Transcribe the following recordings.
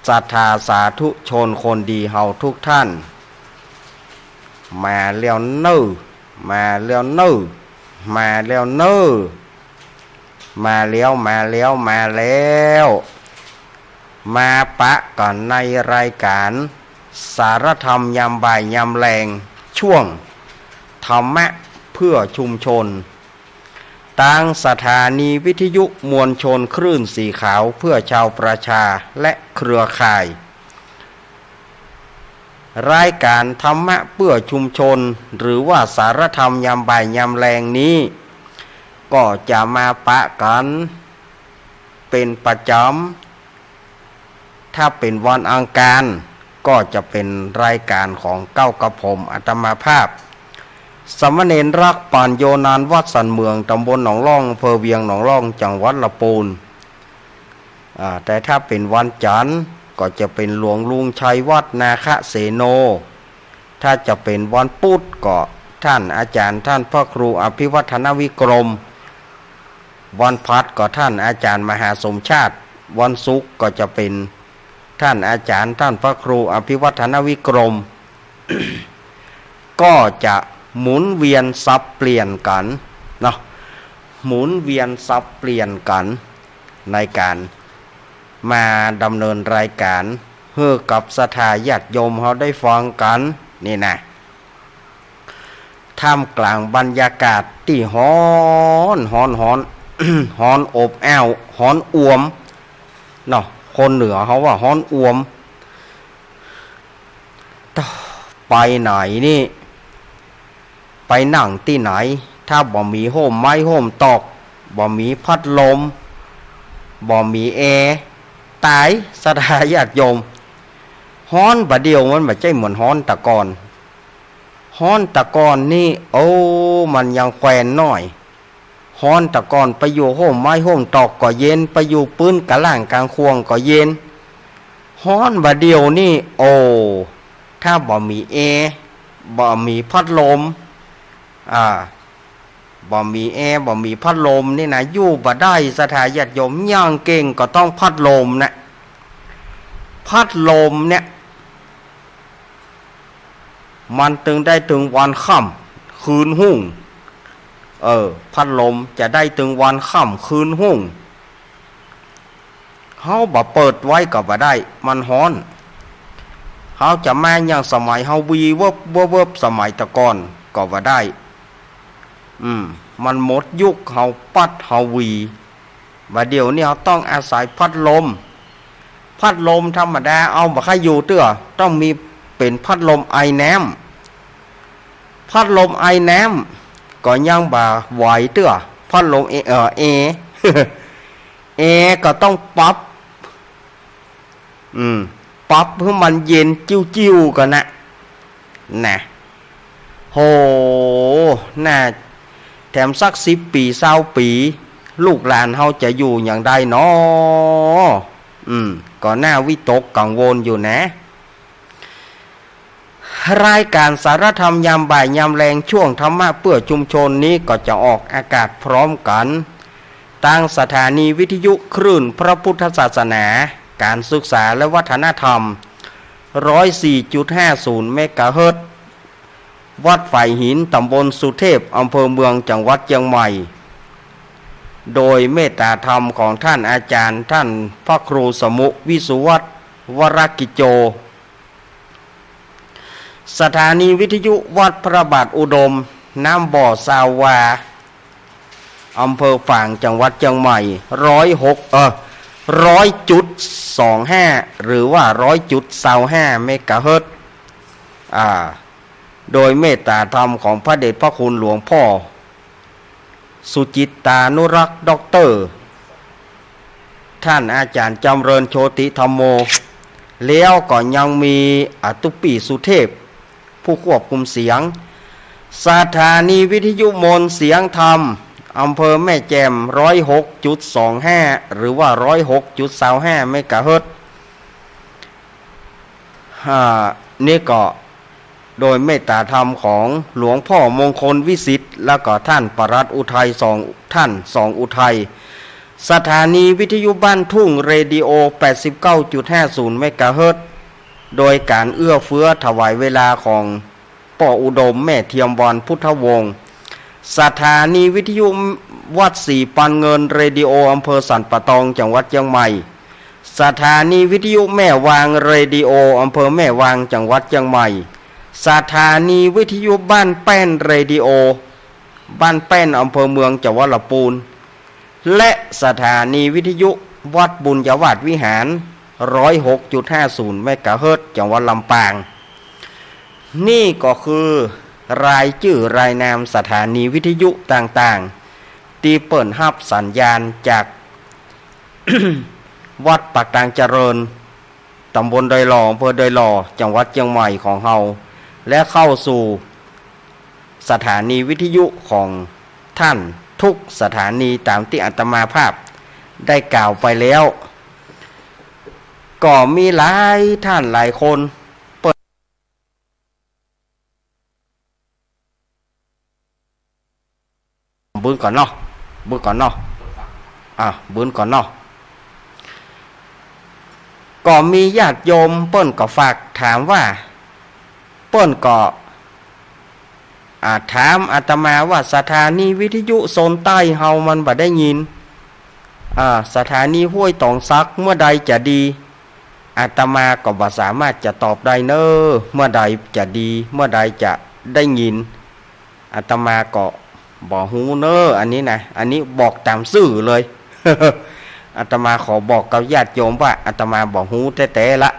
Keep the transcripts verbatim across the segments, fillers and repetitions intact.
ศรัทธาสาธุชนคนดีเฮาทุกท่าน มาแล้วเน่อ มาแล้วเน่อ มาแล้วเน่อ มาแล้ว มาแล้ว มาแล้ว มาปะกั๋นในรายก๋านสารธรรมยามบ่ายยามแลง ช่วงธรรมะเพื่อชุมชน ตางสถานีวิทยุมวลชนคลื่นสีขาวเพื่อชาวประชาและเครือข่าย รายก๋านธรรมะเพื่อชุมชน หรือว่าสารธรรมยามบ่ายยามแลงนี้ ก็จะมาปะกั๋นเป๋นประจ๋ำ ถ้าเป๋นวันอังคาร ก็จะเป๋นรายก๋านของเก๊ากระผมอาตมาภาพ สามเณรรัก ปัญโญ นานวัดสันเหมือง ต๋ำบลหนองล่อง อำเภอเวียงหนองล่อง จังหวัดละปูน อ่า แต่ถ้าเป๋นวันจันทร์ก็จะเป๋นหลวงลุงชัย วัดนาคเสโน ถ้าจะเป๋นวันพุธก็ท่านอาจ๋ารย์ท่านพระครูอภิวัฒนวิกรม วันพฤหัสก็ท่านอาจ๋ารย์มหาสมชาติ วันศุกร์ก็จะเป๋นท่านอาจ๋ารย์ท่านพระครูอภิวัฒนวิกรม ก็จะหมุนเวียนสับเปลี่ยนกั๋นเนาะ หมุนเวียนสับเปลี่ยนกั๋นในก๋านมาดำเนินรายก๋านหื้อกับศรัทธาญาติโยมเฮาได้ฟังกั๋นนี่นะ ท่ามกลางบรรยากาศตี้ฮ้อน ฮ้อน ฮ้อน ฮ้อนอบอ้าว ฮ้อนอ่วมเนาะ คนเหนือเขาว่าฮ้อนอ่วม ไปไหนนี่ ไปนั่งตี้ไหน ถ้าบ่มีฮ่มไม้ฮ่มตอก บ่มีพัดลม บ่มีแอร์ ต๋ายศรัทธาญาติโยม ฮ้อนบ่าเดี่ยวมันบ่ใจ้เหมือนฮ้อนแต่ก่อน ฮ้อนแต่ก่อนนี่ โอ้ มันยังแควนน้อย ฮ้อนแต่ก่อนไปอยู่ฮ่มไม้ฮ่มตอกก็เย็น ไปอยู่ปื๊นก๋างล่างก๋างข่วงก็เย็น ฮ้อนบ่าเดี่ยวนี่ โอ้ ถ้าบ่มีแอร์ บ่มีพัดลม อ่า บ่มีแอร์ บ่มีพัดลมนี่นะ อยู่บ่ได้ศรัทธาญาติโยม อย่างเก่งก็ต้องพัดลมนะ พัดลมเนี่ย มันตึงได้ตึงวันค่ำคืนฮุ่ง เออ พัดลมจะได้ตึงวันค่ำคืนฮุ่ง เฮาบ่เปิดไว้ก็บ่ได้ มันฮ้อน เฮาจะมาอย่างสมัยเฮาหวีเวิบเวิบเวิบสมัยแต่ก่อนก็บ่ได้ อืม มันหมดยุคเฮาปัดเฮาหวี บ่าเดี่ยวนี้เฮาต้องอาศัยพัดลม พัดลมธรรมดาเอาบ่ค่อยอยู่เตื้อ ต้องมีเป๋นพัดลมไอน้ำ พัดลมไอน้ำก็ยังบ่ไหวเตื้อ พัดลมแอร์ เอ่อ แอร์ แอร์ก็ต้องปรับ อืม ปรับหื้อมันเย็นจิ้วๆ ก่อนนะ นะ โห น่า แถมสักสิบปี๋ ซาวปี๋ ลูกหลานเฮาจะอยู่อย่างใดน้อ อืม ก็น่าวิตกกังวลอยู่นะ รายก๋านสารธรรมยามบ่ายยามแลง ช่วงธรรมะเพื่อชุมชนนี้ก็จะออกอากาศพร้อมกั๋น ตางสถานีวิทยุคลื่นพระพุทธศาสนา ก๋านศึกษาและวัฒนธรรม ร้อยสี่จุดห้าศูนย์ เมกะเฮิรตซ์ วัดฝายหิน ต๋ำบลสุเทพ อำเภอเมือง จังหวัดเจียงใหม่ โดยเมตตาธรรมของท่านอาจ๋ารย์ ท่านพระครูสมุห์ วิสุวัฒน์ วรกิจโจ สถานีวิทยุวัดพระบาทอุดม น้ำบ่อซาววา อำเภอฝาง จังหวัดเจียงใหม่ ร้อยหก เอ่อ ร้อยจุดสองห้า หรือว่า ร้อยจุดซาวห้า เมกะเฮิรตซ์ อ่า โดยเมตตาธรรมของพระเดชพระคุณหลวงพ่อ สุจิตตานุรักษ์ ด็อกเตอร์ ท่านอาจ๋ารย์จำเริญ โชติธัมโม แล้วก็ยังมีอตุปี้ สุเทพ ผู้ควบคุมเสียง สถานีวิทยุมนต์เสียงธรรม อำเภอแม่แจ่ม ร้อยหกจุดสองห้า หรือว่า ร้อยหกจุดซาวห้า เมกะเฮิรตซ์ อ่า นี่ก็โดยเมตตาธรรมของหลวงพ่อมงคลวิสิทธิ์ แล้วก็ท่านปลัดอุทัย สองท่าน สองอุทัย สถานีวิทยุบ้านทุ่ง เรดิโอ แปดสิบเก้าจุดห้าศูนย์ เมกะเฮิรตซ์ โดยก๋านเอื้อเฟื้อถวายเวลาของป้ออุดม แม่เทียมวรรณ พุทธวงศ์ สถานีวิทยุวัดศรีปันเงิน เรดิโอ อำเภอสันป่าตอง จังหวัดเจียงใหม่ สถานีวิทยุแม่วาง เรดิโอ อำเภอแม่วาง จังหวัดเจียงใหม่ สถานีวิทยุบ้านแป้น เรดิโอ บ้านแป้น อำเภอเมือง จังหวัดลำปูน และสถานีวิทยุวัดบุญญาวาสวิหาร ร้อยหกจุดห้าศูนย์ เมกะเฮิรตซ์ จังหวัดลำปาง นี่ก็คือรายจื้อรายนามสถานีวิทยุต่างๆ ตี้เปิ้นฮับสัญญาณจาก วัดปากตางเจริญ ตำบลดอยหล่อ อำเภอดอยหล่อ จังหวัดเจียงใหม่ของเฮา และเข้าสู่สถานีวิทยุของท่านทุกสถานีต๋ามตี้อาตมาภาพได้กล่าวไปแล้ว ก็มีหลายท่านหลายคน บึ้นก่อนเนาะ บึ้นก่อนเนาะ อ่ะ บึ้นก่อนเนาะ ก็มีญาติโยมเปิ้นก็ฝากถามว่า เปิ้นก็ อ่า ถามอาตมาว่าสถานีวิทยุโซนใต้เฮามันบ่ได้ยิน อ่า สถานีห้วยตองสักเมื่อใดจะดี อาตมาก็บ่สามารถจะตอบได้เน้อ เมื่อใดจะดี เมื่อใดจะได้ยิน อาตมาก็บ่ฮู้เน้อ อันนี้นะ อันนี้บอกต๋ามซื่อเลย อาตมาขอบอกกับญาติโยมว่าอาตมาบ่ฮู้แต๊ๆ ละ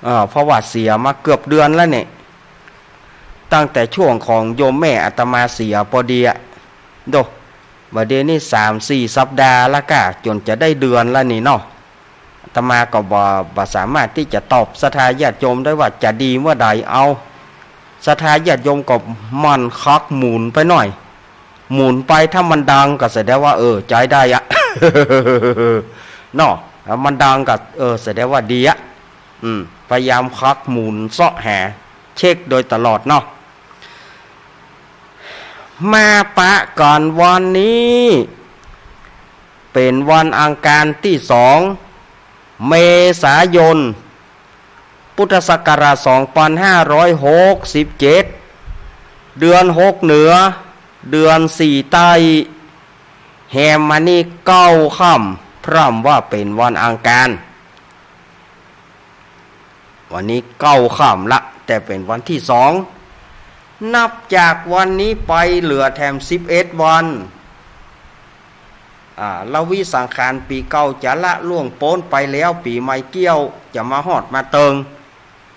เออ เพราะว่าเสียมาเกือบเดือนแล้วเนี่ย ตั้งแต่ช่วงของโยมแม่อาตมาเสียปอดีอะ โด บ่าเดี่ยวนี้สามสี่สัปดาห์ละก้า จ๋นจะได้เดือนแล้วนี่เนาะ อาตมาก็บ่ บ่สามารถตี้จะตอบศรัทธาญาติโยมได้ว่าจะดีเมื่อใด เอา ศรัทธาญาติโยมก็หมั่นคักหมุนไปหน่อย หมุนไป ถ้ามันดังก็แสดงว่า เออ ใจ๊ได้อะ เนาะ ถ้ามันดังก็ เออ แสดงว่าดีอะ อืม พยายามคักหมุนเซาะหา เช็คโดยตลอดเนาะ มาปะกั๋นวันนี้ เป๋นวันอังคารตี้สอง เมษายน พุทธศักราชสองปันห้าร้อยหกสิบเจ็ด เดือนหกเหนือ เดือนสี่ใต้ แฮมมานี่เก้าค่ำ พร่ำว่าเป๋นวันอังคาร วันนี้เก้าค่ำละ แต่เป๋นวันตี้สอง นับจากวันนี้ไปเหลือแถมสิบเอ็ดวัน อ่า ละวิสังขารปี๋เก่าจะละล่วงป๊นไปแล้ว ปี๋ใหม่เกี้ยวจะมาฮอดมาเติง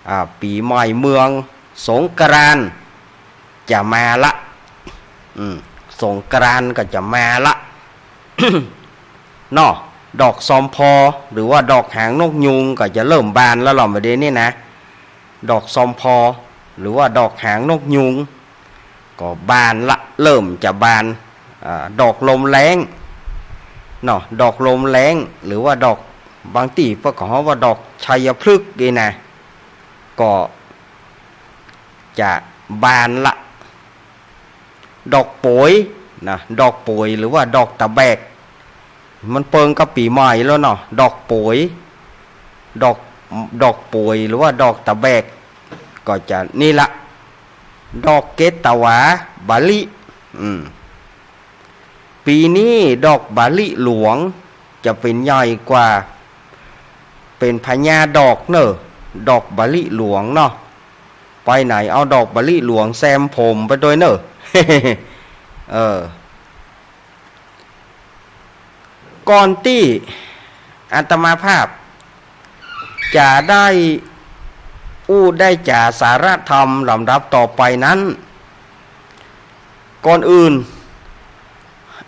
อ่า ปี๋ใหม่เมือง สงกรานต์จะมาละ อืม สงกรานต์ก็จะมาละ เนาะ ดอกซอมพอ หรือว่าดอกหางนกยูงก็จะเริ่มบานแล้วล่ะ บ่าเดี่ยวนี้นะ ดอกซอมพอ หรือว่าดอกหางนกยูง ก็บานละ เริ่มจะบาน อ่า ดอกลมแล้ง เนาะ ดอกลมแล้ง หรือว่าดอก บางตี้เปิ้นก็ฮ้องว่าดอกชัยพฤกษ์นี่นะ ก็จะบานละ ดอกโป๋ยนะ ดอกโป๋ย หรือว่าดอกตะแบก มันเปิงกับปี๋ใหม่แล้วเนาะ ดอกโป๋ย ดอก ดอกโป๋ย หรือว่าดอกตะแบก ก็จะนี่ละ ดอกเกตวา บาลิ อืม ปี๋นี้ดอกบาลิหลวงจะเป๋นใหญ่กว่า เป๋นพญาดอกเน่อ ดอกบาลิหลวงเนาะ ไปไหนเอาดอกบาลิหลวงแซมผมไปด้วยเน่อ เออ ก่อนตี้อาตมาภาพจะได้อู้ได้จ๋าสาระธรรมลำดับต่อไปนั้น ก่อนอื่น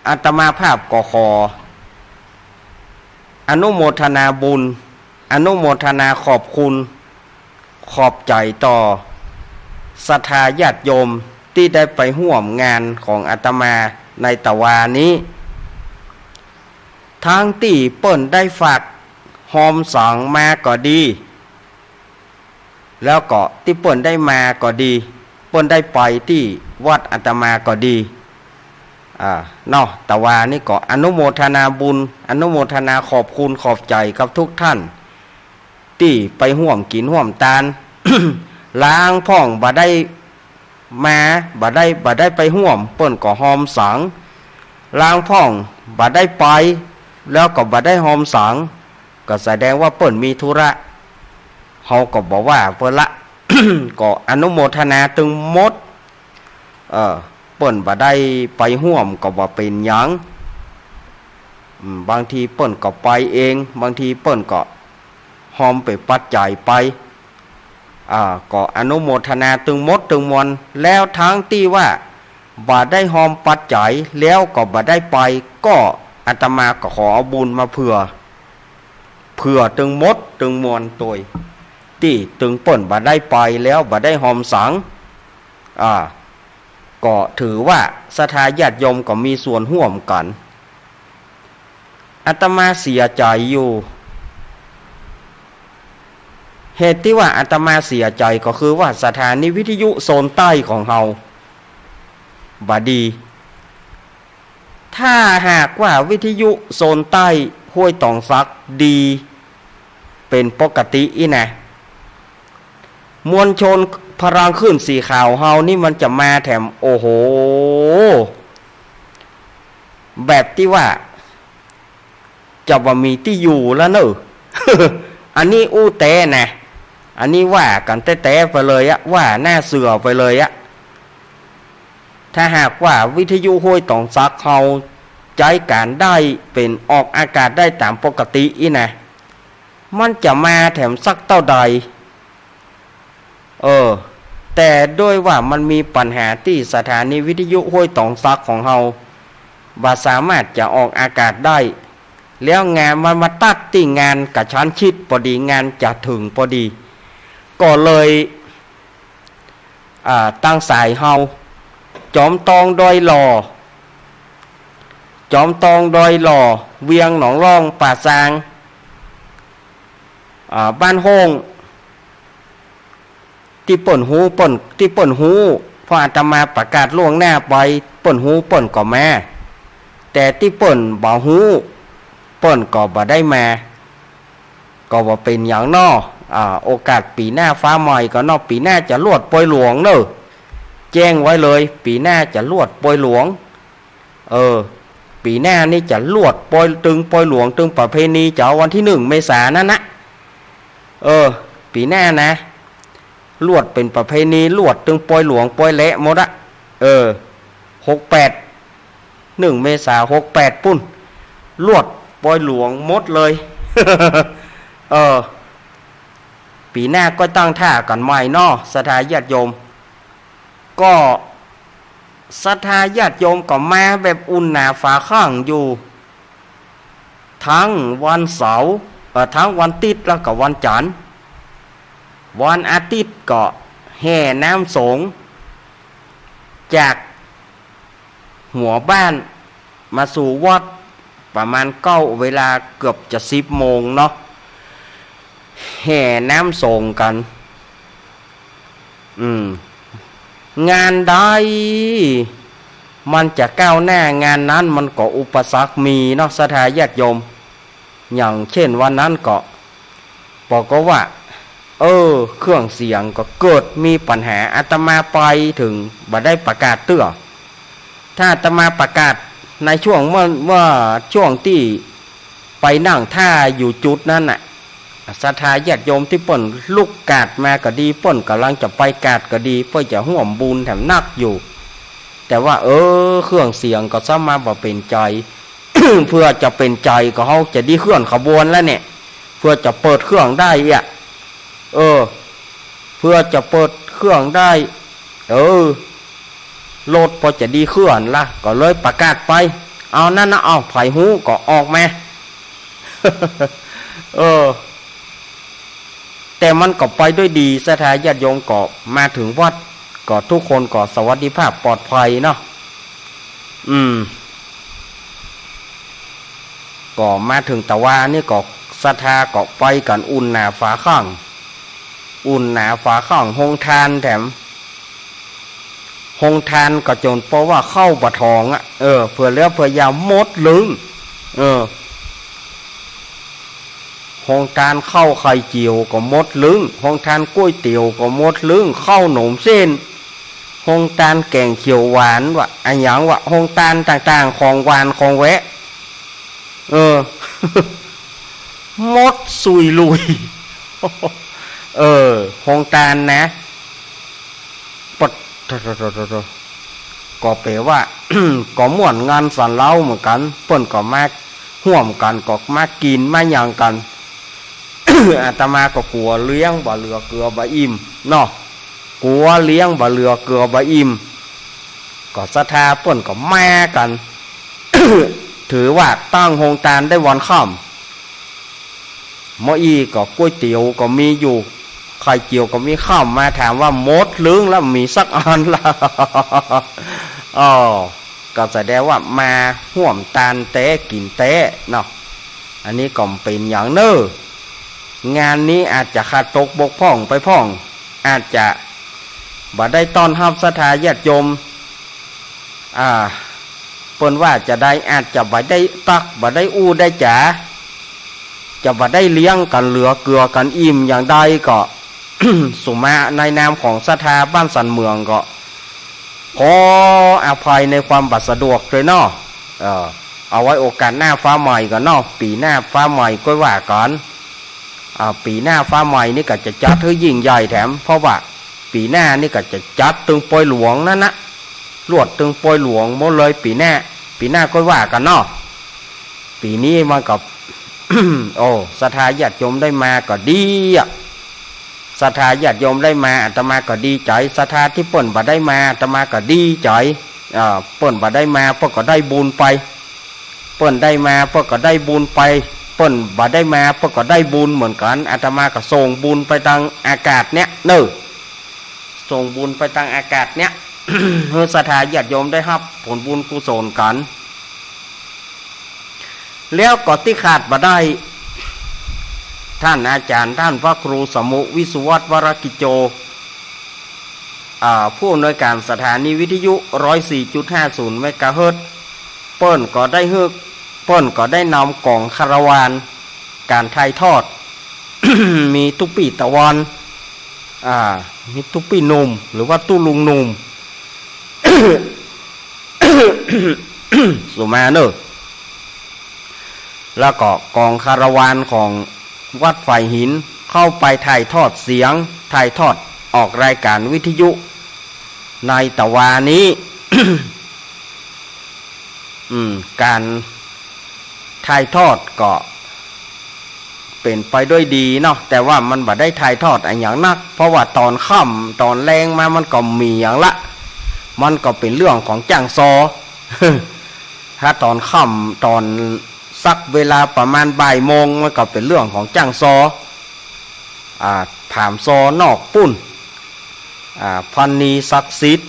อาตมาภาพก็ขอ อนุโมทนาบุญ อนุโมทนาขอบคุณ ขอบใจ๋ต่อศรัทธาญาติโยมตี้ได้ไปฮ่วมงานของอาตมาในตะวานี้ ทั้งตี้เปิ้นได้ฝากฮอมสังมาก็ดี แล้วก็ตี้เปิ้นได้มาก็ดี เปิ้นได้ไปตี้วัดอาตมาก็ดี อ่า เนาะ ตะวานี่ก็อนุโมทนาบุญ อนุโมทนาขอบคุณขอบใจ๋กับทุกท่าน ตี้ไปฮ่วมกิ๋นฮ่วมตาน ลางพ่องบ่ได้มา บ่ได้ บ่ได้ไปฮ่วม เปิ้นก็ฮอมสัง ลางพ่องบ่ได้ไป แล้วก็บ่ได้ฮอมสัง ก็แสดงว่าเปิ้นมีธุระ เฮาก็บ่ว่าเปิ้นละ ก็อนุโมทนาตึงหมด เออ เปิ้นบ่ได้ไปฮ่วมก็บ่เป๋นหยัง อืม บางทีเปิ้นก็ไปเอง บางทีเปิ้นก็ฮอมเป๋นปัจจัยไป อ่า ก็อนุโมทนาตึงหมดตึงมวล แล้วทั้งตี้ว่าบ่ได้ฮอมปัจจัย แล้วก็บ่ได้ไป ก็อาตมาก็ขอเอาบุญมาเผื่อ เผื่อตึงหมดตึงมวลตวย ตี้ตึงเปิ้นบ่ได้ไปแล้วบ่ได้ฮอมสัง อ่า ก็ถือว่าศรัทธาญาติโยมก็มีส่วนฮ่วมกั๋น อาตมาเสียใจ๋อยู่ เหตุตี้ว่าอาตมาเสียใจ๋ก็คือว่าสถานีวิทยุโซนใต้ของเฮาบ่ดี ถ้าหากว่าวิทยุโซนใต้ห้วยตองสักดีเป๋นปกติอี้นะ มวลชนพลังคลื่นสีขาวเฮานี่มันจะมาแถม โอ้โห แบบตี้ว่า จะบ่มีตี้อยู่แล้วเน่อ อันนี้อู้แต๊นะ อันนี้ว่ากั๋นแต๊ๆ ไปเลยอะ ว่าหน้าเสื่อไปเลยอะ ถ้าหากว่าวิทยุห้วยตองสักเฮาใจ๊ก๋านได้เป๋นออกอากาศได้ต๋ามปกติอี้นะ มันจะมาแถมสักเต้าใด เออ แต่ด้วยว่ามันมีปัญหาตี้สถานีวิทยุห้วยตองสักของเฮาบ่สามารถจะออกอากาศได้ แล้วงานมันมาตัดตี้งานกระชั้นชิดปอดี งานจะเถิงปอดี ก็เลย อ่า ตางสายเฮา จอมตองดอยหล่อ จอมตองดอยหล่อ เวียงหนองล่อง ป่าซาง อ่า บ้านโฮ่ง ตี้เปิ้นฮู้เปิ้น ตี้เปิ้นฮู้ เพราะอาตมาประกาศล่วงหน้าไป เปิ้นฮู้เปิ้นก็มา แต่ตี้เปิ้นบ่ฮู้ เปิ้นก็บ่ได้มา ก็บ่เป๋นหยังเนาะ อ่า โอกาสปี๋หน้าฟ้าใหม่ก็เนาะ ปี๋หน้าจะลวดปอยหลวงเน่อ แจ้งไว้เลย ปี๋หน้าจะลวดปอยหลวง เออ ปี๋หน้านี่จะลวดปอย ตึงปอยหลวง ตึงประเพณี จะเอาวันตี้หนึ่งเมษานั่นนะ เออ ปี๋หน้านะ ลวดเป๋นประเพณี ลวดตึงปอยหลวง ปอยแหละหมดอะ เออ หกแปด หนึ่งเมษาหกแปดปุ้น ลวดปอยหลวงหมดเลย เออ ปี๋หน้าก็ตั้งท่ากั๋นใหม่เนาะ ศรัทธาญาติโยม ก็ศรัทธาญาติโยมก็มาแบบอุ่นหนาฝาข้างอยู่ ทั้งวันเสาร์ เอ่อ ทั้งวันติ๊ดแล้วก็วันจันทร์ วันอาทิตย์ก็แห่น้ำสงฆ์ จากหัวบ้านมาสู่วัด ประมาณเก้า เวลาเกือบจะสิบโมงเนาะ แห่น้ำสงฆ์กั๋น อืม งานใดมันจะก้าวหน้า งานนั้นมันก็อุปสรรคมีเนาะ ศรัทธาญาติโยม อย่างเช่นวันนั้นก็ ปรากฏว่า เออ เครื่องเสียงก็เกิดมีปัญหา อาตมาไปเถิงบ่ได้ประกาศเตื้อ ถ้าอาตมาประกาศในช่วงเมื่อ เมื่อช่วงตี้ไปนั่งท่าอยู่จุดนั้นน่ะ ศรัทธาญาติโยมตี้เปิ้นลุกกาดมาก็ดี เปิ้นก่ำลังจะไปกาดก็ดี เปิ้นจะฮ่วมบุญแถมนักอยู่ แต่ว่า เออ เครื่องเสียงก็ซ้ำมาบ่เป๋นใจ๋ เปื้อจะเป๋นใจ๋ก็เฮาจะดีเคลื่อนขบวนแล้วเนี่ย เปื้อจะเปิดเครื่องได้เอี้ย เออ เปื้อจะเปิดเครื่องได้ เออ รถปอจะดีเคลื่อนละ ก็เลยประกาศไป เอานั้นนะ เอา ใผฮู้ก็ออกมา เออ แต่มันก็ไปด้วยดี ศรัทธาญาติโยมก็มาเถิงวัด ก็ทุกคนก็สวัสดิภาพปลอดภัยเนาะ อืม ก็มาเถิงตะวานี่ก็ศรัทธาก็ไปกั๋นอุ่นหนาฝาข้าง อุ่นหนาฝาข้างโฮงทานแถม โฮงตานก็จ๋นเปาะว่าข้าวบ่ถ่องอะ เออ เผื่อแล้วเผื่อยาวหมดลึง เออ โฮงตานข้าวไข่เจียวก็หมดลึง โฮงตานก๋วยเตี๋ยวก็หมดลึง ข้าวหนมเส้น โฮงตานแก๋งเขียวหวานวะ อะหยังวะ โฮงตานต่างๆ ของหวานของแหวะ เออ หมดสุยลุย เออ โฮงตานนะ ปัด ก็แป๋ว่า ก็ม่วนงานสันเหล้าเหมือนกั๋น เปิ้นก็มาฮ่วมกั๋น ก็มากิ๋นมาหยังกั๋น อาตมาก็กั๋วเลี้ยงบ่เหลือเกือบ่อิ่มเนาะ กั๋วเลี้ยงบ่เหลือเกือบ่อิ่ม ก็ศรัทธาเปิ้นก็มากั๋น ถือว่าตั้งโฮงตานได้วันค่ำ เมื่ออี้ก็ก๋วยเตี๋ยวก็มีอยู่ ไข่เจียวก็มี เข้ามาถามว่าหมดลึงแล้ว มีสักอันละ อ้อ ก็แสดงว่ามาฮ่วมตานแต๊กิ๋นแต๊เนาะ อันนี้ก็เป๋นอย่างเน่อ งานนี้อาจจะขาดตกบกพร่องไปพ่อง อาจจะบ่ได้ต้อนฮับศรัทธาญาติโยม อ่า เปิ้นว่าจะใด อาจจะบ่ได้ตัก บ่ได้อู้ได้จ๋า จะบ่ได้เลี้ยงกั๋นเหลือเกือกั๋นอิ่มอย่างใดก็ สุมาในนามของศรัทธาบ้านสันเหมืองก็ ขออภัยในความบ่สะดวกตวยเนาะ เออ เอาไว้โอกาสหน้าฟ้าใหม่ก่อนเนาะ ปี๋หน้าฟ้าใหม่ก้อยว่ากั๋น อ่า ปี๋หน้าฟ้าใหม่นี่ก็จะจัดหื้อยิ่งใหญ่แถม เพราะว่าปี๋หน้านี่ก็จะจัดตึงปอยหลวงนั้นนะ ลวดตึงปอยหลวงหมดเลยปี๋หน้า ปี๋หน้าก้อยว่ากั๋นเนาะ ปี๋นี้มันก็ โอ้ ศรัทธาญาติโยมได้มาก็ดีอะ ศรัทธาญาติโยมได้มา อาตมาก็ดีใจ๋ ศรัทธาตี้เปิ้นบ่ได้มา อาตมาก็ดีใจ๋ อ่า เปิ้นบ่ได้มา เปิ้นก็ได้บุญไป เปิ้นได้มา เปิ้นก็ได้บุญไป เปิ้นบ่ได้มา เปิ้นก็ได้บุญเหมือนกั๋น อาตมาก็ส่งบุญไปตางอากาศเนี่ยเน่อ ส่งบุญไปตางอากาศเนี่ย หื้อศรัทธาญาติโยมได้ฮับผลบุญกุศลกั๋น แล้วก็ตี้ขาดบ่ได้ ต้านอาจ๋ารย์ ต้านพระครูสมุ วิสุวัฒน์ วรกิจโจ อ่า ผู้อำนวยก๋านสถานีวิทยุ ร้อยสี่จุดห้าศูนย์ เมกะเฮิรตซ์ เปิ้นก็ได้หื้อ เปิ้นก็ได้นำก๋องคาราวานก๋านถ่ายทอด มีตุ๊ปี้ตะวัน อ่า มีตุ๊ปี้หนุ่ม หรือว่าตุ๊ลุงหนุ่ม สุมาเน่อ แล้วก็ก๋องคาราวานของวัดฝายหินเข้าไปถ่ายทอดเสียง ถ่ายทอดออกรายก๋านวิทยุในตะวานี้ อืม ก๋านถ่ายทอดก็เป๋นไปด้วยดีเนาะ แต่ว่ามันบ่ได้ถ่ายทอดอะหยังนัก เพราะว่าต๋อนค่ำต๋อนแลงมามันก็บ่มีหยังละ มันก็เป๋นเรื่องของจ้างซอ ถ้าต๋อนค่ำต๋อนสักเวลาประมาณบ่ายโมง มันก็เป๋นเรื่องของจ้างซอ อ่า ถามซอนอกปู้น อ่า พันนีศักดิ์สิทธิ์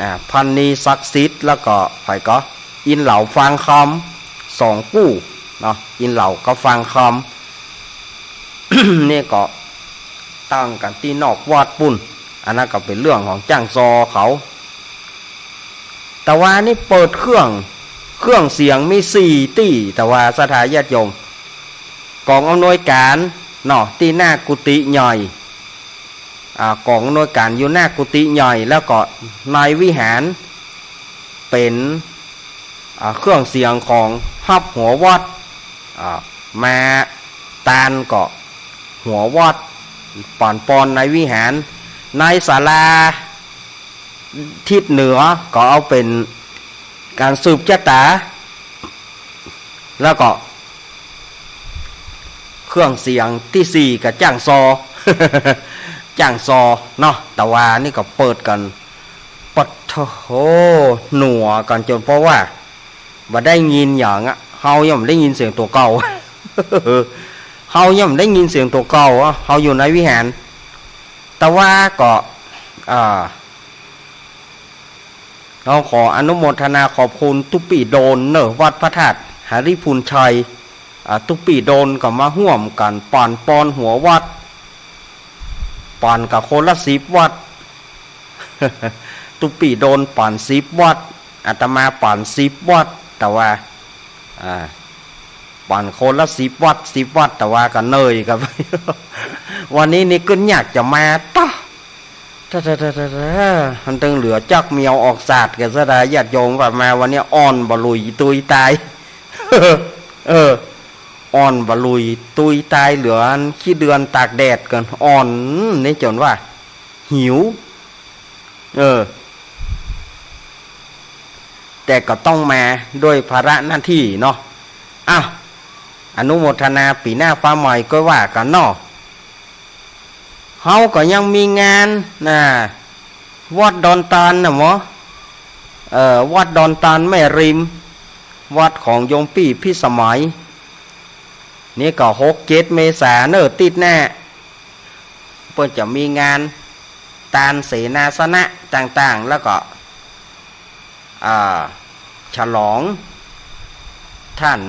อ่า พันนีศักดิ์สิทธิ์ แล้วก็ใผก็ อินเหล่าฟางคำ สองกู้เนาะ อินเหล่ากับฟางคำ นี่ก็ตั้งกั๋นตี้นอกวัดปู้น อันนั้นก็เป๋นเรื่องของจ้างซอเขา ตะวานี้เปิดเครื่อง เครื่องเสียงมีสี่ตี้ ตะวาศรัทธาญาติโยม ก๋องอำนวยก๋านเนาะ ตี้หน้ากุฏิใหญ่ อ่า ก๋องอำนวยก๋านอยู่หน้ากุฏิใหญ่ แล้วก็ในวิหารเป๋น อ่า เครื่องเสียงของฮับหัววัด อ่า มาตานก็หัววัด ป่อนปอนในวิหาร ในศาลา ทิศเหนือก็เอาเป๋นก๋านสืบจะต๋า แล้วก็เครื่องเสียงตี้สี่ก็จ้างซอ จ้างซอเนาะ ตะวานี้ก็เปิดกั๋น ปัดโธ่ หนัวกั๋นจ๋นเปาะว่า บ่ได้ยินหยังอะ เฮายังบ่ได้ยินเสียงตั๋วเก่า เฮายังบ่ได้ยินเสียงตั๋วเก่าอะ เฮาอยู่ในวิหาร ตะวาก็ อ่า ต้องขออนุโมทนาขอบคุณตุ๊ปี้โดนเน่อ วัดพระธาตุหริภุญชัย อ่า ตุ๊ปี้โดนก็มาฮ่วมกั๋นป่อนปอนหัววัด ป่อนกั๋นคนละสิบวัตต์ ตุ๊ปี้โดนปั่นสิบวัตต์ อาตมาปั่นสิบวัตต์ แต่ว่า อ่า ปั่นคนละสิบวัตต์ สิบวัตต์ แต่ว่าก็เหนื่อยกับ วันนี้นี่กึ๊ดอยากจะมาต๊ะ ถ้า ถ้า ถ้า ถ้า ถ้า มันตึงเหลือจักเมียวออกสาดกันซะได้ ญาติโยมว่ามาวันนี้อ่อนบ่หลุยตุยตาย เออ อ่อนบ่หลุยตุยตาย เหลือขี้เดือนตากแดดกัน อ่อนนี่จ๋นว่า หิว เออ แต่ก็ต้องมาด้วยภาระหน้าตี้เนาะ อ้าว อนุโมทนาปี๋หน้าฟ้าใหม่ก็ว่ากั๋นเนาะ เฮาก็ยังมีงานน่ะ วัดดอนตาลน่ะหมอ เอ่อ วัดดอนตาลแม่ริม วัดของโยมปี้พิสมัย นี่ก็หกเจ็ดเมษาเน่อ ติ๊ดหน้า เปิ้นจะมีงานตานเสนาสนะต่างๆ แล้วก็ อ่า ฉลอง ท่าน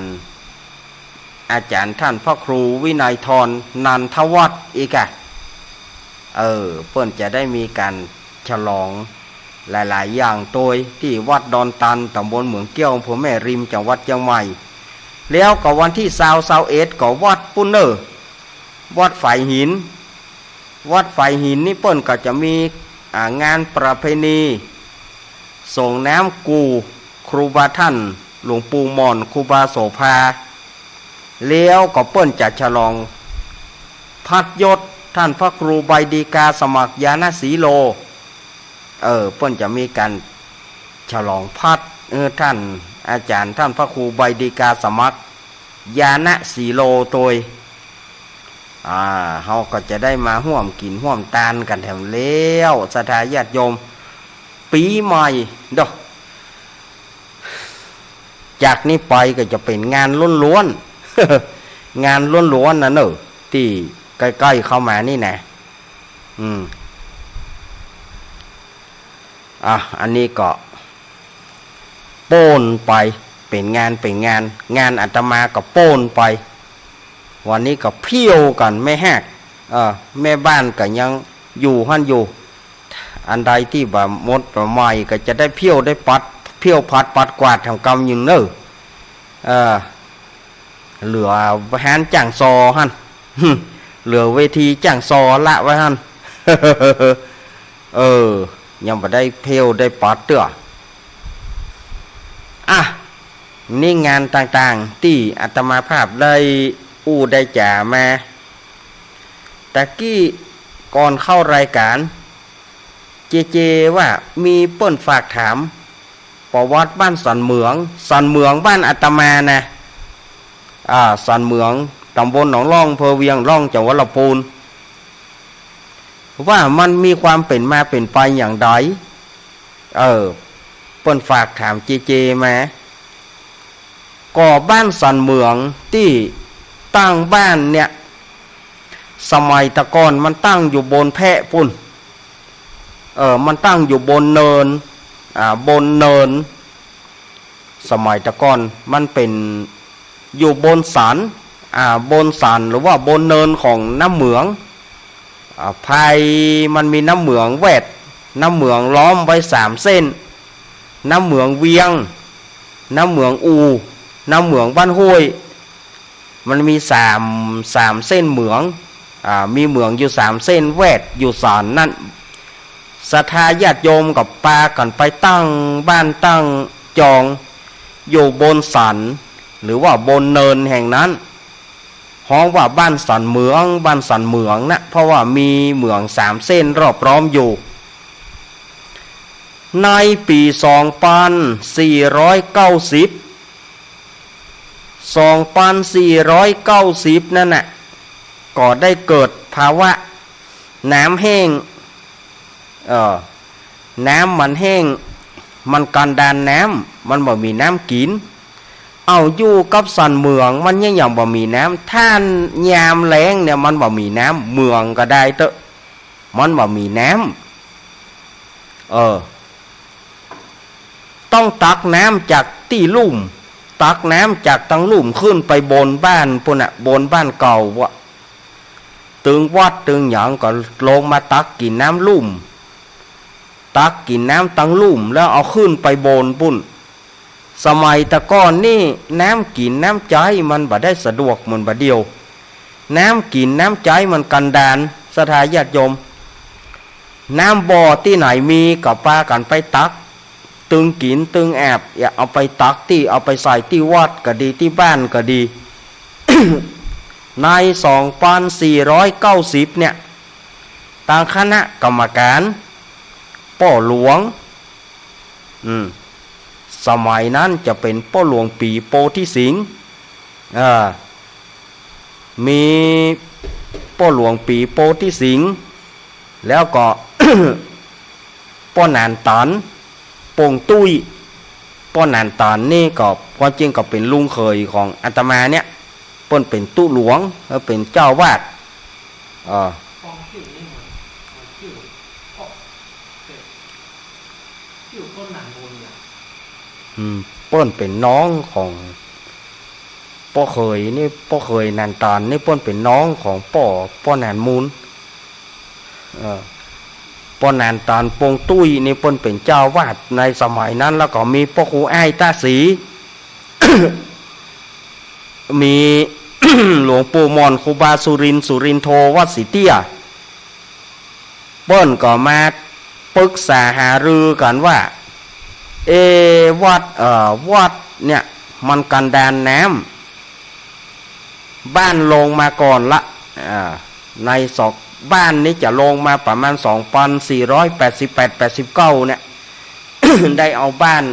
อาจ๋ารย์ท่านพระครูวินัยธร นันทวัฒน์อีกอะ เออ เปิ้นจะได้มีก๋านฉลองหลายๆ อย่างโตยตี้วัดดอนตาล ต๋ำบลเหมืองเกี้ยว อำเภอแม่ริม จังหวัดเจียงใหม่ แล้วก็วันตี้ซาว ซาวเอ็ด ก็วัดปู้นเน่อ วัดฝายหิน วัดฝายหินนี่เปิ้นก็จะมี อ่า งานประเพณี ส่งน้ำกู่ครูบาท่าน หลวงปู่หม่อน ครูบาโสภา แล้วก็เปิ้นจะฉลองพัดยศท่านพระครูใบดีกาสมัครญาณสีโล เออ เปิ้นจะมีก๋านฉลองพัด เออ ท่านอาจ๋ารย์ท่านพระครูใบดีกาสมัครญาณสีโลโตย อ่า เฮาก็จะได้มาฮ่วมกิ๋นฮ่วมตานกั๋นแถมแล้ว ศรัทธาญาติโยม ปี๋ใหม่เด้อ จากนี้ไปก็จะเป๋นงานล้วนๆ งานล้วนๆ นะเน่อ ตี้ใก้ๆ เข้ามานี่นะ อืม อ่ะ อันนี้ก็โป๊นไป เป๋นงาน เป๋นงาน งานอาตมาก็โป๊นไป วันนี้ก็เผี้ยวกั๋นแม่แฮก เออ แม่บ้านก็ยังอยู่หั้นอยู่ อันใดตี้บ่หมดบ่ไหม้ก็จะได้เผี้ยวได้ปัด เผี้ยวผัดปัดกวาดแถมกำยึงเน่อ เออ เหลือฮานจ้างซอหั้น เหลือเวทีจ้างซอละไว้หั้น เออ ยังบ่ได้เผี้ยวได้ปัดเตื้อ อ่ะ นี่งานต่างๆ ตี้อาตมาภาพได้อู้ได้จ๋ามา ตะกี้ก่อนเข้ารายก๋าน เจเจว่ามีเปิ้นฝากถาม ประวัติบ้านสันเหมือง สันเหมืองบ้านอาตมานะ อ่า สันเหมือง ต๋ำบลหนองล่อง อำเภอเวียงล่อง จังหวัดลำพูน ว่ามันมีความเป๋นมาเป๋นไปอย่างใด เออ เปิ้นฝากถามเจเจมา ก็บ้านสันเหมืองตี้ตั้งบ้านเนี่ย สมัยตะก่อนมันตั้งอยู่บนแพะปู้น เออ มันตั้งอยู่บนเนิน อ่า บนเนิน สมัยตะก่อนมันเป๋นอยู่บนสัน อ่า บนสันหรือว่าบนเนินของน้ำเหมือง อ่า ภายมันมีน้ำเหมืองแวด น้ำเหมืองล้อมไว้สามเส้น น้ำเหมืองเวียง น้ำเหมืองอู่ น้ำเหมืองบ้านห้วย มันมีสาม สามเส้นเหมือง อ่า มีเหมืองอยู่สามเส้นแวดอยู่สันนั้น ศรัทธาญาติโยมก็ปากั๋นไปตั้งบ้านตั้งจองอยู่บนสัน หรือว่าบนเนินแห่งนั้น ฮ้องว่าบ้านสันเหมือง บ้านสันเหมืองนะ เพราะว่ามีเหมืองสามเส้นรอบล้อมอยู่ ในปี๋สองปันสี่ร้อยเก้าสิบ สองปันสี่ร้อยเก้าสิบ นั่นน่ะ ก็ได้เกิดภาวะน้ำแห้ง เออ น้ำมันแห้ง มันกันดารน้ำ มันบ่มีน้ำกิ๋น เอาอยู่กับสันเหมือง มันยัง ยังบ่มีน้ำ ถ้ายามแล้งเนี่ย มันบ่มีน้ำ เหมืองก็ได้เต๊อะ มันบ่มีน้ำ เออ ต้องตักน้ำจากตี้ลุ่ม ตักน้ำจากตังลุ่มขึ้นไปบนบ้านปู้นน่ะ บนบ้านเก่าอะ ตึงวัดตึงหยังก็ลงมาตักกิ๋นน้ำลุ่ม ตักกิ๋นน้ำตังลุ่มแล้วเอาขึ้นไปบนปู้น สมัยแต่ก่อนนี่น้ำกิ๋นน้ำใจ๊มันบ่ได้สะดวกเหมือนบ่าเดี่ยว น้ำกิ๋นน้ำใจ๊มันกันดาร ศรัทธาญาติโยม น้ำบ่อตี้ไหนมีก็ปากั๋นไปตัก ตึงกิ๋นตึงอาบ เอาไปตักตี้ เอาไปใส่ตี้วัดก็ดี ตี้บ้านก็ดี ในสองปันสี่ร้อยเก้าสิบเนี่ย ตางคณะกรรมก๋าน ป้อหลวง อืม สมัยนั้นจะเป๋นป้อหลวงปี๋โพธิสิงห์ อ่า มีป้อหลวงปี๋โพธิสิงห์ แล้วก็ ป้อหนานต๋าน ปงตุ้ย ป้อหนานต๋านนี่ก็ความจริงก็เป๋นลุงเขยของอาตมาเนี่ย เปิ้นเป๋นตุ๊หลวง แล้วเป๋นเจ้าอาวาส เออ อืม เปิ้นเป๋นน้องของป้อเขยนี่ ป้อเขยหนานต๋านนี่เปิ้นเป๋นน้องของป้อ ป้อหนานมูล เออ ป้อหนานต๋านปงตุ้ยนี่เปิ้นเป๋นเจ้าอาวาสในสมัยนั้น แล้วก็มีป้อครูอ้ายตาศรี มี หลวงปู่หม่อนครูบาสุรินทร์ สุรินโท วัดสีเตี้ย เปิ้นก็มาปึกษาหารือกั๋นว่า เอ วัด เอ่อ วัดเนี่ยมันกันดารน้ำ บ้านลงมาก่อนละ อ่า ในสอง บ้านนี้จะลงมาประมาณสองปันสี่ร้อยแปดสิบแปด แปดสิบเก้าเนี่ย ได้เอาบ้าน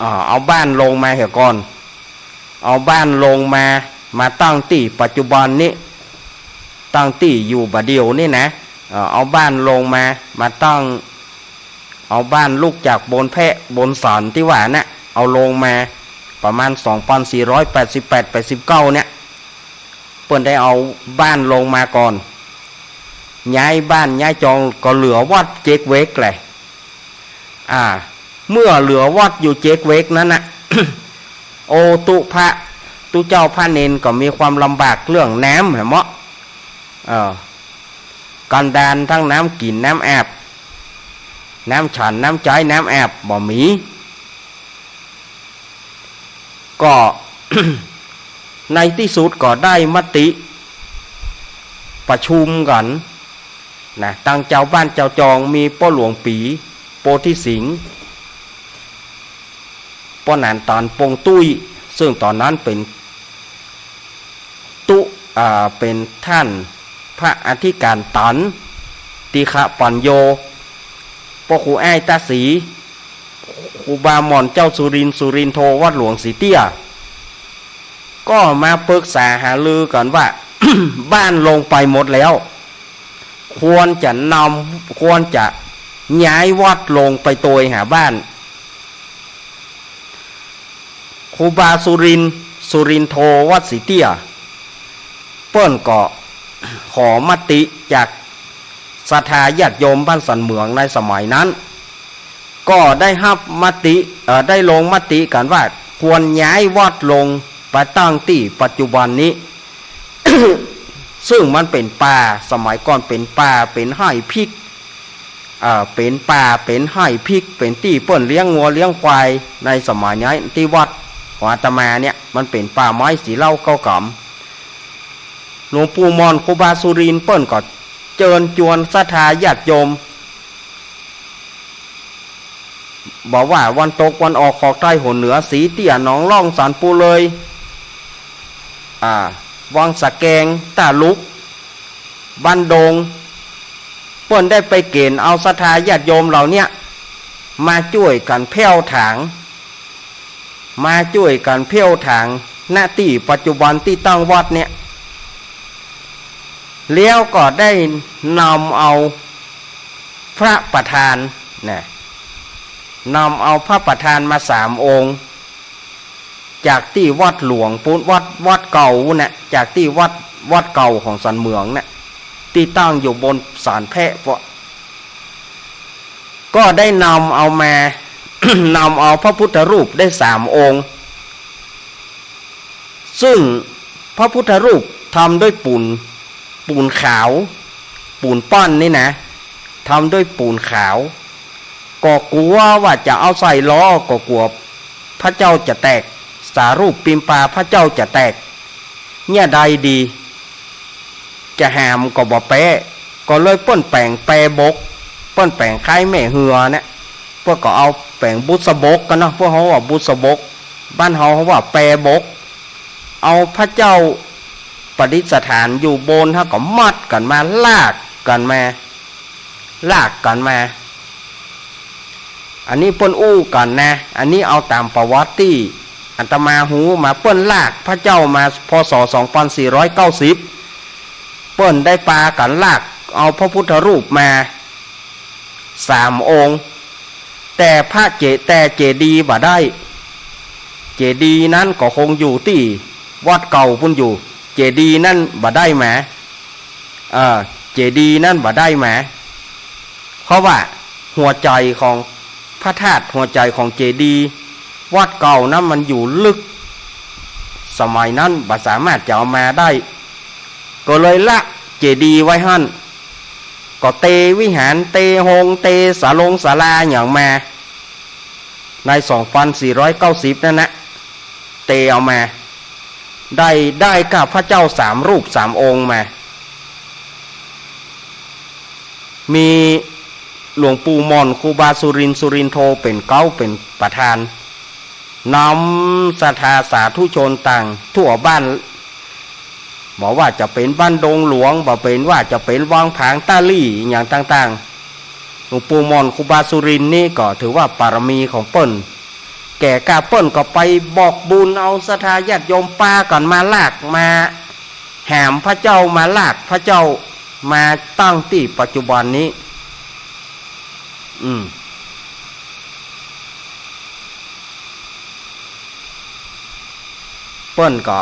อ่า เอาบ้านลงมาเหียก่อน เอาบ้านลงมา มาตั้งตี้ปัจจุบันนี้ ตั้งตี้อยู่บ่าเดี่ยวนี่นะ เอ่อ เอาบ้านลงมา มาตั้ง เอาบ้านลุกจากบนแพะบนศาลตี้ว่าน่ะ เอาลงมาประมาณสองปันสี่ร้อยแปดสิบแปด แปดสิบเก้าเนี่ย เปิ้นได้เอาบ้านลงมาก่อน ย้ายบ้านย้ายจองก็เหลือวัดเจ็กเวกแหละ อ่า เมื่อเหลือวัดอยู่เจ็กเวกนั้นน่ะ โอ ตุ๊พระ ตุ๊เจ้าพระเณรก็มีความลำบากเรื่องน้ำแหมเนาะ เออ กันดารทั้งน้ำกิ๋นน้ำอาบ น้ำฉันน้ำใจ๊น้ำอาบบ่มี ก็ ในตี้สุดก็ได้มติประชุมกั๋นนะ ตังจาวบ้านจาวจอง มีป้อหลวงปี๋โพธิสิงห์ ป้อหนานต๋านปงตุ้ย ซึ่งต๋อนนั้นเป๋น ตุ๊ อ่า เป๋นต้านพระอธิก๋านต๋าน ติฆะปัญโญ ป้อครูอ้ายตาศรี ครูบาหม่อนเจ้าสุรินทร์ สุรินโท วัดหลวงสีเตี้ย ก็มาปึกษาหารือกั๋นว่า บ้านลงไปหมดแล้ว ควรจะนำ ควรจะย้ายวัดลงไปตวยหาบ้าน ครูบาสุรินทร์ สุรินโท วัดสีเตี้ย เปิ้นก็ขอมติจากศรัทธาญาติโยมบ้านสันเหมืองในสมัยนั้น ก็ได้ฮับมติ เอ่อ ได้ลงมติกั๋นว่าควรย้ายวัดลงไปตั้งตี้ปัจจุบันนี้ ซึ่งมันเป๋นป่า สมัยก่อนเป๋นป่า เป๋นไฮ่พริก เอ่อ เป๋นป่า เป๋นไฮ่พริก เป๋นตี้เปิ้นเลี้ยงงัวเลี้ยงควายในสมัยนั้น ตี้วัดของอาตมาเนี่ย มันเป๋นป่าไม้สีเหล้าเก๊ากำ หลวงปู่หม่อนครูบาสุรินทร์เปิ้นก็เจิญจวนศรัทธาญาติโยม บ่ว่าวันตกวันออก ขอบใต้หัวเหนือ สีเตี้ย หนองล่อง สันปูเลย อ่า วังสะแกง ต้าลุก บ้านดง เปิ้นได้ไปเก๋ณฑ์เอาศรัทธาญาติโยมเหล่าเนี้ย มาจ้วยกั๋นแผ้วถาง มาจ้วยกั๋นแผ้วถาง ณ ตี้ปัจจุบันตี้ตั้งวัดเนี่ย แล้วก็ได้นำเอาพระประธานนะ นำเอาพระประธานมาสามองค์ จากตี้วัดหลวงปู๊น วัด วัดเก่าปู๊นน่ะ จากตี้วัด วัดเก่าของสันเหมืองน่ะ ตี้ตั้งอยู่บนศาลแพะปะ ก็ได้นำเอามา นำเอาพระพุทธรูปได้สามองค์ ซึ่งพระพุทธรูปทำด้วยปูน ปูนขาว ปูนป้อนนี่นะ ทำด้วยปูนขาว ก็กั๋วว่าจะเอาใส่ล้อ ก็กั๋วพระเจ้าจะแตก สารูปปิมปาพระเจ้าจะแตก เนี่ยได้ดี จะหามก็บ่แป๊ ก็เลยเปิ้นแป๋งแปบก เปิ้นแป๋งคล้ายแม่เฮือเนี่ย เปิ้นก็เอาแป๋งบุษบกกั๋นเนาะ พวกเฮาว่าบุษบก บ้านเฮาว่าแปบก เอาพระเจ้าประดิษฐานอยู่บน แล้วก็มัดกั๋นมา ลากกั๋นมา ลากกั๋นมา อันนี้เปิ้นอู้กั๋นนะ อันนี้เอาต๋ามประวัติตี้อาตมาฮู้มา เปิ้นลากพระเจ้ามา พ.ศ. สองปันสี่ร้อยเก้าสิบ เปิ้นได้ปากั๋นลากเอาพระพุทธรูปมาสามองค์ แต่พระเจ- แต่เจดีย์บ่ได้ เจดีย์นั้นก็คงอยู่ตี้วัดเก่าปู้นอยู่ เจดีย์นั้นบ่ได้มา เออ เจดีย์นั้นบ่ได้มา เพราะว่าหัวใจ๋ของพระธาตุ หัวใจ๋ของเจดีย์วัดเก่านั้นมันอยู่ลึก สมัยนั้นบ่สามารถจะเอามาได้ ก็เลยละเจดีย์ไว้หั้น ก็เตวิหาร เตโฮง เตศาลงศาลาหยังมา ใน สองปันสี่ร้อยเก้าสิบ นั้นนะ เตเอามา ได้ ได้กับพระเจ้าสามรูปสามองค์มา มีหลวงปู่หม่อน ครูบาสุรินทร์ สุรินโท เป๋นเก๊า เป๋นประธาน นำศรัทธาสาธุชนต่างทั่วบ้าน บ่ว่าจะเป๋นบ้านดงหลวง บ่เป๋นว่าจะเป๋นวังผาง ต้าหลี้ หยังต่างๆ หลวงปู่หม่อน ครูบาสุรินทร์นี่ก็ถือว่าบารมีของเปิ้น แก่กล้า เปิ้นก็ไปบอกบุญ เอาศรัทธาญาติโยมปากั๋นมาลากมาหามพระเจ้า มาลากพระเจ้ามาตั้งตี้ปัจจุบันนี้ อืม เปิ้นก็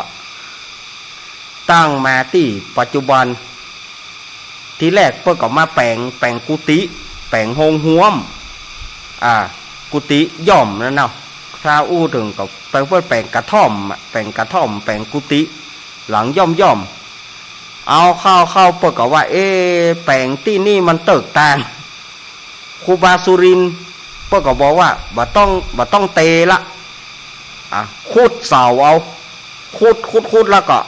ตั้งมาตี้ปัจจุบัน ทีแรกเปิ้นก็มาแป๋ง แป๋งกุฏิ แป๋งโฮงฮ้วม อ่า กุฏิหย่อมนั้นเนาะ ถ้าอู้เถิงก็แป๋ง เปิ้นแป๋งกระท่อมอะ แป๋งกระท่อม แป๋งกุฏิหลังหย่อมๆ เอาเข้าๆ เปิ้นก็ว่า เอ๊ะ แป๋งตี้นี่มันเติกตาง ครูบาสุรินทร์เปิ้นก็บอกว่า บ่ต้อง บ่ต้องเตละ อ่ะ ขุดเสาเอา ขุด ขุด ขุด แล้วก็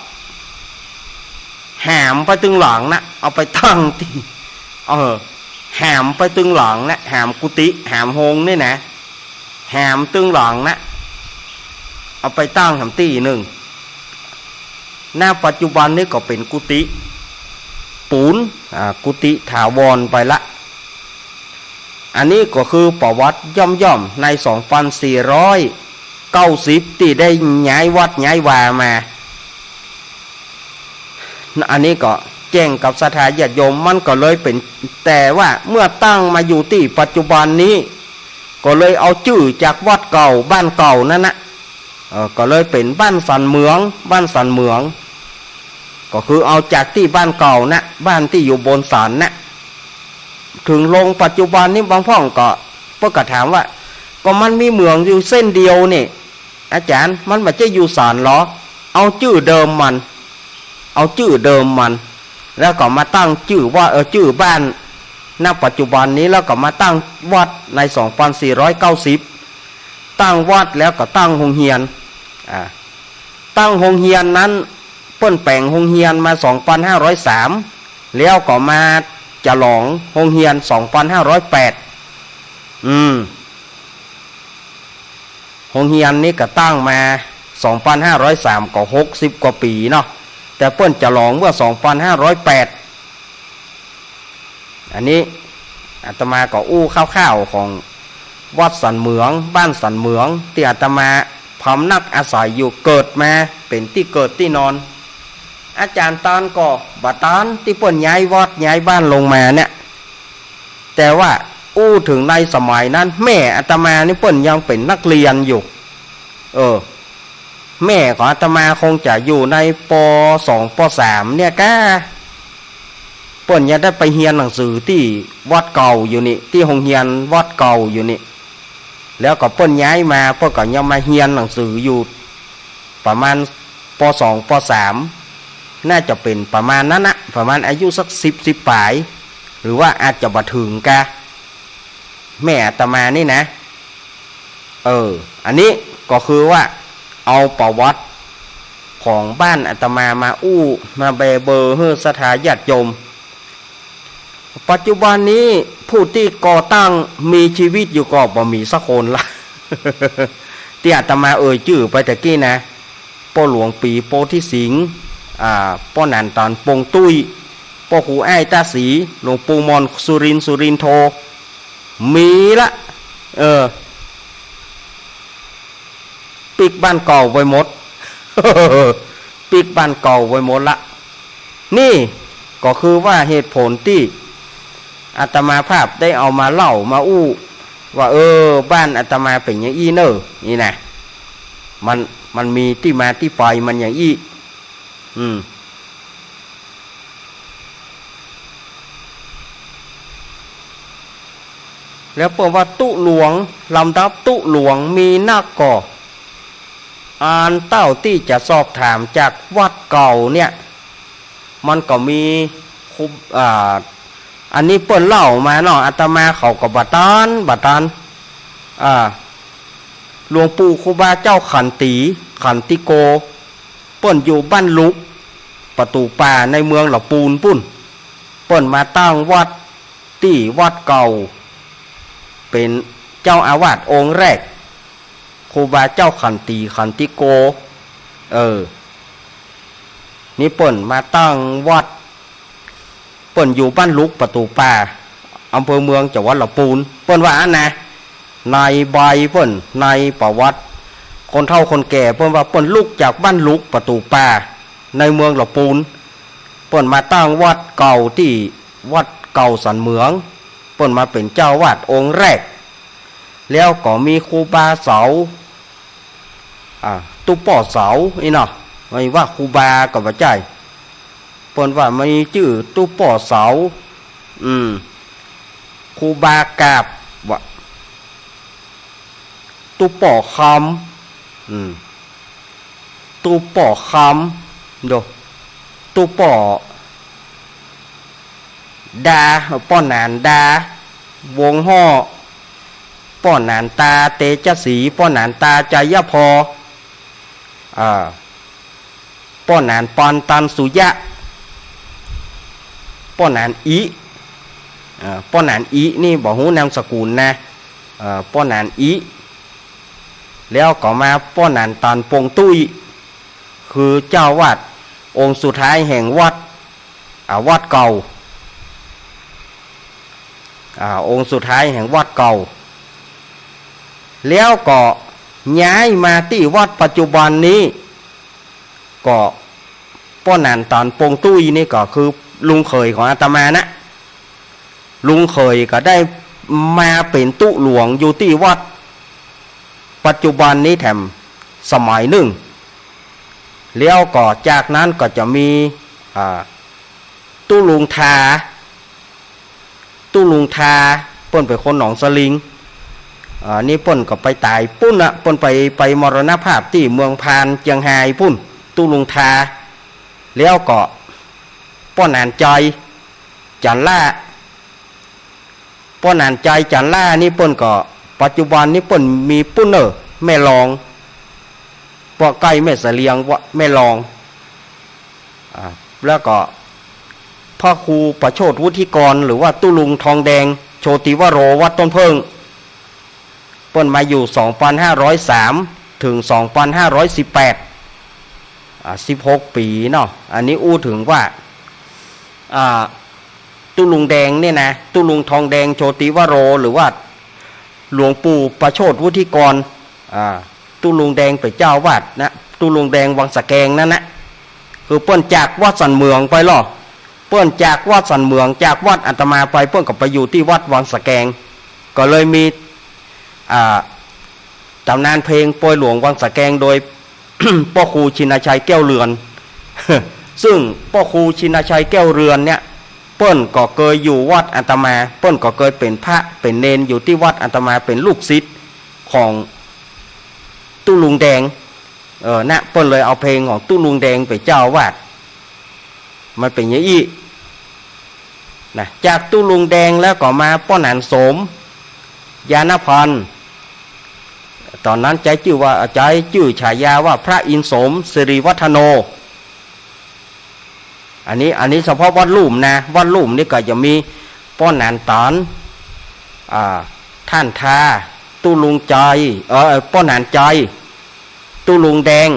หามไปตึงหลังนะ เอาไปตั้งตี้ เออ หามไปตึงหลังนะ หามกุฏิ หามโฮงนี่นะ หามตึงหลังนะ เอาไปตั้งแหมตี้นึ่ง ณ ปัจจุบันนี้ก็เป๋นกุฏิปูน อ่า กุฏิถาวรไปละ อันนี้ก็คือประวัติย่อมๆ ใน สองปันสี่ร้อยเก้าสิบ ตี้ได้ย้ายวัดย้ายวามา อันนี้ก็แจ้งกับศรัทธาญาติโยม มันก็เลยเป๋น แต่ว่าเมื่อตั้งมาอยู่ตี้ปัจจุบันนี้ ก็เลยเอาจื้อจากวัดเก่าบ้านเก่านั้นนะ เอ่อ ก็เลยเป๋นบ้านสันเหมือง บ้านสันเหมือง ก็คือเอาจากตี้บ้านเก่านะ บ้านตี้อยู่บนสันนะ เถิงลงปัจจุบันนี้บางพ่องก็ เปิ้นก็ถามว่า ก็มันมีเหมืองอยู่เส้นเดียวนี่ อาจ๋ารย์ มันบ่ใจ้อยู่สันเหรอ เอาจื้อเดิมมัน เอาจื้อเดิมมัน แล้วก็มาตั้งจื้อว่า เออ จื้อบ้าน ณ ปัจจุบันนี้ แล้วก็มาตั้งวัดใน สองปันสี่ร้อยเก้าสิบ ตั้งวัดแล้วก็ตั้งโฮงเฮียน อ่า ตั้งโฮงเฮียนนั้น เปิ้นแป๋งโฮงเฮียนมา สองปันห้าร้อยสาม แล้วก็มาฉลองโฮงเฮียน สองปันห้าร้อยแปด อืม โฮงเฮียนนี่ก็ตั้งมา สองปันห้าร้อยสาม ก็หกสิบกว่าปี๋เนาะ แต่เปิ้นฉลองเมื่อ สองปันห้าร้อยแปด อันนี้อาตมาก็อู้คร่าวๆ ของวัดสันเหมือง บ้านสันเหมือง ตี้อาตมาพำนักอาศัยอยู่ เกิดมา เป๋นตี้เกิดตี้นอน อาจ๋ารย์ตานก็บ่ตาน ตี้เปิ้นย้ายวัดย้ายบ้านลงมาเนี่ย แต่ว่าอู้เถิงในสมัยนั้น แม่อาตมานี่เปิ้นยังเป๋นนักเฮียนอยู่ เออ แม่ของอาตมาคงจะอยู่ใน ป.สอง ป.สาม เนี่ยก้า เปิ้นยังได้ไปเฮียนหนังสือตี้วัดเก่าอยู่นี่ ตี้โฮงเฮียนวัดเก่าอยู่นี่ แล้วก็เปิ้นย้ายมา เปิ้นก็ยังมาเฮียนหนังสืออยู่ ประมาณ ป.สอง ป.สาม น่าจะเป๋นประมาณนั้นนะ ประมาณอายุสักสิบ สิบป๋าย ถือว่าอาจจะบ่เถิงกาแม่อาตมานี่นะ เออ อันนี้ก็คือว่าเอาประวัติของบ้านอาตมามาอู้มาแบเบอหื้อศรัทธาญาติโยม ปัจจุบันนี้ผู้ตี้ก่อตั้งมีชีวิตอยู่ก็บ่มีสักคนละ ตี้อาตมาเอ่ยจื้อไปตะกี้นะ ป้อหลวงปี๋โพธิสิงห์ อ่า ป้อหนานต๋านปงตุ้ย ป้อครูอ้ายต้าศรี หลวงปู่หม่อนสุรินทร์ สุรินโท มีละ เออ ปิ๊กบ้านเก่าไปหมด ปิ๊กบ้านเก่าไปหมดละ นี่ก็คือว่าเหตุผลตี้อาตมาภาพได้เอามาเล่ามาอู้ ว่า เออ บ้านอาตมาเป๋นอย่างอี้เน่อ นี่นะ มัน มันมีตี้มาตี้ไปมันอย่างอี้ อืม แล้วเปิ้นว่าตุ๊หลวง ลำดับตุ๊หลวงมีนักก่อ อันเต้าตี้จะสอบถามจากวัดเก่าเนี่ย มันก็มีครู อ่า อันนี้เปิ้นเล่ามาเนาะ อาตมาเขาก็บ่ตัน บ่ตัน อ่า หลวงปู่ครูบาเจ้าขันตี ขันติโก เปิ้นอยู่บ้านลุก ประตู๋ป่า ในเมืองละปูนปู้น เปิ้นมาตั้งวัดตี้วัดเก่า เป๋นเจ้าอาวาสองค์แรก ครูบาเจ้าขันตี ขันติโก เออ นี่เปิ้นมาตั้งวัด เปิ้นอยู่บ้านลุก ประตู๋ป่า อำเภอเมือง จังหวัดละปูน เปิ้นว่าอั้นนะ ในใบเปิ้น ในประวัติ คนเฒ่าคนแก่เปิ้นว่าเปิ้นลุกจากบ้านลุก ประตู๋ป่า ในเมืองละปูน เปิ้นมาตั้งวัดเก่าตี้วัดเก่าสันเหมือง เปิ้นมาเป๋นเจ้าอาวาสองค์แรก แล้วก็มีครูบาเสา อ่า ตุ๊ป้อเสา อี้เนาะ บ่ว่าครูบาก็บ่ใจ้ เปิ้นว่ามีจื้อตุ๊ป้อเสา อืม ครูบากาบ ว่า ตุ๊ป้อคำ อืม ตุ๊ป้อคำ โด ตุ๊ป้อดา ป้อหนานดา วงฮ่อ ป้อหนานตา เตชะศรี ป้อหนานตา ชัยพอ อ่า ป้อหนานปอน ตันสุยะ ป้อหนานอิ อ่า ป้อหนานอินี่บ่ฮู้นามสกุลนะ อ่า ป้อหนานอิ แล้วก็มาป้อหนานต๋านปงตุ้ย คือเจ้าอาวาสองค์สุดท้ายแห่งวัด อ่า วัดเก่า อ่า องค์สุดท้ายแห่งวัดเก่า แล้วก็ย้ายมาตี้วัดปัจจุบันนี้ ก็ป้อหนานต๋านปงตุ้ยนี่ก็คือลุงเขยของอาตมานะ ลุงเขยก็ได้มาเป๋นตุ๊หลวงอยู่ตี้วัดปัจจุบันนี้แถมสมัยนึ่ง แล้วก็จากนั้นก็จะมี อ่า ตุ๊ลุงทา ตุ๊ลุงทา เปิ้นเป๋นคนหนองสลิง อ่า นี่เปิ้นก็ไปต๋ายปุ้นนะ เปิ้นไป ไปมรณภาพตี้เมืองพานเจียงฮายปุ้น ตุ๊ลุงทา แล้วก็ป้อหนานใจ๋ จันล่า ป้อหนานใจ๋ จันล่านี่เปิ้นก็ ปัจจุบันนี้เปิ้นมีปุ้นเน่อ แม่ลอง ป้อใก้แม่เสลียง ว่าแม่ลอง อ่า แล้วก็พระครูประโชติวุฒิกร หรือว่าตุ๊ลุงทองแดง โชติวโร วัดต้นเผิ้ง เปิ้นมาอยู่สองปันห้าร้อยสาม ถึงสองปันห้าร้อยสิบแปด อ่า สิบหกปี๋เนาะ อันนี้อู้เถิงว่า อ่า ตุ๊ลุงแดงเนี่ยนะ ตุ๊ลุงทองแดง โชติวโร หรือว่าหลวงปู่ประโชติวุฒิกร อ่า ตุ๊ลุงแดงเป๋นเจ้าอาวาสนะ ตุ๊ลุงแดงวังสะแกงนั้นนะ คือเปิ้นจากวัดสันเหมืองไปลอ เปิ้นจากวัดสันเหมือง จากวัดอาตมาไป เปิ้นก็ไปอยู่ตี้วัดวังสะแกง ก็เลยมี อ่า ต๋ำนานเพลงปอยหลวงวังสะแกง โดย ป้อครูชินชัยแก้วเรือน ซึ่งป้อครูชินชัยแก้วเรือนเนี่ย เปิ้นก็เกยอยู่วัดอาตมา เปิ้นก็เกยเป๋นพระเป๋นเณรอยู่ตี้วัดอาตมา เป๋นลูกศิษย์ของตุ๊ลุงแดง เออ นะ เปิ้นเลยเอาเพลงของตุ๊ลุงแดงเป๋นเจ้าอาวาส มันเป๋นอย่างอี้ นะ จากตุ๊ลุงแดงแล้วก็มาป้อหนานโสม ญาณพันธ์ ต๋อนนั้นใจ๊จื้อว่า ใจ๊จื้อฉายาว่าพระอินทร์โสมสิริวัฒโน อันนี้ อันนี้เฉพาะวัดลุ่มนะ วัดลุ่มนี่ก็จะมีป้อหนานต๋าน อ่า ท่านทา ตุ๊ลุงใจ๋ เอ่อ ป้อหนานใจ๋ ตุ๊ลุงแดง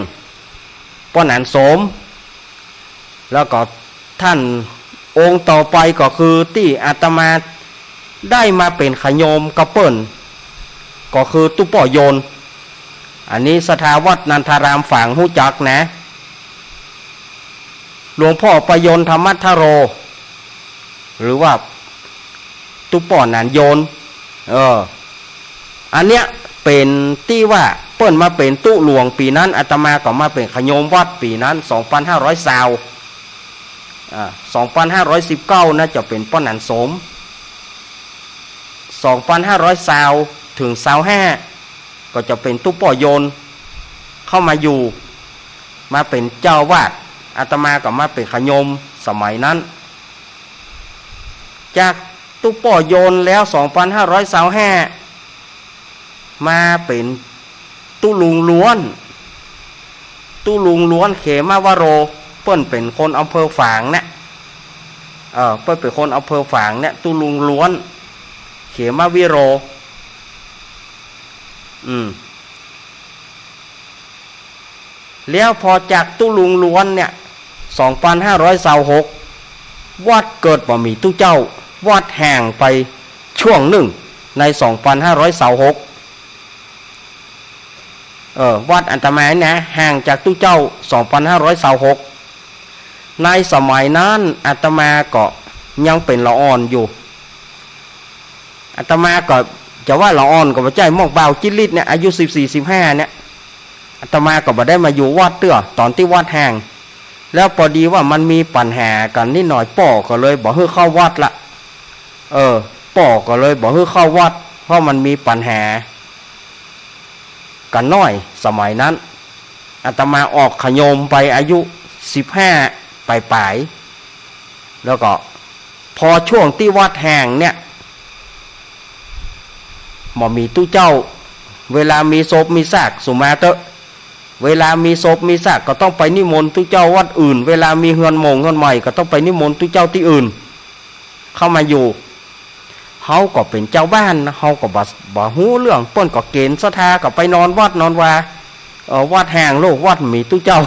ป้อหนานโสม แล้วก็ท่านองค์ต่อไปก็คือตี้อาตมาได้มาเป๋นขะโยมกับเปิ้น ก็คือตุ๊ป้อโยน อันนี้ศรัทธาวัดนันทารามฝางฮู้จักนะ หลวงพ่อประยนต์ธรรมทโร หรือว่าตุ๊ป้อหนานโยน เออ อันเนี้ยเป๋นตี้ว่าเปิ้นมาเป๋นตุ๊หลวงปี๋นั้น อาตมาก็มาเป๋นขะโยมวัดปี๋นั้น สองปันห้าร้อยซาว อ่า สองปันห้าร้อยสิบเก้า น่าจะเป๋นป้อหนานโสม สองปันห้าร้อยซาว เถิงซาวห้า ก็จะเป๋นตุ๊ป้อโยน เข้ามาอยู่ มาเป๋นเจ้าอาวาส อาตมาก็มาเป๋นขะโยมสมัยนั้น จากตุ๊ป้อโยนแล้ว สองปันห้าร้อยซาวห้า มาเป๋นตุ๊ลุงล้วน ตุ๊ลุงล้วนเขมวโร เปิ้นเป๋นคนอำเภอฝางนะ เออ เปิ้นเป๋นคนอำเภอฝางเนี่ย ตุ๊ลุงล้วน เขมวิโร อืม แล้วพอจากตุ๊ลุงล้วนเนี่ย สองปันห้าร้อยซาวหก วัดเกิดบ่มีตุ๊เจ้า วัดแห้งไปช่วงนึ่งใน สองปันห้าร้อยซาวหก เออ วัดอาตมานะ แห้งจากตุ๊เจ้า สองปันห้าร้อยซาวหก ในสมัยนั้นอาตมาก็ยังเป๋นละอ่อนอยู่ อาตมาก็จะว่าละอ่อนก็บ่ใจ้ หม่องบ่าวจิตรฤทธิ์เนี่ย อายุสิบสี่ สิบห้าเนี่ย อาตมาก็บ่ได้มาอยู่วัดเตื้อ ต๋อนตี้วัดแห้ง แล้วปอดีว่ามันมีปัญหากั๋นนิดหน่อย ป้อก็เลยบ่หื้อเข้าวัดละ เออ ป้อก็เลยบ่หื้อเข้าวัด เพราะมันมีปัญหากั๋นหน้อย สมัยนั้น อาตมาออกขะโยมไปอายุสิบห้าป๋ายๆ แล้วก็พอช่วงตี้วัดแห้งเนี่ย บ่มีตุ๊เจ้า เวลามีศพมีซาก สุมาเต๊อะ เวลามีศพมีซากก็ต้องไปนิมนต์ตุ๊เจ้าวัดอื่น เวลามีเฮือนหม่งเฮือนใหม่ก็ต้องไปนิมนต์ตุ๊เจ้าตี้อื่น เข้ามาอยู่ เฮาก็เป๋นจาวบ้านนะ เฮาก็บ่ บ่ฮู้เรื่อง เปิ้นก็เก๋ณฑ์ศรัทธาก็ไปนอนวัดนอนวา เอ่อ วัดแห้งโลก วัดบ่มีตุ๊เจ้า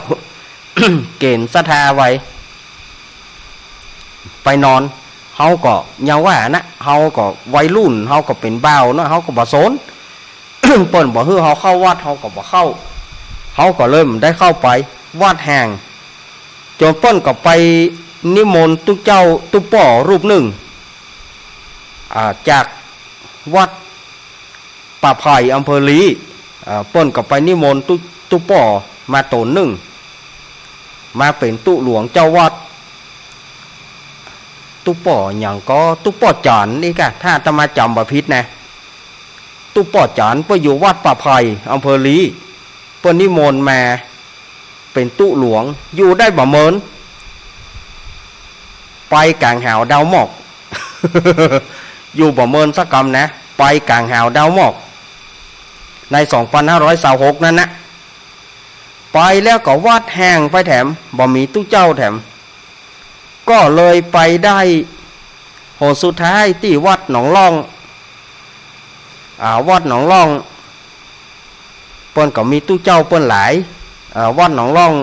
เก๋ณฑ์ศรัทธาไว้ ไปนอน เฮาก็ยังว่านะ เฮาก็วัยรุ่น เฮาก็เป๋นบ่าวเนาะ เฮาก็บ่สน เปิ้นบ่หื้อเฮาเข้าวัด เฮาก็บ่เข้า เฮาก็เลยบ่ได้เข้าไป วัดแห้ง จ๋นเปิ้นก็ไปนิมนต์ตุ๊เจ้าตุ๊ป้อรูปนึ่ง อ่า จากวัดป่าไผ่ อำเภอลี อ่า เปิ้นก็ไปนิมนต์ตุ๊ ตุ๊ป้อมาต๋นนึ่ง มาเป๋นตุ๊หลวงเจ้าวัด ตุ๊ป้อหยังก็ ตุ๊ป้อจ๋านนี่กะ ถ้าอาตมาจ๋ำบ่ผิดนะ ตุ๊ป้อจ๋านเปิ้นอยู่วัดป่าไผ่ อำเภอลี เปิ้นนิมนต์มาเป๋นตุ๊หลวง อยู่ได้บ่เมิน ไปก๋างหาวดาวหมอก อยู่บ่เมินสักกำนะ ไปก๋างหาวดาวหมอก ในสองปันห้าร้อยซาวหกนั้นนะ ไปแล้วก็วัดแห้งไปแถม บ่มีตุ๊เจ้าแถม ก็เลยไปได้หนสุดท้ายตี้วัดหนองล่อง อ่า วัดหนองล่อง เปิ้นก็มีตุ๊เจ้าเปิ้นหลาย อ่า วัดหนองล่อง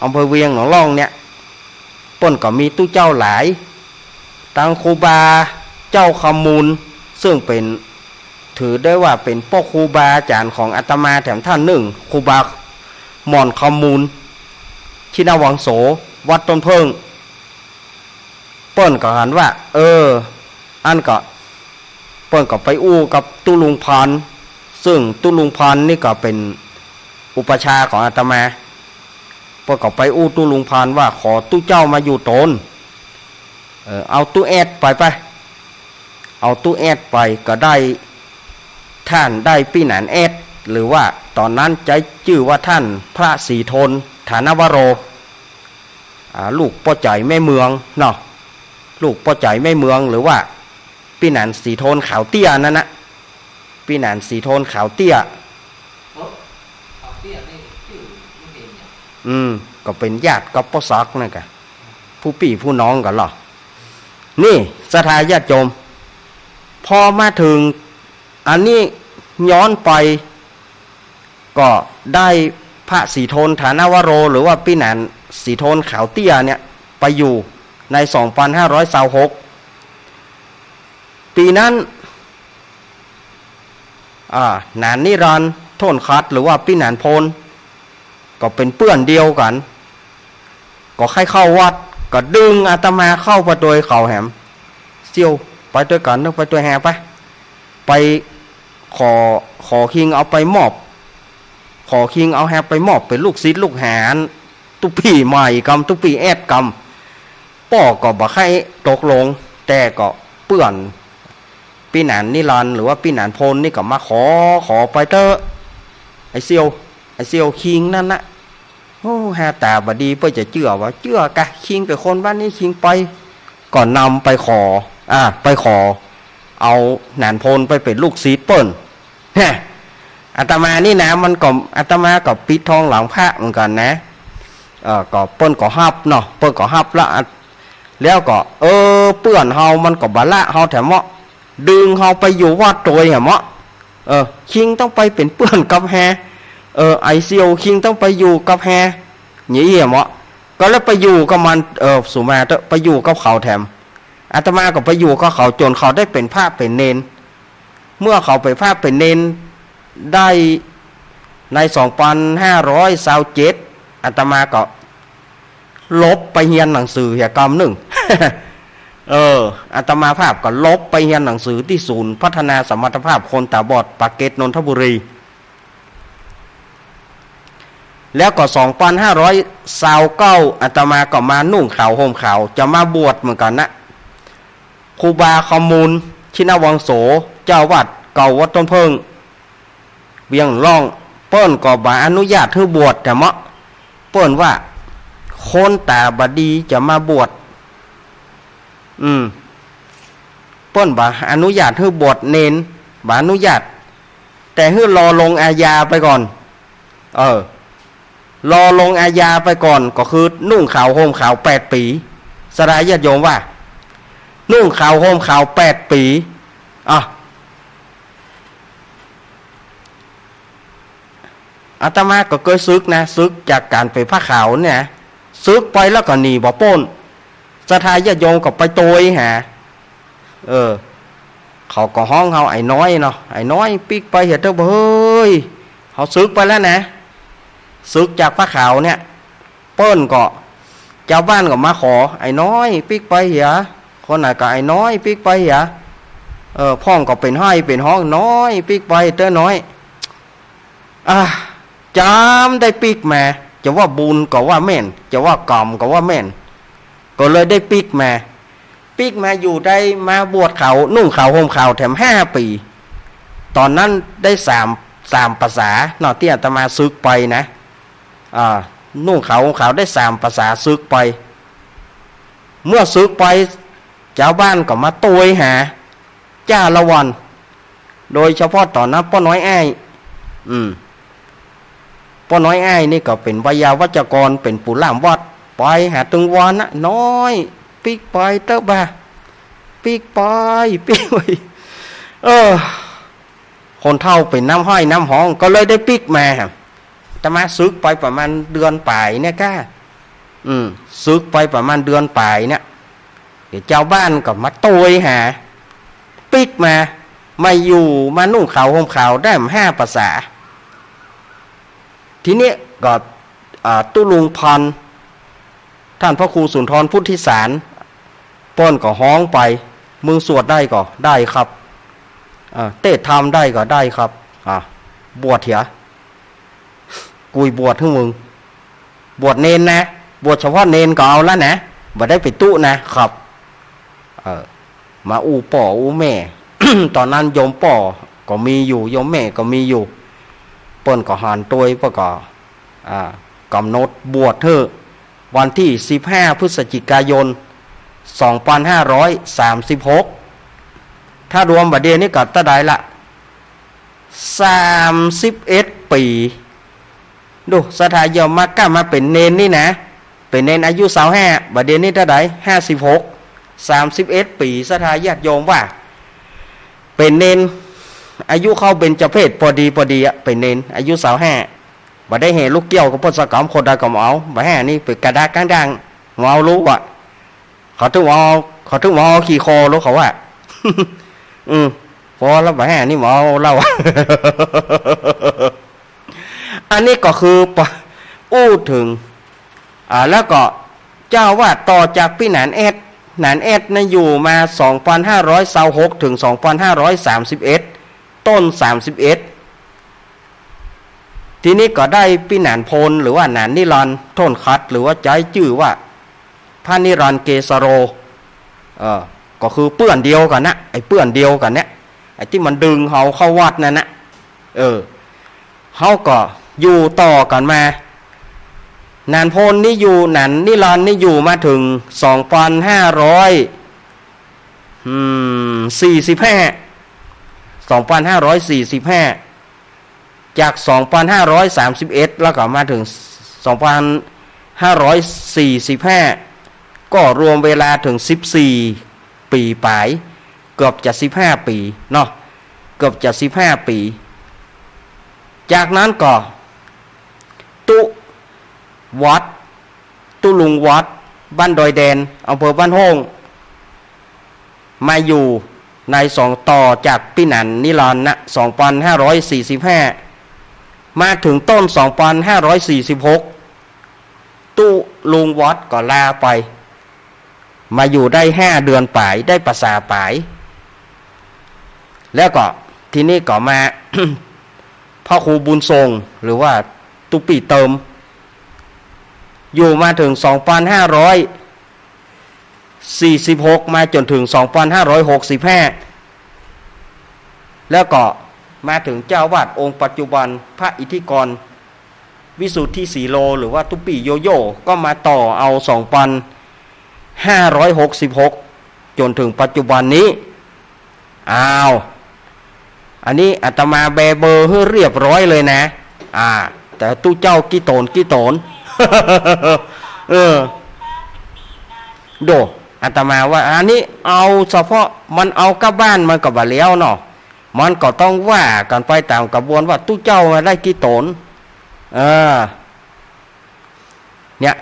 อำเภอเวียงหนองล่องเนี่ย เปิ้นก็มีตุ๊เจ้าหลาย ตังครูบาเจ้าคำมูล ซึ่งเป๋น ถือได้ว่าเป๋นป้อครูบาอาจ๋ารย์ของอาตมาแถมท่านนึ่ง ครูบาหม่อนคำมูล ชินวังโส วัดต้นเผิ้ง เปิ้นก็หันว่า เออ อันก็ เปิ้นก็ไปอู้กับตุ๊ลุงพร ซึ่งตุ๊ลุงพรนี่ก็เป๋นอุปัชฌาย์ของอาตมา เปิ้นก็ไปอู้ตุ๊ลุงพรว่า ขอตุ๊เจ้ามาอยู่ต๋น เออ เอาตุ๊แอดไปไป เอาตุ๊แอดไปก็ได้ ท่านได้ปี้หนานแอด หรือว่าต๋อนนั้นใจ๊จื้อว่าท่านพระศรีทน ฐานวโร อ่า ลูกป้อใจ๋แม่เมืองเนาะ ลูกป้อใจ๋แม่เมือง หรือว่าปี้หนานศรีโทนขาวเตี้ยนั่นนะ ปี้หนานศรีโทนขาวเตี้ย เอ้อ ขาวเตี้ยนี่จื้อบ่เป๋นหยัง อืม ก็เป๋นญาติกับป้อศักดิ์นั่นกะ ผู้ปี้ผู้น้องกั๋นลอ นี่ศรัทธาญาติโยม พอมาเถิงอันนี้ย้อนไป ก็ได้พระศรีโทนฐานวโร หรือว่าปี้หนานศรีโทนขาวเตี้ยเนี่ย ไปอยู่ในสองปันห้าร้อยซาวหก ปี๋นั้น อ่า หนานนิรันดร์ โทนขัด หรือว่าปี้หนานโพน ก็เป๋นเปื้อนเดียวกั๋น ก็ใค่เข้าวัด ก็ดึงอาตมาเข้าไปตวยเขาแหม เสี่ยว ไปตวยกั๋นเน่อ ไปตวยแฮไป ไปขอ ขอคิงเอาไปมอบ ขอคิงเอาแฮไปมอบเป๋นลูกศิษย์ลูกหา ตุ๊ปี้ใหม่กำ ตุ๊ปี้แอดกำ ป้อก็บ่ใค่ตกลง แต่ก็เปื้อน ปี้หนานนิรันดร์ หรือว่าปี้หนานโพนนี่ก็มาขอ ขอไปเต๊อะ ไอ้เสี่ยว ไอ้เสี่ยวคิงนั่นนะ โอ้ หน้าต๋าบ่ดี เปิ้นจะเจื้อบ่ เจื้อกะ คิงเป๋นคนบ้านนี้ คิงไป ก็นำไปขอ อ่า ไปขอ เอาหนานโพนไปเป๋นลูกศิษย์เปิ้น ฮะ อาตมานี่นะ มันก็ อาตมาก็ปิดทองหลังพระเหมือนกั๋นนะ เอ่อ ก็เปิ้นก็ฮับเนาะ เปิ้นก็ฮับละ แล้วก็ เออ เปื้อนเฮามันก็บ่ละเฮาแถมเมาะ ดึงเฮาไปอยู่วัดตวยแถมเมาะ เออ คิงต้องไปเป๋นเปื้อนกับแฮ เออ ไอ้เสี่ยวคิงต้องไปอยู่กับแฮ อย่างอี้แถมเมาะ ก็เลยไปอยู่กับมัน เออ สุมาเต๊อะ ไปอยู่กับเขาแถม อาตมาก็ไปอยู่กับเขาจ๋นเขาได้เป๋นพระเป๋นเณร เมื่อเขาเป๋นพระเป๋นเณรได้ในสองปันห้าร้อยซาวเจ็ด อาตมาก็หลบไปเฮียนหนังสือเหียกำนึ่ง เออ อาตมาภาพก็หลบไปเฮียนหนังสือตี้ศูนย์พัฒนาสมรรถภาพคนตาบอดปากเกร็ด นนทบุรี แล้วก็สองปันห้าร้อยซาวเก้า อาตมาก็มานุ่งขาวห่มขาว จะมาบวชเหมือนกั๋นนะ ครูบาคำมูล ชินวังโส เจ้าอาวาสเก่าวัดต้นเผิ้ง เวียงหล่อง เปิ้นก็บ่อนุญาตหื้อบวชแถมเมาะ เปิ้นว่าคนต๋าบ่ดีจะมาบวช อืม เปิ้นบ่อนุญาตหื้อบวชเณร บ่อนุญาต แต่หื้อรอลงอาญาไปก่อน เออ รอลงอาญาไปก่อน ก็คือนุ่งขาวห่มขาวแปดปี๋ ศรัทธาญาติโยมว่า นุ่งขาวห่มขาวแปดปี๋ อ่ะ อาตมาก็เกยสึกนะ สึกจากก๋านเป๋นพระขาวเนี่ย สึกไปแล้วก็หนีบ่ป๊น ศรัทธาญาติโยมก็ไปตวยหา เออ เขาก็ฮ้องเฮา ไอ้น้อยเนาะ ไอ้น้อย ปิ๊กไปเหียเต๊อะบ่เฮ้ย เฮาสึกไปแล้วนะ สึกจากพระขาวเนี่ย เปิ้นก็ จาวบ้านก็มาขอ ไอ้น้อย ปิ๊กไปเหีย คนไหนก็ ไอ้น้อย ปิ๊กไปเหีย เออ พ่องก็เป๋นไห้เป๋นฮ้อง น้อย ปิ๊กไปเต๊อะน้อย อ่ะ จำได้ปิ๊กมา จะว่าบุญก็ว่าแม่น จะว่ากรรมก็ว่าแม่น ก็เลยได้ปิ๊กมา ปิ๊กมาอยู่ได้ มาบวชขาว นุ่งขาวห่มขาวแถมห้าปี๋ ต๋อนนั้นได้สาม สามพรรษาเนาะ ตี้อาตมาสึกไปนะ อ่า นุ่งขาวห่มขาวได้สามพรรษา สึกไป เมื่อสึกไป จาวบ้านก็มาตวยหา จ้าละวัน โดยเฉพาะต๋อนนั้นป้อน้อยอ้าย อืม ป้อน้อยอ้ายนี่ก็เป๋นไวยาวัจกร เป๋นปู่ล่ามวัด ไปหาตึงวันนะ น้อย ปิ๊กไปเต๊อะบ่า ปิ๊กไป ปิ๊กไป เออ คนเฒ่าเป๋นน้ำไห้น้ำฮ้อง ก็เลยได้ปิ๊กมา อาตมาสึกไปประมาณเดือนป๋ายเนี่ยก้า อืม สึกไปประมาณเดือนป๋ายเนี่ย เดี๋ยวจาวบ้านก็มาตวยหา ปิ๊กมา มาอยู่ มานุ่งขาวห่มขาวได้ห้าพรรษา ทีนี้ก็ อ่า ตุ๊ลุงพัน ท่านพระครูสุนทรพุทธิสาร เปิ้นก็ฮ้องไป มึงสวดได้ก่อ ได้ครับ อ่า เตศน์ธรรมได้ก่อ ได้ครับ อ่า บวชเหีย กูจะบวชหื้อมึง บวชเณรนะ บวชเฉพาะเณรก็เอาละนะ บ่ได้เป๋นตุ๊นะ ครับ เออ มาอู้ป้ออู้แม่ ต๋อนนั้นโยมป้อก็มีอยู่ โยมแม่ก็มีอยู่ เปิ้นก็หันตวย เปิ้นก็ อ่า ก๋ำหนดบวชหื้อ วันตี้สิบห้าพฤศจิกายน สองปันห้าร้อยสามสิบหก ถ้ารวมบ่าเดี่ยวนี้ก็เต้าใดละ สามสิบเอ็ดปี๋ ดู ศรัทธาโยมมาก้ามาเป๋นเณรนี่นะ เป๋นเณรอายุซาวห้า บ่าเดี่ยวนี้เต้าใด ห้าสิบหก สามสิบเอ็ดปี๋ ศรัทธาญาติโยมว่า เป๋นเณรอายุเข้าเบญจเพสพอดีพอดีอะ เป๋นเณรอายุซาวห้า บ่ได้แห่ลูกเกี้ยวกับเปิ้นสักกำ คนใดก็บ่เอา บ่าแห่นี่เป๋นกระดากกลางด่าง บ่เอาลูกอะ เขาถึงบ่เอา เขาถึงบ่เอาขี้คอลูกเขาว่า อืม พอแล้วบ่าแห่นี่บ่เอาเล่า อันนี้ก็คือปะ อู้ถึง อ่า แล้วก็เจ้าอาวาสต่อจากปี้หนานแอด หนานแอดนะอยู่มา สองปันห้าร้อยซาวหก ถึง สองปันห้าร้อยสามสิบเอ็ด ต้น สามสิบเอ็ด ทีนี้ก็ได้ปี้หนานพล หรือว่าหนานนิรันดร์ โทนขัด หรือว่าใจ๊จื้อว่า พระนิรันดร์เกสโร เออ ก็คือเปื้อนเดียวกั๋นนะ ไอ้เปื้อนเดียวกั๋นเนี่ย ไอ้ตี้มันดึงเฮาเข้าวัดนั่นนะ เออ เฮาก็อยู่ต่อกั๋นมา หนานพลนี่อยู่ หนานนิรันดร์นี่อยู่มาถึง สองปันห้าร้อย อืม สี่สิบห้า สองปันห้าร้อยสี่สิบห้า จาก สองปันห้าร้อยสามสิบเอ็ด แล้วก็มาถึง สองปันห้าร้อยสี่สิบห้า ก็รวมเวลาถึง สิบสี่ ปี๋ป๋าย เกือบจะ สิบห้า ปี๋เนาะ เกือบจะ สิบห้า ปี๋ จากนั้นก็ ตุ๊วัด ตุ๊ลุงวัด บ้านดอยแดน อำเภอบ้านโฮ่ง มาอยู่ในสองต่อจากปี้หนานนิรันดร์นะ สองปันห้าร้อยสี่สิบห้า มาถึงต้น สองปันห้าร้อยสี่สิบหก ตุ๊ลุงวัดก็ลาไป มาอยู่ได้ห้าเดือนป๋าย ได้พรรษาป๋าย แล้วก็ทีนี้ก็มา พระครูบุญทรง หรือว่าตุ๊ปี้เติม อยู่มาถึง สองปันห้าร้อยสี่สิบหก มาจ๋นถึง สองปันห้าร้อยหกสิบห้า แล้วก็มาถึงเจ้าอาวาสองค์ปัจจุบัน พระอิทธิกร วิสุทธิสีโล หรือว่าตุ๊ปี้โยโย่ ก็มาต่อเอา สองปันห้าร้อยหกสิบหก จ๋นถึงปัจจุบันนี้ อ้าว อันนี้อาตมาแบเบอร์หื้อเรียบร้อยเลยนะ อ่า แต่ตุ๊เจ้ากี้โตนกี้โตน เออ โด อาตมาว่า อันนี้เอาเฉพาะมันเอากลับบ้านมันก็บ่แล้วเนาะ มันก็ต้องว่ากั๋นไปต๋ามกระบวนว่าตุ๊เจ้ามาได้กี้โตน เออ เนี่ย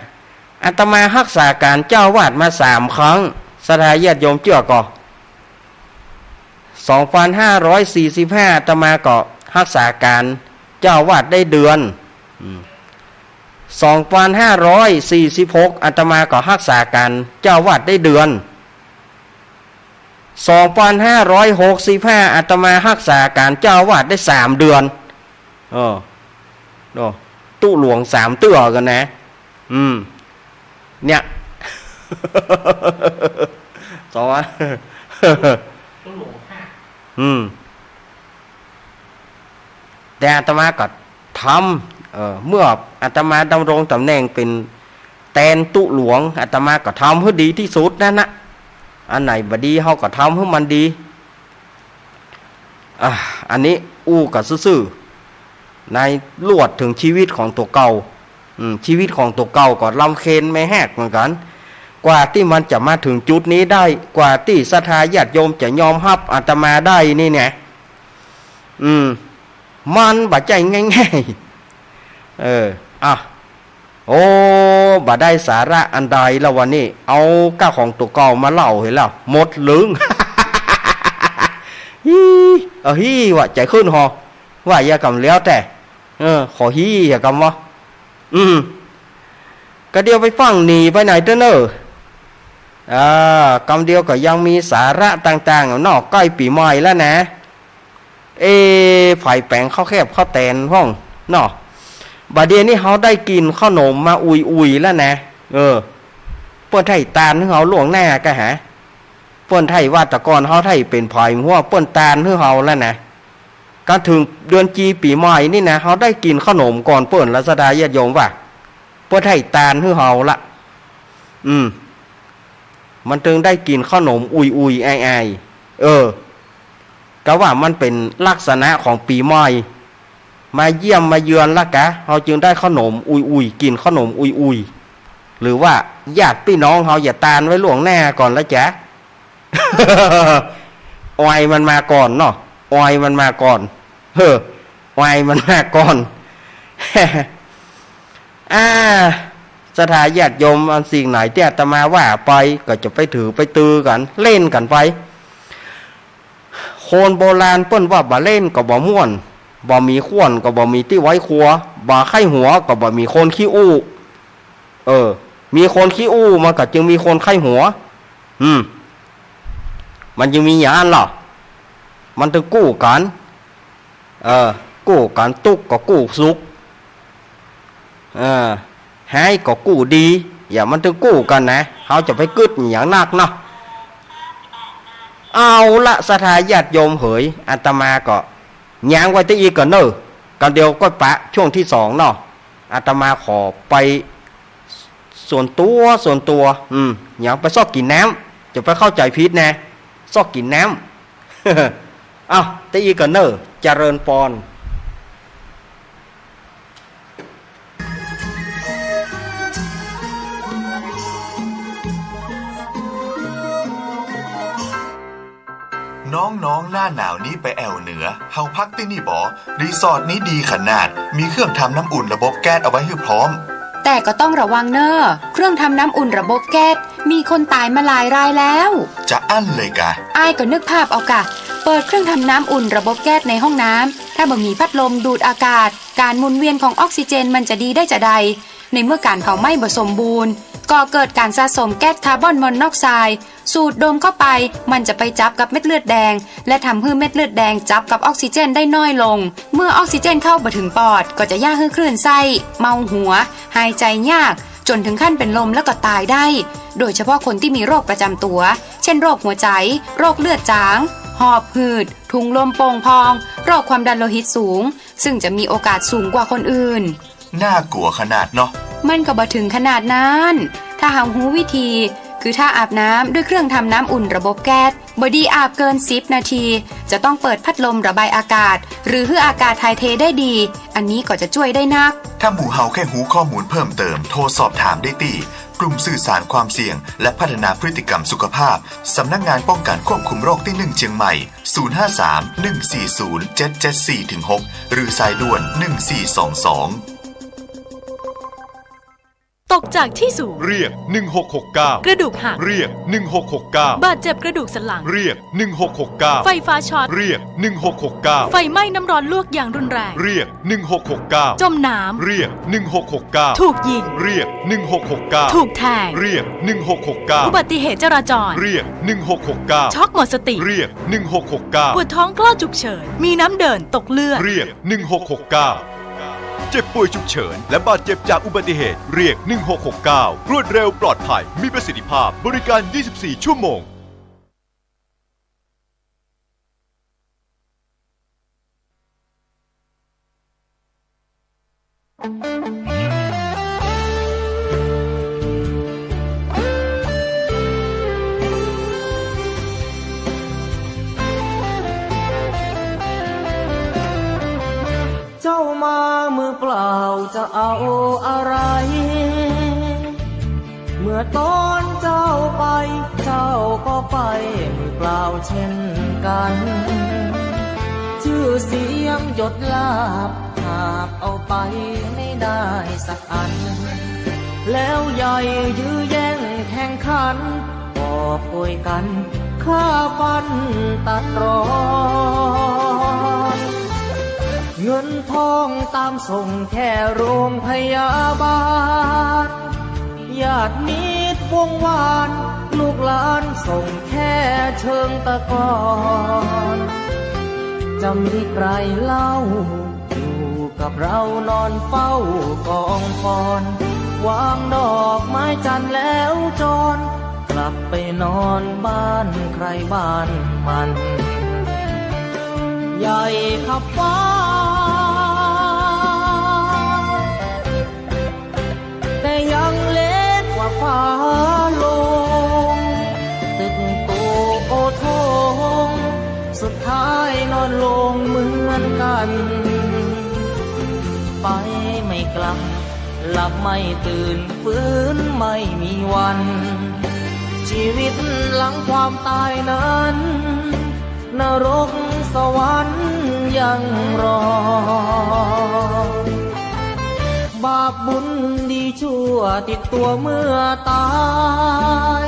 อาตมาฮักษาก๋านเจ้าอาวาสมาสามครั้ง ศรัทธาญาติโยมเจื้อก่อ สองปันห้าร้อยสี่สิบห้า อาตมาก็ฮักษาก๋านเจ้าอาวาสได้เดือน อืม สองปันห้าร้อยสี่สิบหก อาตมาก็ฮักษาก๋านเจ้าอาวาสได้เดือน สองปันห้าร้อยหกสิบห้า อาตมาฮักษาก๋านเจ้าอาวาสได้สามเดือน เออ โอ้ ตุ๊หลวงสามเตื้อกั๋นนะ อืม เนี่ย สองวัน ตุ๊หลวงห้า อืม แต่อาตมาก็ทำ เอ่อ เมื่ออาตมาดำรงต๋ำแหน่งเป๋นแตนตุ๊หลวง อาตมาก็ทำหื้อดีตี้สุดนั่นนะ อันไหนบ่ดีเฮาก็ทำหื้อมันดี อ่ะ อันนี้อู้กั๋นซื่อๆ ในลวดเถิงจีวิตของตั๋วเก่า อืม จีวิตของตั๋วเก่าก็ลำเค็ญแม่แฮกเหมือนกั๋น กว่าตี้มันจะมาเถิงจุดนี้ได้ กว่าตี้ศรัทธาญาติโยมจะยอมฮับอาตมาได้นี่เนี่ย อืม มันบ่ใจ้ง่ายๆ เออ อ่ะ โอ้ บ่ได้สาระอันใดแล้ววันนี้ เอาก้าของตั๋วเก่ามาเล่าหื้อแล้ว หมดลึง ฮี่ เออ ฮี่ ว่าใจ๋ขึ้นหอ ว่าอย่ากำแล้วแต่ เออ ขอฮี่อย่ากำวะ อืม ก็เดี๋ยวไปฟั่งหนีไปไหนเต๊อะเน่อ อ่า กำเดียวก็ยังมีสาระต่างๆ เนาะ ใก้ปี๋ใหม่แล้วนะ เอ๊ะ ใผแป๋งข้าวแคบข้าวแตนพ่องเนาะ บ่าเดี่ยวนี้เฮาได้กิ๋นข้าวหนมมาอุ่ยๆ แล้วนะ เออ เปิ้นไถ่ตานหื้อเฮาล่วงหน้าก่ะหา เปิ้นไถ่ว่าแต่ก่อนเฮาไถ่เป๋นใผหั้ว เปิ้นตานหื้อเฮาแล้วนะ ก่อนเถิงเดือนจีปี๋ใหม่นี่นะ เฮาได้กิ๋นข้าวหนมก่อนเปิ้นละ ศรัทธาญาติโยมว่า เปิ้นไถ่ตานหื้อเฮาละ อืม มันตึงได้กิ๋นเข้าหนมอุ่ยๆ อายๆ เออ กาว่ามันเป๋นลักษณะของปี๋ใหม่ มาเยี่ยมมาเยือนละกา เฮาจึงได้เข้าหนมอุ่ยๆ กิ๋นเข้าหนมอุ่ยๆ หรือว่าญาติปี้น้องเฮาอย่าตานไว้ล่วงหน้าก่อนละจ๊ะ ออยมันมาก่อนเนาะ ออยมันมาก่อน เฮ้อ ออยมันมาก่อน อ่า ศรัทธาญาติโยม อันสิ่งไหนตี้อาตมาว่าไป ก็จะไปถือไปตือกั๋น เล่นกั๋นไป คนโบราณเปิ้นว่าบ่าเล่นก็บ่าม่วน บ่ามีข้วนก็บ่ามีตี้ไว้ครัว บ่าใค่หัวก็บ่ามีคนขี้อู้ เออ มีคนขี้อู้มันก็จึงมีคนใค่หัว อืม มันจึงมีอย่างนั้นล่ะ มันตึงกู้กั๋น เออ กู้กั๋น ตุ๊กข์ก็กู้สุข เออ ฮ้ายก็กู้ดี อย่างมันตึงกู้กั๋นนะ เฮาจะไปกึ๊ดอย่างนักเนาะ เอาละ ศรัทธาญาติโยมเหย อาตมาก็หย้างไว้ตี้อี้ก่อนเน่อ กำเดียวก็ปะช่วงตี้สองเนาะ อาตมาขอไปส่วนตั๋ว ส่วนตั๋ว อืม หย้างไปซอกกิ๋นน้ำ จะไปเข้าใจ๋ผิดนะ ซอกกิ๋นน้ำ เอ้า ตี้อี้ก่อนเน่อ เจริญปอน น้องๆ หน้าหนาวนี้ไปแอ่วเหนือ เฮาพักตี้นี่บ่ รีสอร์ทนี้ดีขนาด มีเครื่องทำน้ำอุ่นระบบแก๊สเอาไว้หื้อพร้อม แต่ก็ต้องระวังเน่อ เครื่องทำน้ำอุ่นระบบแก๊ส มีคนต๋ายมาหลายรายแล้ว จะอั้นเลยกา อ้ายก็นึกภาพเอากา เปิดเครื่องทำน้ำอุ่นระบบแก๊สในห้องน้ำ ถ้าบ่มีพัดลมดูดอากาศ ก๋านหมุนเวียนของออกซิเจนมันจะดีได้จาใด ในเมื่อก๋านเผาไหม้บ่สมบูรณ์ ก่อเกิดก๋านสะสมแก๊สคาร์บอนมอนอกไซด์ สูดดมเข้าไป มันจะไปจับกับเม็ดเลือดแดง และทำหื้อเม็ดเลือดแดงจับกับออกซิเจนได้น้อยลง เมื่อออกซิเจนเข้าบ่ถึงปอด ก็จะเยียะหื้อคลื่นไส้ เมาหัว หายใจ๋ยาก จ๋นถึงขั้นเป๋นลมแล้วก็ต๋ายได้ โดยเฉพาะคนตี้มีโรคประจ๋ำตั๋ว เช่น โรคหัวใจ๋ โรคเลือดจ๋าง หอบหืด ถุงลมโป่งพอง โรคความดันโลหิตสูง ซึ่งจะมีโอกาสสูงกว่าคนอื่น น่ากลัวขนาดเนาะ มันก็บ่ถึงขนาดนั้น ถ้าเฮาฮู้วิธี คือถ้าอาบน้ำด้วยเครื่องทำน้ำอุ่นระบบแก๊ส บ่ดีอาบเกินสิบนาที จะต้องเปิดพัดลมระบายอากาศ หรือหื้ออากาศถ่ายเทได้ดี อันนี้ก็จะจ้วยได้นัก ถ้าหมู่เฮาใค่ฮู้ข้อมูลเพิ่มเติม โทรสอบถามได้ตี้ กลุ่มสื่อสารความเสี่ยง และพัฒนาพฤติกรรมสุขภาพ สำนักงานป้องกันควบคุมโรคตี้หนึ่งเจียงใหม่ ศูนย์ห้าสาม หนึ่งสี่ศูนย์ เจ็ดเจ็ดสี่ ถึง หก หรือสายด่วน หนึ่งสี่สองสอง ตกจากที่สูง เรียก หนึ่งหกหกเก้า กระดูกหัก เรียก หนึ่งหกหกเก้า บาดเจ็บกระดูกสันหลัง เรียก หนึ่งหกหกเก้า ไฟฟ้าช็อต เรียก หนึ่งหกหกเก้า ไฟไหม้น้ำร้อนลวกอย่างรุนแรง เรียก หนึ่งหกหกเก้า จมน้ำ เรียก หนึ่งหกหกเก้า ถูกยิง เรียก หนึ่งหกหกเก้า ถูกแทง เรียก หนึ่งหกหกเก้า อุบัติเหตุจราจร เรียก หนึ่งหกหกเก้า ช็อกหมดสติ เรียก หนึ่งหกหกเก้า ปวดท้องคลอดฉุกเฉิน มีน้ำเดิน ตกเลือด เรียก หนึ่งหกหกเก้า เจ็บป่วยฉุกเฉิน และบาดเจ็บจากอุบัติเหตุ เรียก หนึ่งหกหกเก้า รวดเร็ว ปลอดภัย มีประสิทธิภาพ บริการ ยี่สิบสี่ ชั่วโมง เจ้ามามือเปล่าจะเอาอะไร เมื่อตอนเจ้าไป เจ้าก็ไปมือเปล่าเช่นกัน ชื่อเสียงยศลาภ หาบเอาไปไม่ได้สักอัน แล้วใหญ่ยื้อแย่งแข่งขัน กอบโกยกันฆ่าฟันตัดรอน เงินทองตามส่งแค่โรงพยาบาล ญาติมิตรวงวาน ลูกหลานส่งแค่เชิงตะกอน จะมีใครเล่า อยู่กับเรานอนเฝ้ากองฟอน วางดอกไม้จันทร์แล้วจร กลับไปนอนบ้านใครบ้านมัน ใหญ่ขับฟ้า แต่ยังเล็กกว่าฟ้าลง ลงเหมือนกัน ไปไม่กลับ หลับไม่ตื่น ฟื้นไม่มีวัน ชีวิตหลังความตายนั้น นรกสวรรค์ยังรอ บาปบุญดีชั่วติดตัวเมื่อตาย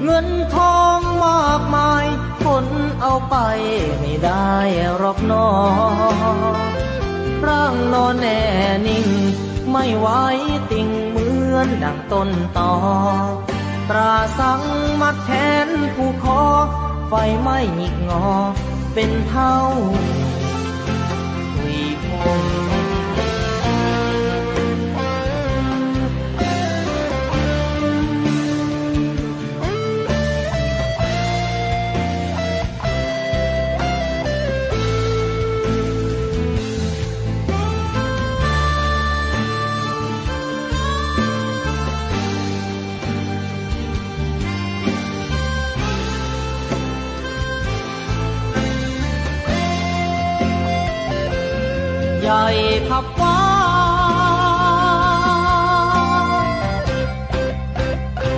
เงินทองมากมาย คนเอาไปไม่ได้หรอกหนอ ร่างนอนแน่นิ่ง ไม่ไหวติง เหมือนดังต้นตอ ตราสังมัดแขนผูกคอ ไฟไหม้หงิกงอ เป็นเท่าหุยผง ใหญ่ขับฟ้า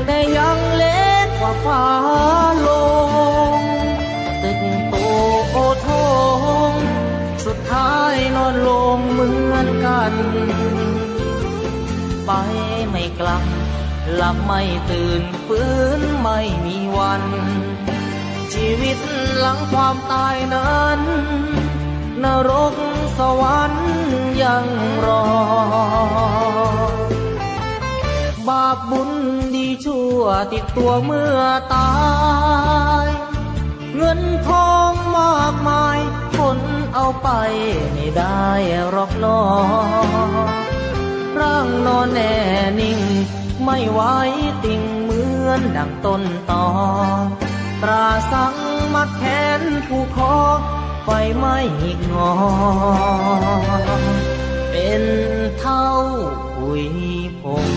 แต่ยังเล็กกว่าฟ้าลง ตึกโตโอโถง สุดท้ายนอนลงเหมือนกัน ไปไม่กลับ หลับไม่ตื่น ฟื้นไม่มีวัน ชีวิตหลังความตายนั้น นรกสวรรค์ยังรอ บาปบุญดีชั่วติดตัวเมื่อตาย เงินทองมากมาย คนเอาไปไม่ได้หรอกหนอ ร่างนอนแน่นิ่ง ไม่ไหวติง เหมือนดังต้นตอ ตราสังมัดแขนผูกคอ ไฟไหม้หงิกงอ เป็นเท่าหุยผง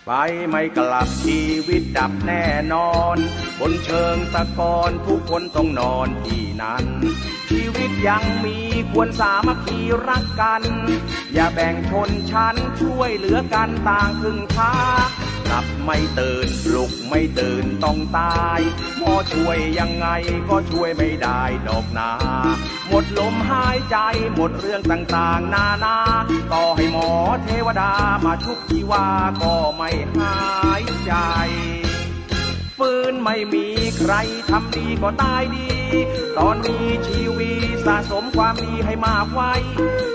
ไปไม่กลับ ชีวิตดับแน่นอน บนเชิงตะกอนทุกคนต้องนอนที่นั่น ชีวิตยังมีควรสามัคคีรักกัน อย่าแบ่งชนชั้น ช่วยเหลือกันต่างพึ่งพา หลับไม่ตื่น ปลุกไม่ตื่นต้องตาย หมอช่วยยังไงก็ช่วยไม่ได้ดอกนา หมดลมหายใจ หมดเรื่องต่างๆนานา ต่อให้หมอเทวดามาชุบชีวาก็ไม่หายใจ ฟื้นไม่มี ใครทำดีก็ตายดี ตอนมีชีวีสะสมความดีให้มากไว้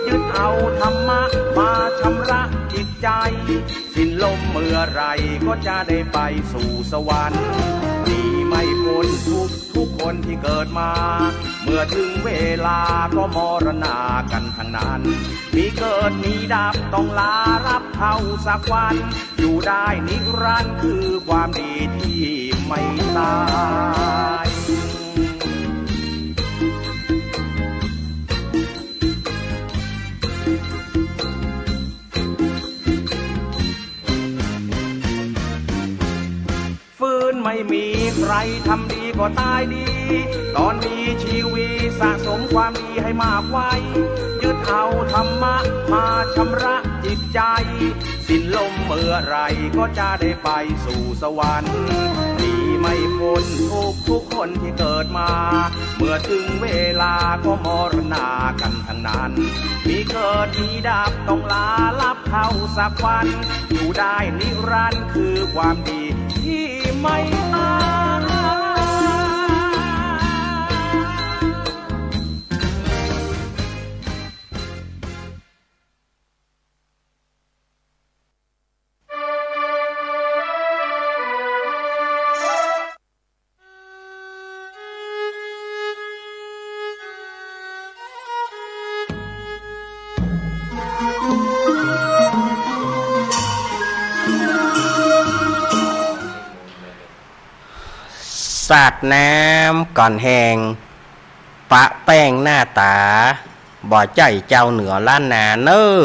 ยึดเอาธรรมะมาชำระจิตใจ สิ้นลมเมื่อไหร่ก็จะได้ไปสู่สวรรค์ หนีไม่พ้นทุกข์ทุกคนที่เกิดมา เมื่อถึงเวลาก็มรณากันทั้งนั้น มีเกิดมีดับต้องลารับเข้าสักวัน อยู่ได้นิรันดร์คือความดีที่ไม่ตาย ฟื้นไม่มี ใครทำดีก็ตายดี ตอนมีชีวีสะสมความดีให้มากไว้ ยึดเอาธรรมะมาชำระจิตใจ สิ้นลมเมื่อไหร่ก็จะได้ไปสู่สวรรค์ หนีไม่พ้นทุกข์ทุกคนที่เกิดมา เมื่อถึงเวลาก็มรณากันทั้งนั้น มีเกิดมีดับต้องลาลับเข้าสักวัน อยู่ได้นิรันดร์คือความดีที่ไม่ตาย สาดน้ำก่อนแฮง ปะแป้งหน้าต๋า บ่ใจ้จาวเหนือล้านนาเน่อ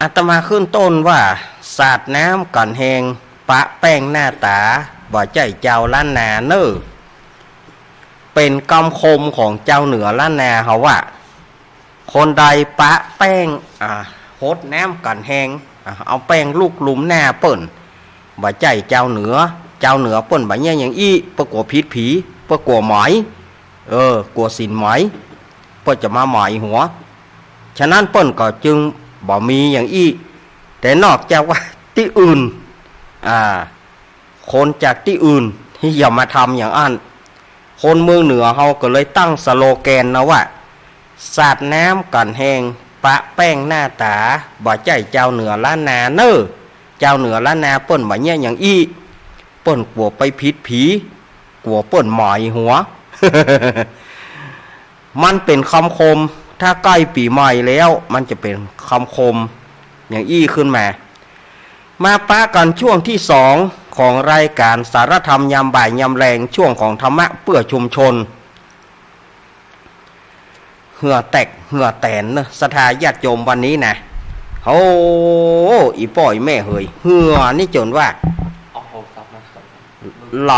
อาตมาขึ้นต้นว่า สาดน้ำก่อนแฮง ปะแป้งหน้าต๋า บ่ใจ้จาวล้านนาเน่อ เป๋นกำคมของจาวเหนือล้านนาเฮาว่า คนใดปะแป้ง อ่า หดน้ำก่อนแฮง อ่า เอาแป้งลูบลุมหน้าเปิ้น บ่ใจ้จาวเหนือ จาวเหนือเปิ้นบ่เยียะหยังอี้ เปิ้นกั๋วผิดผี เปิ้นกั๋วหมอย เออ กั๋วศีลหมอย เปิ้นจะมาหมอยหัว ฉะนั้นเปิ้นก็จึงบ่มีหยังอี้ แต่นอกจากว่าตี้อื่น อ่า คนจากตี้อื่นที่จะมาทำอย่างอั้น คนเมืองเหนือเฮาก็เลยตั้งสโลแกนนะว่า สาดน้ำก่อนแฮง ปะแป้งหน้าต๋า บ่ใจ้จาวเหนือล้านนาเน่อ จาวเหนือล้านนาเปิ้นบ่เยียะหยังอี้ เปิ้นกั๋วไปผิดผี กั๋วเปิ้นหมอยหัว มันเป๋นกำคม ถ้าใก้ปี๋ใหม่แล้ว มันจะเป๋นกำคมอย่างอี้ขึ้นมา มาปะกั๋นช่วงตี้สองของรายก๋านสารธรรมยามบ่ายยามแลง ช่วงของธรรมะเปื้อชุมชน เหื่อแตกเหื่อแตนเนอะ ศรัทธาญาติโยมวันนี้นะ โอ้ อี่ป้ออี่แม่เหย เหื่อนี่จ๋นว่า เอาโทรศัพท์มาส่อง ไหล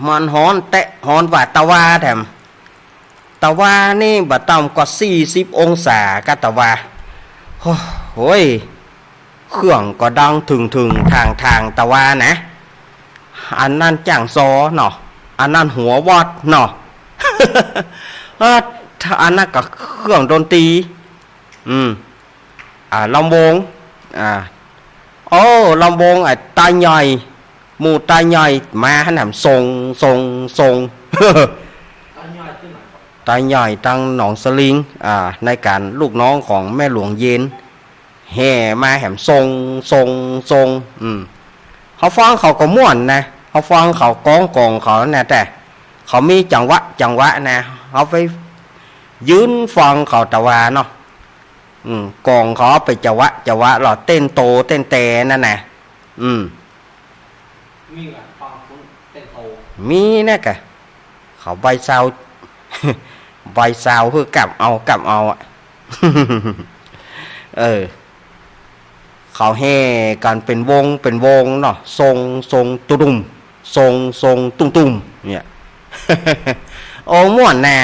มันฮ้อนแต๊ฮ้อนกว่าตะวาแถม ตะวานี่บ่ต่ำกว่าสี่สิบองศาก้าตะวา โอ้โหย เครื่องก็ดังถึงๆ ถ่างๆ ตะวานะ อันนั้นจ้างซอเนาะ อันนั้นหัววอดเนาะ เออ อันนั้นก็เครื่องดนตรี อืม อ่า ลำวง อ่า โอ้ ลำวง ไอ้ตาใหญ่ หมู่ตาใหญ่มาหั้นแหม ส่ง ส่ง ส่ง ตาใหญ่ตังหนองสลิง อ่า ในก๋านลูกน้องของแม่หลวงเย็น แห่มาแหม ส่ง ส่ง ส่ง อืม เฮาฟังเขาก็ม่วนนะ เฮาฟังเขาก้องกองเขานะ แต่เขามีจังหวะ จังหวะนะ เฮาไปยืนฟังเขาตะวาเนาะ อืม กองเขาเป๋นจังหวะ จังหวะ แล้วเต้นโตเต้นแตนั่นนะ อืม มีก่ะ ฟังคนเต้นโต มีนะกะ เขาใบ้ซาว ใบ้ซาวหื้อกับเอา กับเอาอะ เออ เขาแห่กั๋นเป๋นวง เป๋นวงเนาะ ส่ง ส่ง ตุดุม ส่ง ส่ง ตุ้ม ตุ้ม เนี่ย โอ้ ม่วนนะ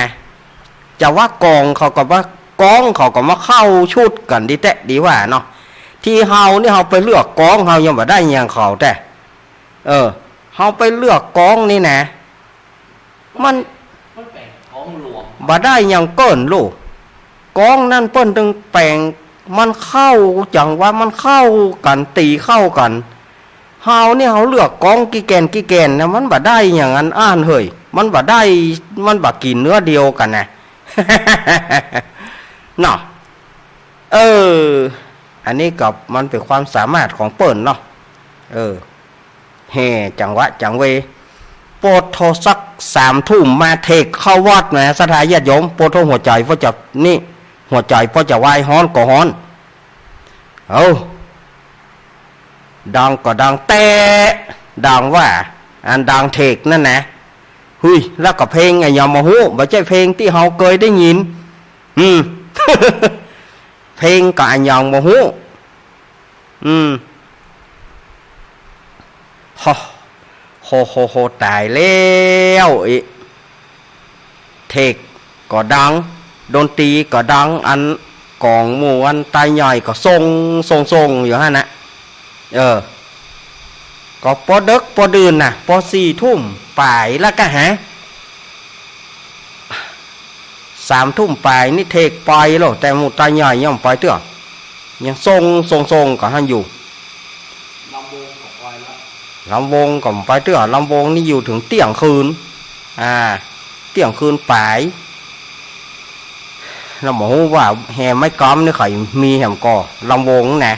จะว่ากองเขาก็ว่า ก้องเขาก็มาเข้าชุดกั๋นดีแต๊ดีว่าเนาะ ตี้เฮานี่เฮาไปเลือกก้อง เฮายังบ่ได้อย่างเขาแต่ เออ เฮาไปเลือกก้องนี่นะ มัน มันเป๋นก้องหลวง บ่ได้อย่างเปิ้นลูก ก้องนั้นเปิ้นตึงแป๋ง มันเข้าจังหวะ มันเข้ากั๋น ตี๋เข้ากั๋น เฮานี่เฮาเลือกก้องกี่แก่นกี่แก่นนะ มันบ่ได้อย่างอันอ้านเหย มันบ่ได้ มันบ่กิ๋นเนื้อเดียวกั๋นนะ เนาะ เออ อันนี้ก็มันเป๋นความสามารถของเปิ้นเนาะ เออ แห่จังหวะจังเว ปะโถสักสามทุ่มมาเทกเข้าวัดนะ ศรัทธาญาติโยม ปะโถหัวใจ๋ป้อจะนี่ หัวใจ๋ป้อจะวาย ฮ้อนก็ฮ้อน เอ้า ดังก็ดังแต๊ ดังว่า อันดังเทกนั่นนะ หุย แล้วก็เพลงอะหยังบ่ฮู้ บ่ใจ้เพลงตี้เฮาเกยได้ยิน อืม เพลงก็อะหยังบ่ฮู้ อืม โฮ โฮ โฮ โฮ ต๋ายแล้วอิ เทกก็ดัง ดนตรีก็ดัง อันกองหมู่อันตาใหญ่ก็ส่ง ส่ง ส่งอยู่หั้นนะ เออ ก็ปอเดิ็กปอดื่นน่ะ ปอสี่ทุ่มป๋ายแล้วกะหา สามทุ่มป๋ายนี่เทกไปแล้ว แต่หมู่ตาใหญ่ยังบ่ไปเตื้อ ยังส่ง ส่ง ส่งก็หั้นอยู่ ลำวงก็ไปแล้ว ลำวงก็บ่ไปเตื้อ ลำวงนี่อยู่เถิงเตี้ยงคืน อ่า เตี้ยงคืนป๋าย แล้วบ่ฮู้ว่าแห่ไม้กำนี่ใผมีแหมก่อ ลำวงนะ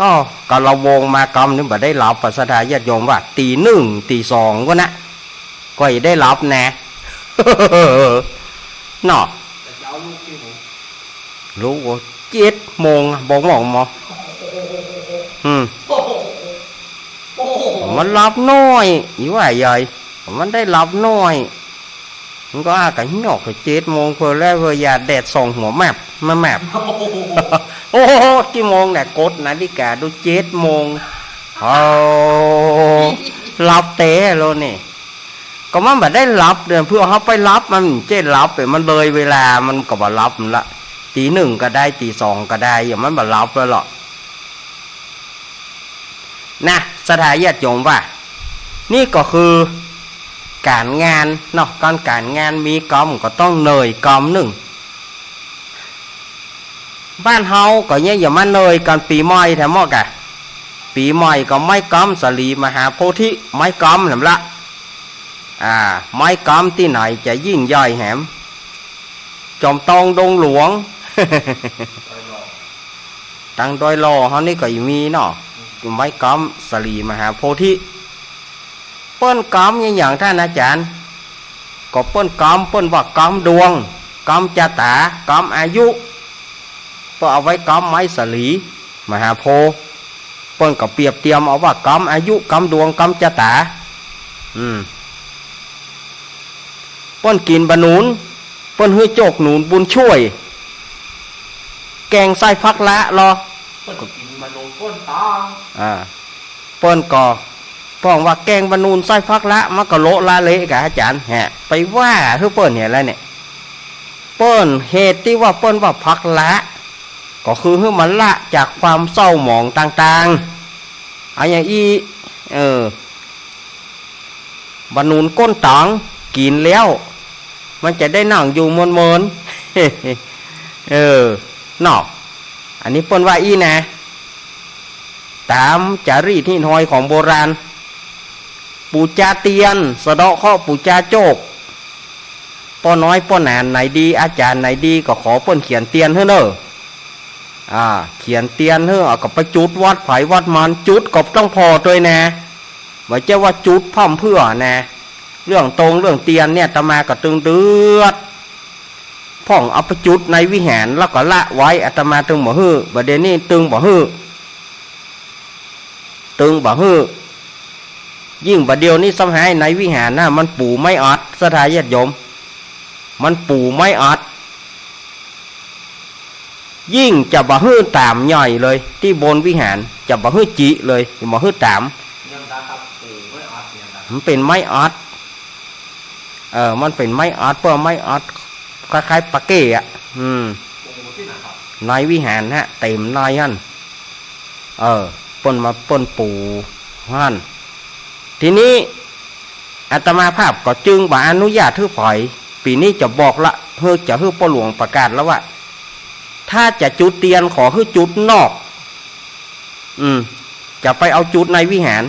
อ้อ ก็ลำวงมาก่ำนี่บ่ได้หลับ ศรัทธาญาติโยมว่า ตี๋นึ่ง ตี๋สองก็นะ ก็ยังได้หลับนะ เนาะ แต่เจ๊าลุกตี้หน ลุกโอ้ เจ็ดโมงอะ บ่งบอกหมอ อืม มันหลับน้อย อีว่าใหญ่ มันได้หลับน้อย มันก็อาจจะหยอกเจ็ดโมงเพื่อแล้ว เพื่ออย่าแดดส่องหัวแมบ มาแมบ โอ้โห กี่โมงเนี่ย กดนาฬิกาดู เจ็ดโมง โอ้ หลับแต๊แล้วนี่ ก็มันบ่ได้หลับเด้อ เพื่อเฮาไปหลับ มันเจ๊หลับไป มันเลยเวลา มันก็บ่หลับมันละ ตีหนึ่งก็ได้ ตีสองก็ได้ อย่างมันบ่หลับแล้วเหรอ นะ ศรัทธาญาติโยมว่า นี่ก็คือก๋านงานเนาะ ก๋าน ก๋านงานมีกำก็ต้องเหนื่อยกำนึ่ง บ้านเฮาก็เนี่ยอย่ามาเหนื่อยกั๋นปี๋ใหม่แถมหมดกะ ปี๋ใหม่ก็ไม้กำสาลีมหาโพธิ ไม้กำแหมละ อ่า ไม้กำตี้ไหนจะยิ่งใหญ่แหม จอมตองดงหลวง ตังดอยหล่อเฮานี่ก็มีเนาะ ไม้กำสาลีมหาโพธิ เปิ้นกำอะหยังต้านอาจ๋ารย์ ก็เปิ้นกำ เปิ้นว่ากำดวง กำจะต๋า กำอายุ เปิ้นเอาไว้กำไม้สาลีมหาโพธิ์ เปิ้นก็เปรียบเตียมเอาว่ากำอายุ กำดวง กำจะต๋า อืม เปิ้นกิ๋นบ่หนุน เปิ้นหื้อโจกหนุนบุญช่วย แกงไส้ฟักละลอ เปิ้นกิ๋นบ่หนุนก้นต๋อง อ่า เปิ้นก็ฟ้องว่าแกงบ่หนุนไส้ฟักละ มันก็โละละเละกะอาจ๋ารย์ แหะ ไปว่าหื้อเปิ้นเนี่ยแล้วเนี่ย เปิ้นเหตุตี้ว่าเปิ้นว่าฟักละ ก็คือหื้อมันละจากความเศร้าหมองต่างๆ อะหยังอี้ เออ บ่หนุนก้นต๋อง กิ๋นแล้ว มันจะได้นั่งอยู่เมินๆ เออ เนาะ อันนี้เปิ้นว่าอี้นะ ต๋ามจารีตฮีตฮอยของโบราณ ปู๋จาเตียน สะเดาะเคราะห์ปู๋จาโจค ป้อน้อยป้อหนานไหนดี อาจ๋ารย์ไหนดี ก็ขอเปิ้นเขียนเตียนหื้อเน่อ อ่า เขียนเตียนหื้อ เอาก็ไปจุดวัดใผวัดมัน จุดก็ต้องผ่อตวยนะ บ่ใจ้ว่าจุดพร่ำเพรื่อนะ เรื่องตงเรื่องเตียนเนี่ย อาตมาก็ตึงเดือด พ่องเอาไปจุดในวิหาร แล้วก็ละไว้ อาตมาตึงบ่หื้อ บ่าเดี่ยวนี้ตึงบ่หื้อ ตึงบ่หื้อ ยิ่งบ่าเดี่ยวนี้ซ้ำหายในวิหารนะ มันปู๋ไม้อัด ศรัทธาญาติโยม มันปู๋ไม้อัด ยิ่งจะบ่หื้อต๋ามใหญ่เลย ตี้บนวิหาร จะบ่หื้อจิเลย จะบ่หื้อต๋าม ยังต๋ามครับ ปู๋ไม้อัดเนี่ยนะ มันเป๋นไม้อัด เออ มันเป๋นไม้อัด เปิ้นไม้อัด คล้ายๆ ปาเก้อะ อืม ปู๋ตี้ไหนครับ ในวิหารฮะ เต๋มในหั้น เออ เปิ้นมา เปิ้นปู๋หั้น ทีนี้ อาตมาภาพก็จึงบ่อนุญาตหื้อใผ ปี๋นี้จะบอกละ หื้อ จะหื้อป้อหลวงประกาศแล้วว่า ถ้าจะจุดเตียนขอหื้อจุดนอก อืม จะไปเอาจุดในวิหาร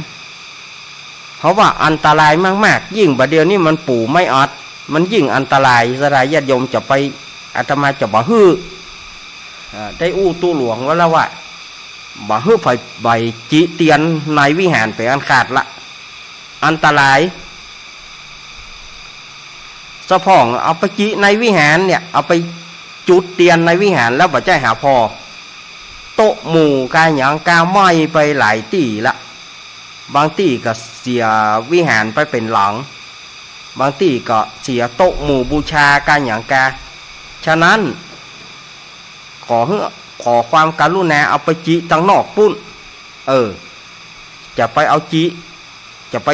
เพราะว่าอันตรายมากๆ ยิ่งบ่าเดี่ยวนี้มันปู๋ไม้อัด มันยิ่งอันตราย ศรัทธาญาติโยมจะไป อาตมาจะบ่หื้อ อ่า ได้อู้ตุ๊หลวงไว้แล้วว่า บ่หื้อใผไปจิเตียนในวิหารเป๋นอันขาดละ อันตราย สะพ่องเอาไปจิในวิหารเนี่ย เอาไปจุดเตียนในวิหารแล้วบ่ใจ้หาผ่อ โต๊ะหมู่กาหยังกาไหม้ไปหลายตี้ละ บางตี้ก็เสียวิหารไปเป๋นหลัง บางตี้ก็เสียโต๊ะหมู่บูชากาหยังกา ฉะนั้น ขอหื้อ ขอความกรุณาเอาไปจิตังนอกปู๊น เออ จะไปเอาจิ จะไป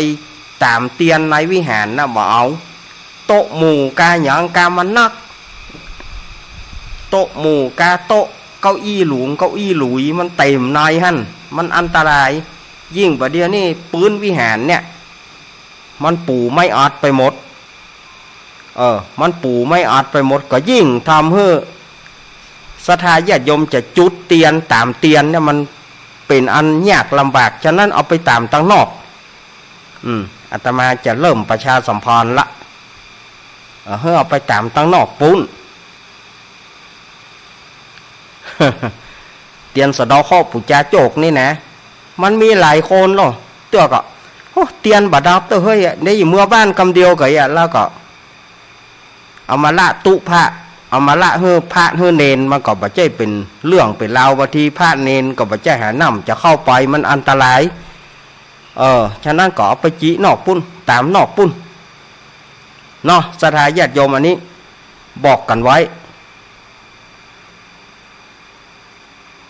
ต๋ามเตียนในวิหารนะ บ่เอา โต๊ะหมู่กาหยังกามันนัก โต๊ะหมู่กาโต๊ะ เก้าอี้หลุง เก้าอี้หลุย มันเต๋มในหั้น มันอันตราย ยิ่งบ่าเดี่ยวนี้ปื๊นวิหารเนี่ย มันปู๋ไม้อัดไปหมด เออ มันปู๋ไม้อัดไปหมด ก็ยิ่งทำหื้อศรัทธาญาติโยมจะจุดเตียนต๋ามเตียนเนี่ย มันเป๋นอันยากลำบาก ฉะนั้นเอาไปต๋ามตังนอก อืม อาตมาจะเริ่มประชาสัมพันธ์ละ เออ หื้อเอาไปต๋ามตังนอกปู๊น เตียนสะเดาะเคราะห์ปู่จาโจกนี่นะ มันมีหลายคนเนาะ เตื้อก็ โอ้ เตียนบ่ดับเตื้อเฮ้ย ได้เมือบ้านกำเดียวก็อะ แล้วก็ เอามาละตุ๊พระ เอามาละหื้อพระหื้อเณร มันก็บ่ใจ้เป๋นเรื่องเป๋นราว บางทีพระเณรก็บ่ใจ้หาน้ำจะเข้าไป มันอันตราย เออ ฉะนั้นก็เอาไปจินอกปู้น ต๋ามนอกปู้น เนาะ ศรัทธาญาติโยม อันนี้บอกกั๋นไว้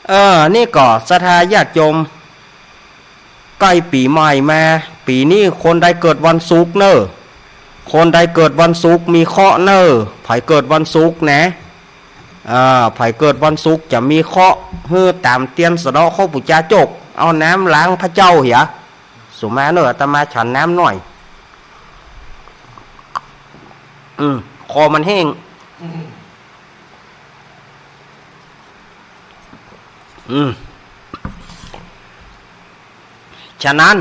เออ นี่ก็ศรัทธาญาติโยม ใก้ปี๋ใหม่มา ปี๋นี้คนใดเกิดวันศุกร์เน่อ คนใดเกิดวันศุกร์มีเคราะห์เน่อ ใผเกิดวันศุกร์นะ อ่า ใผเกิดวันศุกร์จะมีเคราะห์ หื้อต๋ามเตียนสะเดาะเคราะห์ปู่จาโจก เอาน้ำล้างพระเจ้าเหีย สุมาเน่อ อาตมาฉันน้ำหน่อย อืม คอมันแห้ง อืม ฉะนั้น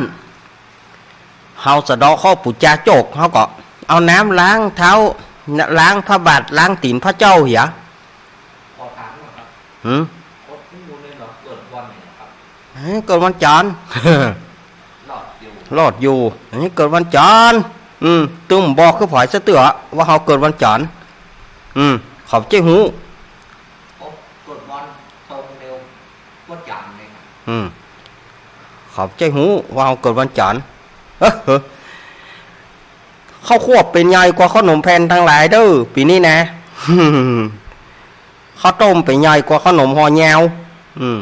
เฮาสะเดาะเคราะห์ปู่จาโจก เฮาก็เอาน้ำล้างเท้า ล้างพระบาท ล้างตี๋นพระเจ้าเหีย ขอถามหน่อยครับ หืม คนที่อยู่ในหนองเกิดวันไหนครับ เอ้ย เกิดวันจันทร์ รอดอยู่ รอดอยู่ อันนี้เกิดวันจันทร์ อืม ตึงบอกคือผายเสื้อเตื้อว่าเฮาเกิดวันจันทร์ อืม เขาใจ้ฮู้ โอ้ เกิดวันตรงเดียว วันจันทร์เลยครับ อืม เขาใจ้ฮู้ว่าเฮาเกิดวันจันทร์ เออ เออ ข้าวควบเป๋นใหญ่กว่าข้าวหนมแผ่นตังหลายเด้อ ปี๋นี้นะ ข้าวต้มเป๋นใหญ่กว่าข้าวหนมห่อยาว อืม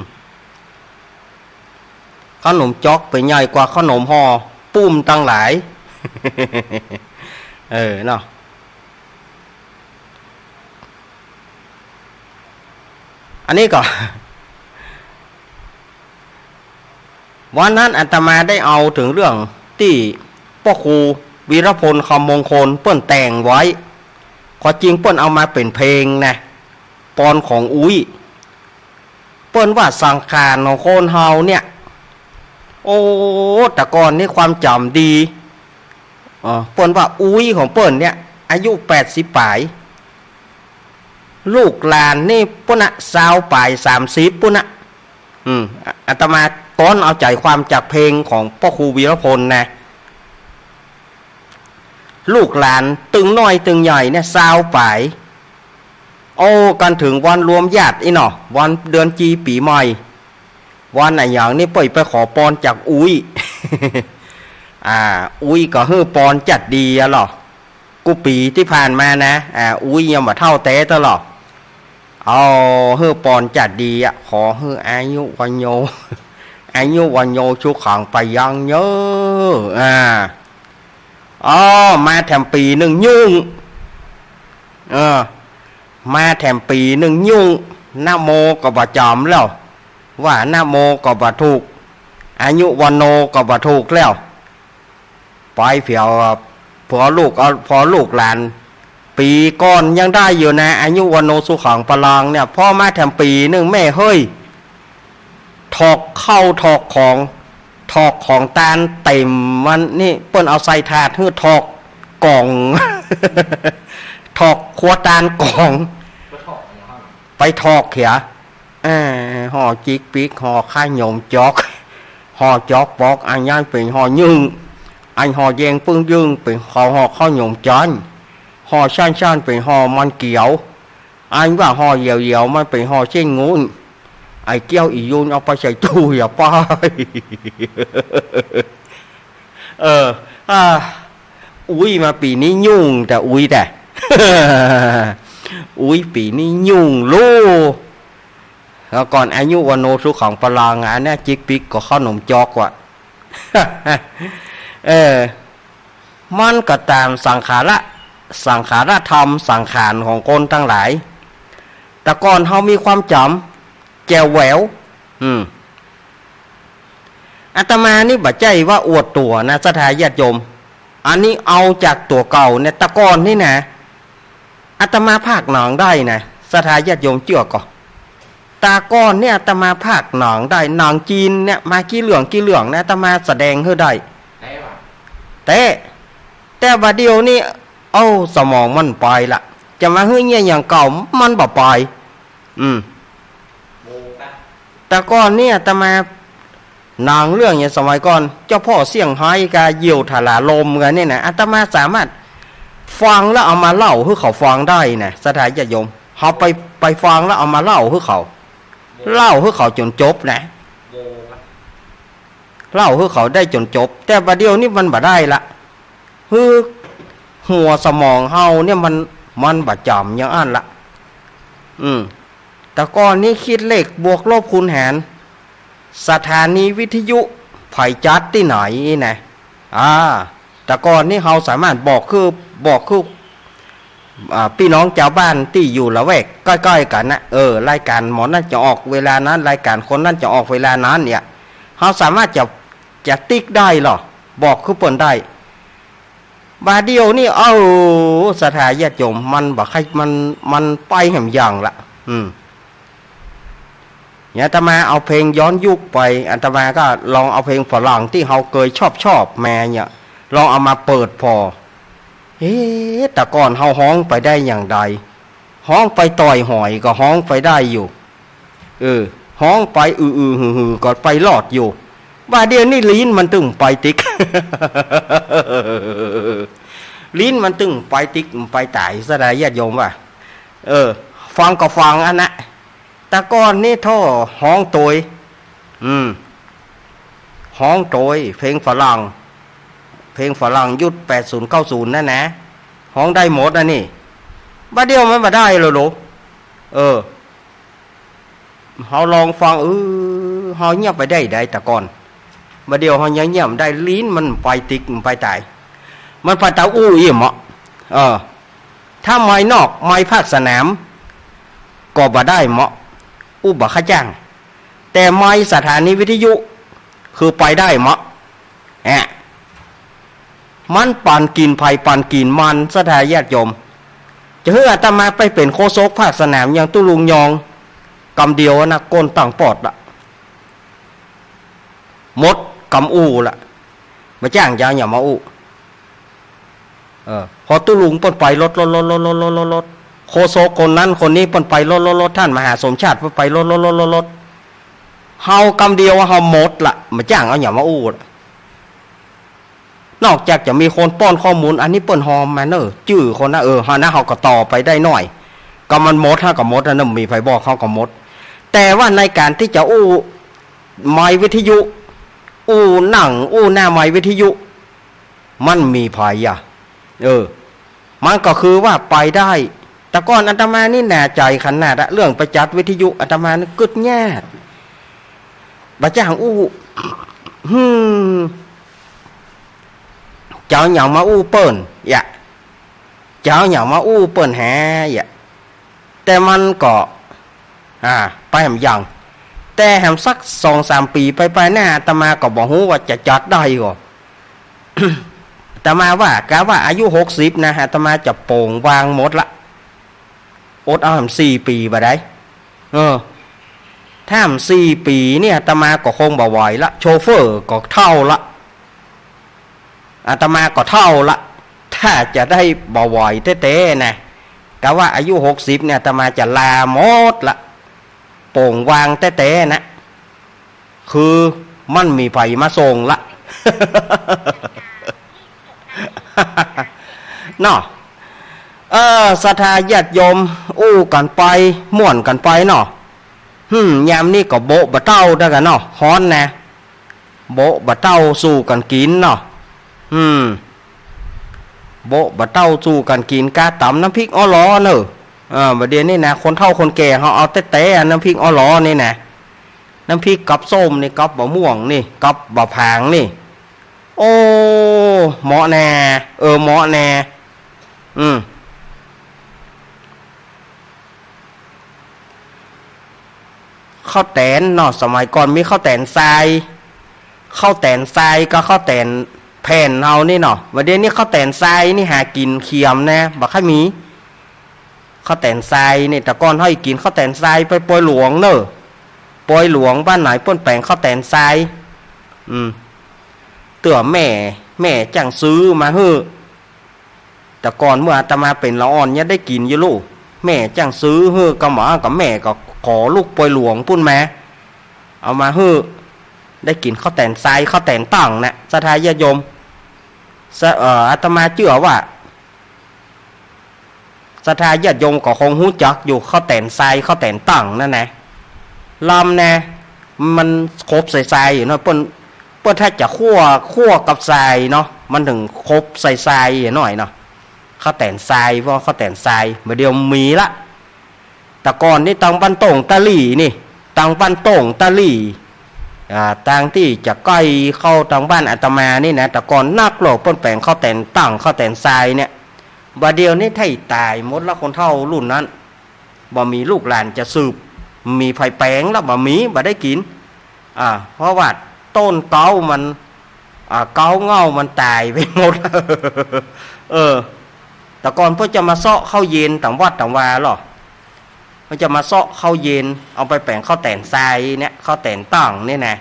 ข้าวหนมจ๊อกเป๋นใหญ่กว่าข้าวหนมห่อปุ้มตังหลาย เออ เนาะ อันนี้ก็ วันนั้นอาตมาได้เอาเถิงเรื่องตี้ป้อครูวีรพล คำมงคล เปิ้นแต่งไว้ ความจริงเปิ้นเอามาเป๋นเพลงนะ ปอนของอุ๊ย เปิ้นว่าสังขารของคนเฮาเนี่ย โอ้ แต่ก่อนนี่ความจ๋ำดี เออ เปิ้นว่าอุ๊ยของเปิ้นเนี่ย อายุแปดสิบป๋าย ลูกหลานนี่ปู้นน่ะ ซาวป๋าย สามสิบปู้นน่ะ อืม อาตมาต้อนเอาใจ๋ความจากเพลงของป้อครูวีรพลนะ ลูกหลานตึงน้อยตึงใหญ่เนี่ย ซาวป๋าย โอ้ กั๋นเถิงวันรวมญาติอี้เนาะ วันเดือนจีปี๋ใหม่ วันอะหยังนี่เปิ้นไปขอปอนจากอุ๊ย อ่า อุ๊ยก็หื้อปอนจัดดีอะเหรอ กู้ปี๋ตี้ผ่านมานะ อ่า อุ๊ยยังบ่เฒ่าแต๊เต้อเหรอ เอา หื้อปอนจัดดีอะ ขอหื้ออายุวัณโณ อายุวัณโณสุขังพลังเน่อ อ่า อ้อ มาแถมปี๋นึ่งยุ่ง เออ มาแถมปี๋นึ่งยุ่ง นะโมก็บ่จ๋ำแล้ว ว่านะโมก็บ่ถูก อายุวัณโณก็บ่ถูกแล้ว ไปเผียว พอลูก เอา พอลูกหลาน ปี๋ก่อนยังได้อยู่นะ อายุวัณโณสุขังพลังเนี่ย พอมาแถมปี๋นึ่ง แม่เฮ้ย ถอกข้าวถอกของ ถอกของตานเต็มวันนี่ เปิ้นเอาใส่ถาดหื้อถอกก๋อง ถอกครัวตานก๋อง ไปถอกเหีย เอ่อ ห่อจิ๊กปิ๊ก ห่อข้าวหนมจ๊อก ห่อจ๊อกป๊อก อันนั้นเป๋นห่อนึ่ง อันห่อแยงปึ้งยึ่ง เป๋นเขาห่อข้าวหนมจันทร์ ห่อสั้นๆ เป๋นห่อมันเกี๊ยว อันว่าห่อเหยียวๆ มันเป๋นห่อเส้นงุ้น ไอ้เกี้ยวอี่ยุนเอาไปใส่ตู้เหียป้าย เออ อ่า อุ๊ยมาปี๋นี้ยุ่งแต่อุ๊ยแต่ อุ๊ยปี๋นี้ยุ่งลู่ แล้วก่อนอายุวัณโณสุขังพลัง อันเนี้ยจิ๊กปิ๊กก็ข้าวหนมจ๊อกว่ะ เออ มันก็ต๋ามสังขาร สังขารธรรม สังขารของคนตังหลาย แต่ก่อนเฮามีความจ๋ำแจ๋วแหวว อืม อาตมานี่บ่ใจ้ว่าอวดตั๋วนะ ศรัทธาญาติโยม อันนี้เอาจากตั๋วเก่าเนี่ย แต่ก่อนนี่นะ อาตมาพากหนังได้นะ ศรัทธาญาติโยมเจื้อก่อ แต่ก่อนเนี่ยอาตมาพากหนังได้ หนังจีนเนี่ย มากี่เรื่องกี่เรื่องนะ อาตมาแสดงหื้อได้ แต๊ว่ะ แต๊ แต่บ่าเดี่ยวนี้ เอ้า สมองมันไปละ จะมาหื้อเยียะอย่างเก่า มันบ่ไป อืม โมกะ แต่ก่อนเนี่ยอาตมา หนังเรื่องอย่างสมัยก่อน เจ้าพ่อเซี่ยงไฮ้กับเหยี่ยวถลาลมกันเนี่ยนะ อาตมาสามารถฟังแล้วเอามาเล่าหื้อเขาฟังได้นะ ศรัทธาญาติโยม เฮาไป ไปฟังแล้วเอามาเล่าหื้อเขา เล่าหื้อเขาจ๋นจบนะ เล่าหื้อเขาได้จ๋นจบ แต่บ่าเดี่ยวนี้มันบ่ได้ละ หื้อหัวสมองเฮาเนี่ยมัน มันบ่จ๋ำอย่างอั้นละ อืม แต่ก่อนนี้กึ๊ดเลขบวกลบคูณหาร สถานีวิทยุใผจัดตี้ไหนนะ อ่า แต่ก่อนนี้เฮาสามารถบอกคือ บอกคือ อ่า ปี้น้องจาวบ้านตี้อยู่ละแวกใก้ๆ กั๋นนะ เออ รายก๋านหมอนั้นจะออกเวลานั้น รายก๋านคนนั้นจะออกเวลานั้นเนี่ย เฮาสามารถจะ จะติ๊กได้ลอ บอกคือเปิ้นได้ บ่าเดี่ยวนี้ เอ้า ศรัทธาญาติโยม มันบ่ใค่ มัน มันไปแหมอย่างละ อืม เนี่ยอาตมาเอาเพลงย้อนยุคไป อาตมาก็ลองเอาเพลงฝรั่งตี้เฮาเกยชอบๆ มาเนี่ย ลองเอามาเปิดผ่อ เอ๊ะ แต่ก่อนเฮาฮ้องไปได้อย่างใด ฮ้องไปต่อยหอยก็ฮ้องไปได้อยู่ เออ ฮ้องไปอือๆ หือๆ ก็ไปรอดอยู่ บ่าเดี่ยวนี้ลิ้นมันตึงไปติ๊ก ลิ้นมันตึงไปติ๊ก มันไปต๋าย ศรัทธาญาติโยมว่า เออ ฟังก็ฟังอันนะ แต่ก่อนนี้โธ่ ฮ้องโตย อืม ฮ้องโตย เพลงฝรั่ง เพลงฝรั่งยุคแปดศูนย์เก้าศูนย์นั่นนะ ฮ้องได้หมดอันนี้ บ่าเดี่ยวมันบ่ได้แล้วโหละ เออ เฮาลองฟัง เออ เฮาเยียบไปได้ใดแต่ก่อน บ่าเดี่ยวเฮาเยียบได้ ลิ้นมันไปติ๊ก มันไปต๋าย มันไปต๋ายอู้อี้เหมาะ เออ ถ้าไมค์นอก ไมค์ภาคสนาม ก็บ่ได้เหมาะ อู้บ่ค่าจ้าง แต่ไมค์สถานีวิทยุ คือไปได้เหมาะ แอะ มันปานกิ๋นไผปานกิ๋นมัน ศรัทธาญาติโยม จะหื้ออาตมาไปเป๋นโฆษกภาคสนามอย่างตุ๊ลุงยอง กำเดียวนะ ก้นตังปอดละ หมดกำอู้ละ บ่าจ้างจะเอาหยังมาอู้ เออ พอตุ๊ลุงเปิ้นไปรถ รถ รถ รถ รถ รถ รถ โฆษกคนนั้นคนนี้เปิ้นไปรถ รถ รถ ท่านมหาสมชาติเปิ้นไปรถ รถ รถ รถ รถ เฮากำเดียวเฮาหมดละ บ่าจ้างเอาหยังมาอู้ละ นอกจากจะมีคนป้อนข้อมูล อันนี้เปิ้นฮอมมาเน่อ จื้อคนนะ เออ เฮานะ เฮาก็ต่อไปได้หน้อย ก็มันหมด เฮาก็หมดนะ บ่มีใผบอก เฮาก็หมด แต่ว่าในก๋านตี้จะอู้ไมค์วิทยุ อู้หนัง อู้หน้าไมค์วิทยุ มันมีไผอะ เออ มันก็คือว่าไปได้ แต่ก่อนอาตมานี่หนาใจ๋ขนาดอะ เรื่องไปจัดวิทยุ อาตมานี่กึ๊ดยาก บ่าจ้างอู้ หืม จะเอาหยังมาอู้เปิ้น ยะ จะเอาหยังมาอู้เปิ้นแห ยะ แต่มันก็ อ่า ไปแหมอย่าง แต่แหมสักสองสามปี๋ไปๆ หน้า อาตมาก็บ่ฮู้ว่าจะจัดได้ก่อ อาตมาว่ากะว่าอายุหกสิบนะ อาตมาจะโป่งวางหมดละ อดเอาแหมสี่ปี๋บ่าใด เออ ถ้าแหมสี่ปี๋เนี่ย อาตมาก็คงบ่ไหวละ โชเฟอร์ก็เฒ่าละ อาตมาก็เฒ่าละ ถ้าจะได้บ่ไหวแต๊ๆ นะ กะว่าอายุหกสิบเนี่ย อาตมาจะลาหมดละ โป่งวางแต๊ๆ นะ คือมันบ่มีใผมาส่งละ เนาะ เออ ศรัทธาญาติโยม อู้กั๋นไป ม่วนกั๋นไปเนาะ หืม ยามนี้ก็โบ๊ะบ่าเต้าดั้วกั๋นเนาะ ฮ้อนนะ โบ๊ะบ่าเต้าสู่กั๋นกิ๋นเนาะ อืม โบ๊ะบ่าเต้าสู่กั๋นกิ๋น กาต๋ำน้ำพริกอ้อหลอเน่อ เออ บ่าเดี่ยวนี้นะ คนเฒ่าคนแก่เฮาเอาแต๊ๆ น้ำพริกอ้อหลอนี่นะ น้ำพริกกับส้มนี่ กับบ่าม่วงนี่ กับบ่าผางนี่ โอ้ เหมาะแน่ เออ เหมาะแน่ อืม ข้าวแต๋นเนาะ สมัยก่อนมีข้าวแต๋นทราย ข้าวแต๋นทรายกับข้าวแต๋นแผ่นเฮานี่เนาะ บ่าเดี่ยวนี้ข้าวแต๋นทรายนี่หากิ๋นเขียมนะ บ่ค่อยมี ข้าวแต๋นทรายนี่ แต่ก่อนเฮากิ๋นข้าวแต๋นทรายไปปอยหลวงเน่อ ปอยหลวงบ้านไหนเปิ้นแป๋งข้าวแต๋นทราย อืม เตื้อแม่ แม่จ้างซื้อมาหื้อ แต่ก่อนเมื่ออาตมาเป๋นละอ่อนยังได้กิ๋นอยู่ลูก แม่จ้างซื้อหื้อ กำบ่า กำแม่ก็ขอลูกปอยหลวงปุ้นมา เอามาหื้อ ได้กิ๋นข้าวแต๋นทราย ข้าวแต๋นตั้งนะ ศรัทธาญาติโยม สะ เอ่อ อาตมาเจื้อว่า ศรัทธาญาติโยมก็คงฮู้จักอยู่ ข้าวแต๋นทราย ข้าวแต๋นตั้งนั่นนะ ลำนะ มันขบใส่ทรายอยู่เนาะ เปิ้น เปิ้นถ้าจะคั่ว คั่วกับทรายเนาะ มันถึงขบใส่ทรายอยู่หน้อยเนาะ ข้าวแต๋นทราย เพราะข้าวแต๋นทราย บ่าเดี่ยวมีละ แต่ก่อนนี่ตังบ้านโต่งตาหลี่นี่ ตังบ้านโต่งตาหลี่ อ่า ตางตี้จะใก้เข้าตังบ้านอาตมานี่นะ แต่ก่อนนักโลกเปิ้นแป๋งข้าวแต๋นตั้ง ข้าวแต๋นทรายเนี่ย บ่าเดี่ยวนี้ไถ่ต๋ายหมดละ คนเฒ่ารุ่นนั้น บ่มีลูกหลานจะสืบ มีใผแป๋งละ บ่มี บ่ได้กิ๋น อ่า เพราะว่าต้นเก๊ามัน อ่า เก๊าเหง้ามันต๋ายไปหมด เออ แต่ก่อนเปิ้นจะมาเซาะข้าวเย็นต๋ามวัดต๋ามวาลอ เปิ้นจะมาเซาะข้าวเย็น เอาไปแป๋งข้าวแต๋นทรายเนี่ย ข้าวแต๋นตั้งเนี่ยนะ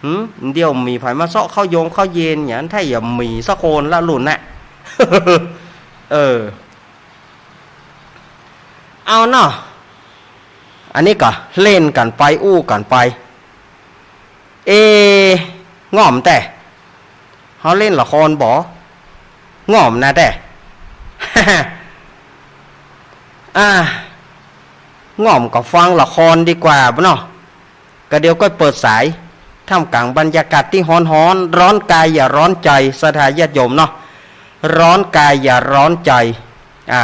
หืม เดี่ยวมีใผมาเซาะข้าวยงข้าวเย็นอย่างนั้น ถ้าอย่ามีสักคนละรุ่นน่ะ เออ เอาเนาะ อันนี้ก็เล่นกั๋นไป อู้กั๋นไป เอ ง่อมแต๊ เฮาเล่นละครบ่ ง่อมนาแต๊ อ่า ง่อมก็ฟังละครดีกว่าบ่เนาะ ก็เดี๋ยวก็เปิดสาย ท่ามกลางบรรยากาศตี้ฮ้อนๆ ร้อนกายอย่าร้อนใจ๋ ศรัทธาญาติโยมเนาะ ร้อนกายอย่าร้อนใจ๋ อ่า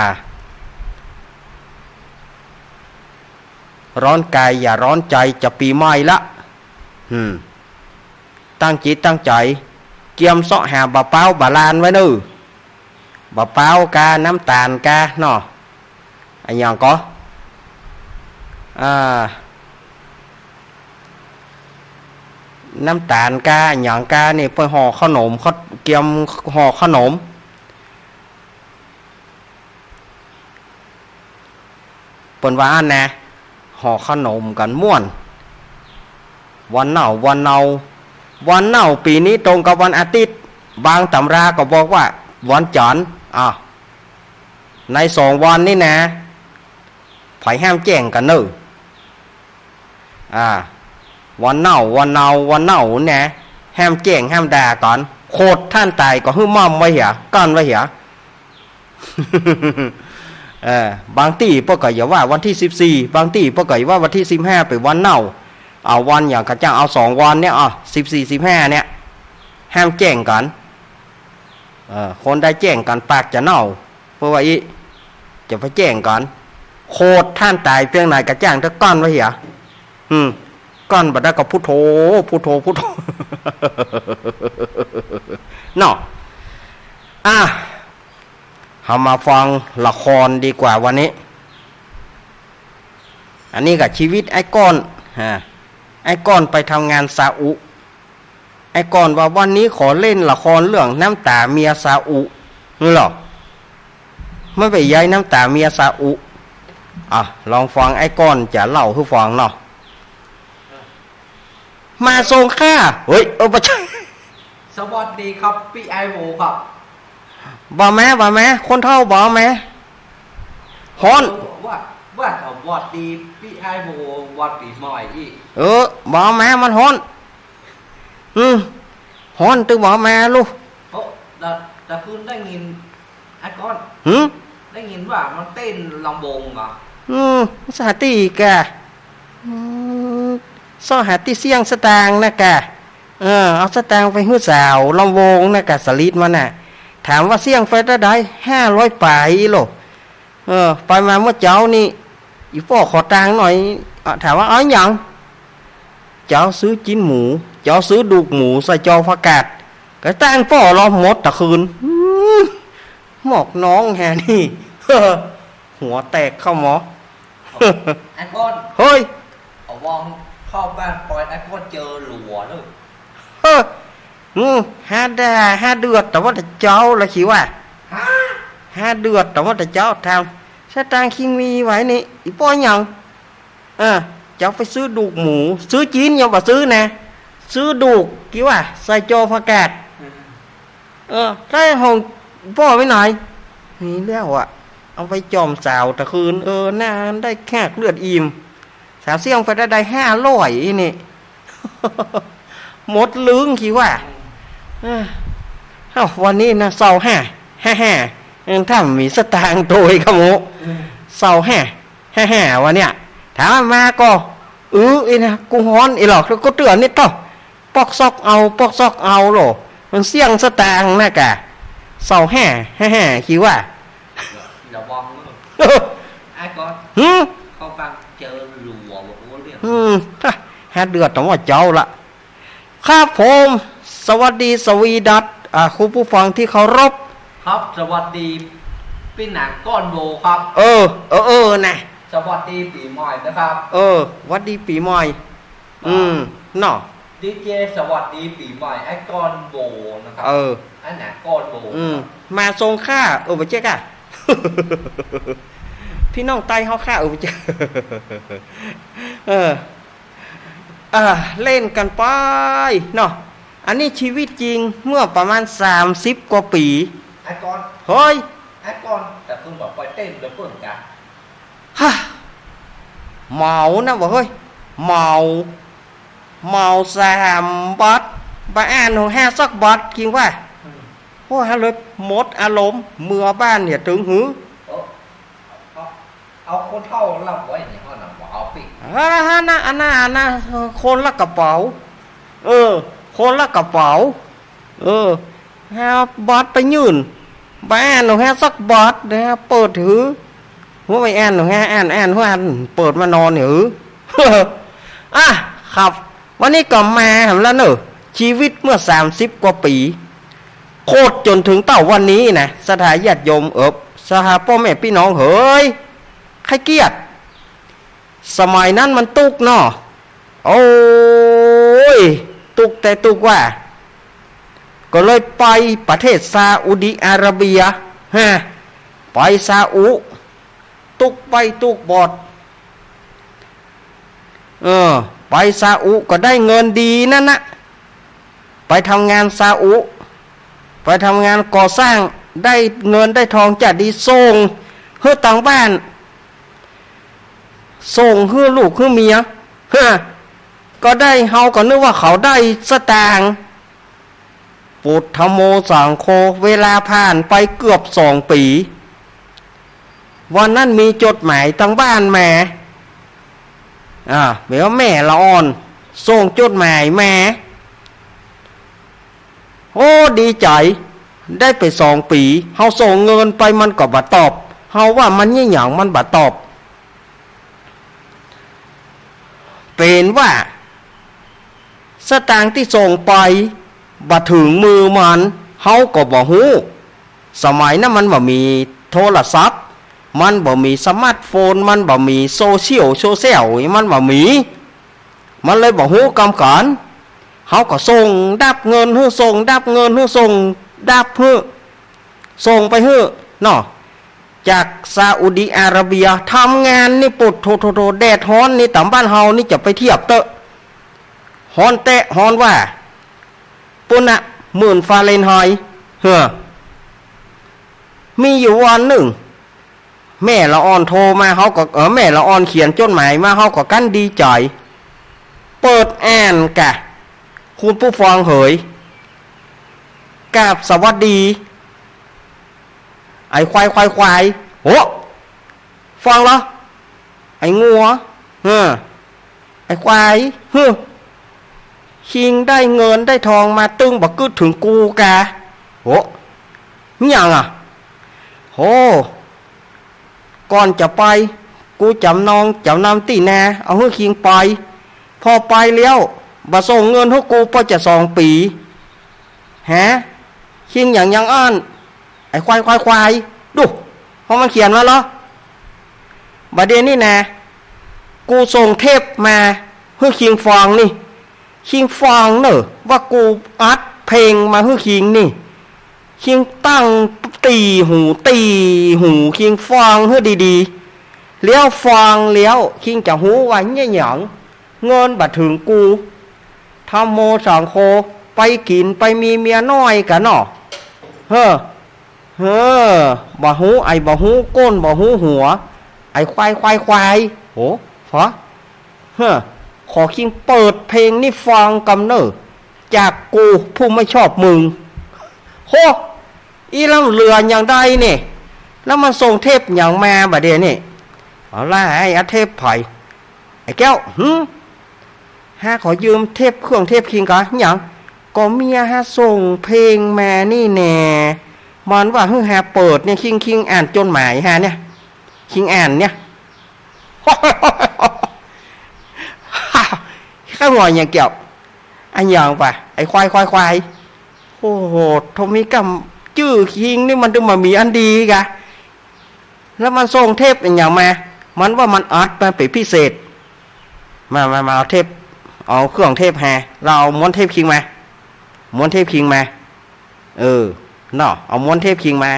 ร้อนกายอย่าร้อนใจ๋ จะปี๋ใหม่ละ อืม ตั้งจิตตั้งใจ๋ เกียมเซาะหาบ่าป๊าวบ่าลานไว้เน่อ บ่าป๊าวกา น้ำต๋าลกาเนาะ อะหยังก่อ อ่า น้ำต๋าลกา อะหยังกานี่ เปิ้นห่อขนม เขาเกียมห่อขนม เปิ้นว่าอั้นนะ ห่อขนมกั๋นม่วน วันเน่า วันเน่า วันเน่าปี๋นี้ตรงกับวันอาทิตย์ บางต๋ำราก็บอกว่าวันจั๋นทร์ อ่ะ ในสองวันนี้นะ ใผห้ามแจ้งกั๋นเน่อ อ่า วันเน่า วันเน่า วันเน่านะ ห้ามแจ้ง ห้ามด่ากั๋น โขดต้านต๋ายก็หื้อม่ำไว้เหีย กั้นไว้เหีย เออ บางตี้เปิ้นก็อย่าว่าวันตี้สิบสี่ บางตี้เปิ้นก็อย่าว่าวันตี้สิบห้าเป๋นวันเน่า เอาวันอย่างกระจ่าง เอาสองวันเนี่ย อ่ะ สิบสี่ สิบห้าเนี่ย ห้ามแจ้งกั๋น เออ คนใดแจ้งกั๋นปากจะเน่า เปิ้นว่าอี้ จะไปแจ้งกั๋น โขดต้านต๋ายเปียงไหนกระจ่างเต๊อะ กั้นไว้เหีย อืม กั้นบ่ได้ก็พุทโธ พุทโธ พุทโธ เนาะ อ่ะ เฮามาฟังละครดีกว่าวันนี้ อันนี้ก็ชีวิตไอ้ก้อน ฮะ ไอ้ก้อนไปทำงานซาอุ ไอ้ก้อนว่าวันนี้ขอเล่นละครเรื่องน้ำต๋าเมียซาอุ นี่หรอ มันไปใยน้ำต๋าเมียซาอุ อ่ะ ลองฟังไอ้ก้อนจะเล่าหื้อฟังเนาะ มาส่งข้า เฮ้ย เออ บ่ใจ้ สวัสดีครับ ปี้อ้ายโวครับ บ่าแม้ บ่าแม้ คนเฒ่าบ่าแม้ ฮ้อน ว่า ว่าสวัสดีปี้อ้ายโว วันปี๋ใหม่อี้ เออ บ่าแม้ มันฮ้อน อืม ฮ้อนตึงบ่าแม้ลูก โอ้ แต่ แต่คืนได้ยิน ไอ้ก้อน หืม ได้ยินว่ามันเต้นลำวงเหรอ อืม สาตี้กะ อืม เซาะหาตี้เสี้ยงสตางค์นะกะ เออ เอาสตางค์ไปหื้อสาวลำวงนะกะ สลิดมันน่ะ ถามว่าเสี้ยงไปเต้าใด ห้าร้อยป๋ายอี้โล เออ ไปมาเมื่อเจ๊านี่ อี่ป้อขอตางค์หน่อย อ่ะ ถามว่าเอาหยัง เจ๊าซื้อจิ๊นหมู เจ๊าซื้อดูกหมูใส่จอผักกาด ก็ตางค์ป้อลอหมดตะคืน อืม หมอกน้องแฮนี่ หัวแตกเข้าหมอ ไอ้ก้อน เฮ้ย เอาวองเข้าบ้านปอย ไอ้ก้อนเจอหลัวเนอะ เฮ้อ อืม หาด่า หาเดือด แต่ว่าแต่เจ๊าละขี้ว่า ฮะ หาเดือด แต่ว่าแต่เจ๊า ถาม สตางค์คิงมีไว้นี่ อี่ป้อหยัง เออ เจ๊าไปซื้อดูกหมู ซื้อจิ๊นยังบ่ซื้อนะ ซื้อดูก ขี้ว่า ใส่จอผักกาด อืม เออ ได้ของป้อไปไหน มีแล้วอะ เอาไปจ่อมสาวตะคืน เออ น่าได้แขกเลือดอิ่ม สาวเสี้ยงไปได้ ได้ห้าร้อยอี้นี่ หมดลึงขี้ว่า เออ เอ้า วันนี้นะ เศร้าแฮ่ แฮ่แฮ่ อืม ถ้าบ่มีสตางค์โตยกะหมู่ อืม เศร้าแฮ่ แฮ่ๆ วะเนี่ย ถามว่ามาก็ อือ อีนะ กูฮ้อนอีหลอก แล้วกูเตื้อนิดเต้า ปอกซอกเอา ปอกซอกเอาโหละ มันเสี้ยงสตางค์นะกะ เศร้าแฮ่ แฮ่ๆ คิดว่า ระวังเนอะ ไอ้ก๊อต หืม เข้าข้างเจอหลัว บอกว่าเรื่อง อืม ฮะ หาเดือดต้องว่าเจ้าละ ครับผม สวัสดีสวีดัส อ่า คุณผู้ฟังที่เคารพ ครับ สวัสดีปี๋หนังก้อนโบครับ เออ เออ เออ นะ สวัสดีปี๋ใหม่นะครับ เออ หวัดดีปี๋ใหม่ ครับ อืม เนาะ ดีเจ สวัสดีปี๋ใหม่ ไอ้ก้อนโบนะครับ เออ ไอ้หนังก้อนโบ อืม ครับ มาส่งข้า เออ บ่ใจ้ก่ะ พี่น้องใต้เฮาข้า เออ บ่ใจ้ เออ อ่า เล่นกั๋นไปเนาะ อันนี้ชีวิตจริงเมื่อประมาณสามสิบกว่าปี๋ ไอ้ก๊อต เฮ้ย ไอ้ก๊อต แต่คุณบอกไปเต้นเดี๋ยวเปิ้นกะ ฮะ เมานะบ่าเฮ้ย เมา เมาสามบอด บ่อ่านหนังห้าสักบอด จริงว่า อืม โอ้ย ฮะ เลยหมดอารมณ์ เมือบ้านเนี่ย ตึงหือ เออ เอา เอาคนเฒ่าเล่าไว้นี่ เฮาน่ะบ่เอาปิ๊ก ฮะ ฮะ นะ อันน่ะ อันน่ะ คนละกระเป๋า เออ คนละกระเป๋า เออ ห้าบอดไปยื่น บ่อ่านหนังห้าสักบอดนะ เปิดหือ หัวไปอ่านหนังห้า อ่าน อ่าน หัวอ่าน เปิดมานอนหือ อ่ะ ครับ วันนี้ก็มาหำละเนอะ ชีวิตเมื่อสามสิบกว่าปี๋ โคตรจนถึงเต้าวันนี้นะ ศรัทธาญาติโยมเอิบ ศรัทธาป้อแม่ปี้น้องเหย ใค่เกียรติ สมัยนั้นมันตุ๊กเนาะ โอ้ย ตุ๊กแต่ตุ๊กว่า ก็เลยไปประเทศซาอุดีอาระเบีย ฮะ ไปซาอุ ตุ๊กใบ้ตุ๊กบอด เออ ไปซาอุก็ได้เงินดีนั่นนะ ไปทำงานซาอุ ไปทำงานก่อสร้าง ได้เงินได้ทองจะดี ส่งหื้อตางบ้าน ส่งหื้อลูกหื้อเมีย ฮะ ก็ได้ เฮาก็นึกว่าเขาได้สตางค์ พุทธัมโมสังโฆ เวลาผ่านไปเกือบสองปี๋ วันนั้นมีจดหมายตางบ้านมา อ่า แม่ว่าแม่ละอ่อน ส่งจดหมายมา โอ้ ดีใจ๋ ได้ไปสองปี๋ เฮาส่งเงินไปมันก็บ่ตอบ เฮาว่ามันเยียะหยังมันบ่ตอบ เป๋นว่า สตางค์ตี้ส่งไป บ่เถิงมือมัน เฮาก็บ่ฮู้ สมัยนั้นมันบ่มีโทรศัพท์ มันบ่มีสมาร์ทโฟน มันบ่มีโซเชียล โซเชียล มันบ่มี มันเลยบ่ฮู้กำก๋าน เฮาก็ส่งดับเงินหื้อ ส่งดับเงินหื้อ ส่งดับหื้อ ส่งไปหื้อเนาะ จากซาอุดีอาระเบีย ทำงานนี่ ปุดโธ่โธ่โธ่ แดดฮ้อนนี่ ต๋ามบ้านเฮานี่จะไปเทียบเต๊อะ ฮ้อนแต๊ ฮ้อนว่า ปู๊นน่ะ หมื่นฟาเรนไฮต์ เฮ้อ มีอยู่วันนึ่ง แม่ละอ่อนโทรมา เฮาก็ เออ แม่ละอ่อนเขียนจดหมายมา เฮาก็กั้นดีใจ๋ เปิดอ่านก่ะ คุณผู้ฟังเหย กราบสวัสดี ไอ้ควาย ควาย ควาย โห ฟังละ ไอ้งัว เออ ไอ้ควาย เฮ้อ คิงได้เงินได้ทองมา ตึงบ่กึ๊ดเถิงกูกา โห หยังอะ โห ก่อนจะไป กูจ๋ำนองจ๋ำนำตี้นา เอาหื้อคิงไป พอไปแล้ว บ่ส่งเงินหื้อกู ปอจะสองปี๋ ฮะ คิงหยังยังอั้น ไอ้ควาย ควาย ควาย ดู เพราะมันเขียนมาเหรอ บ่าเดี่ยวนี้นะ กูส่งเทปมาหื้อคิงฟังนี่ คิงฟังเน่อ ว่ากูอัดเพลงมาหื้อคิงนี่ คิงตั้งตี้หู ตี้หู คิงฟังหื้อดีๆ แล้วฟังแล้ว คิงจะฮู้ว่าเยียะหยัง เงินบ่เถิงกู ธัมโมสังโฆ ไปกิ๋นไปมีเมียน้อยก่ะเนาะ เฮ้อ เฮ้อ บ่ฮู้ไอ้บ่ฮู้ก้น บ่ฮู้หัว ไอ้ควาย ควาย ควาย โห ฮะ เฮ้อ ขอคิงเปิดเพลงนี้ฟังกำเน่อ จากกูผู้ไม่ชอบมึง โห อี้ล้ำเหลืออย่างใดนี่ แล้วมันส่งเทปหยังมาบ่าเดี่ยวนี้ เอาละ ไอ้ เอาเทปใผ ไอ้แก้ว หึ ฮะ ขอยืมเทป เครื่องเทปคิงก่อ หยัง ก็เมียฮะส่งเพลงมานี่แน่ มันว่าหื้อฮะเปิดเนี่ย คิง คิงอ่านจดหมายฮะเนี่ย คิงอ่านเนี่ย ข้าหัวอย่างเกี่ยว อันหยังปะ ไอ้ควาย ควาย ควาย โอ้โห โทมิก้า จื้อคิงนี่มันต้องมามีอันดีกะ แล้วมันส่งเทปอันหยังมา มันว่ามันอัดมาเป๋นพิเศษ มา มา มาเอาเทป เอาเครื่องเทปฮะ แล้วเอาม้วนเทปคิงมา ม้วนเทปคิงมา เออ เนาะ เอาม้วนเทปคิงมา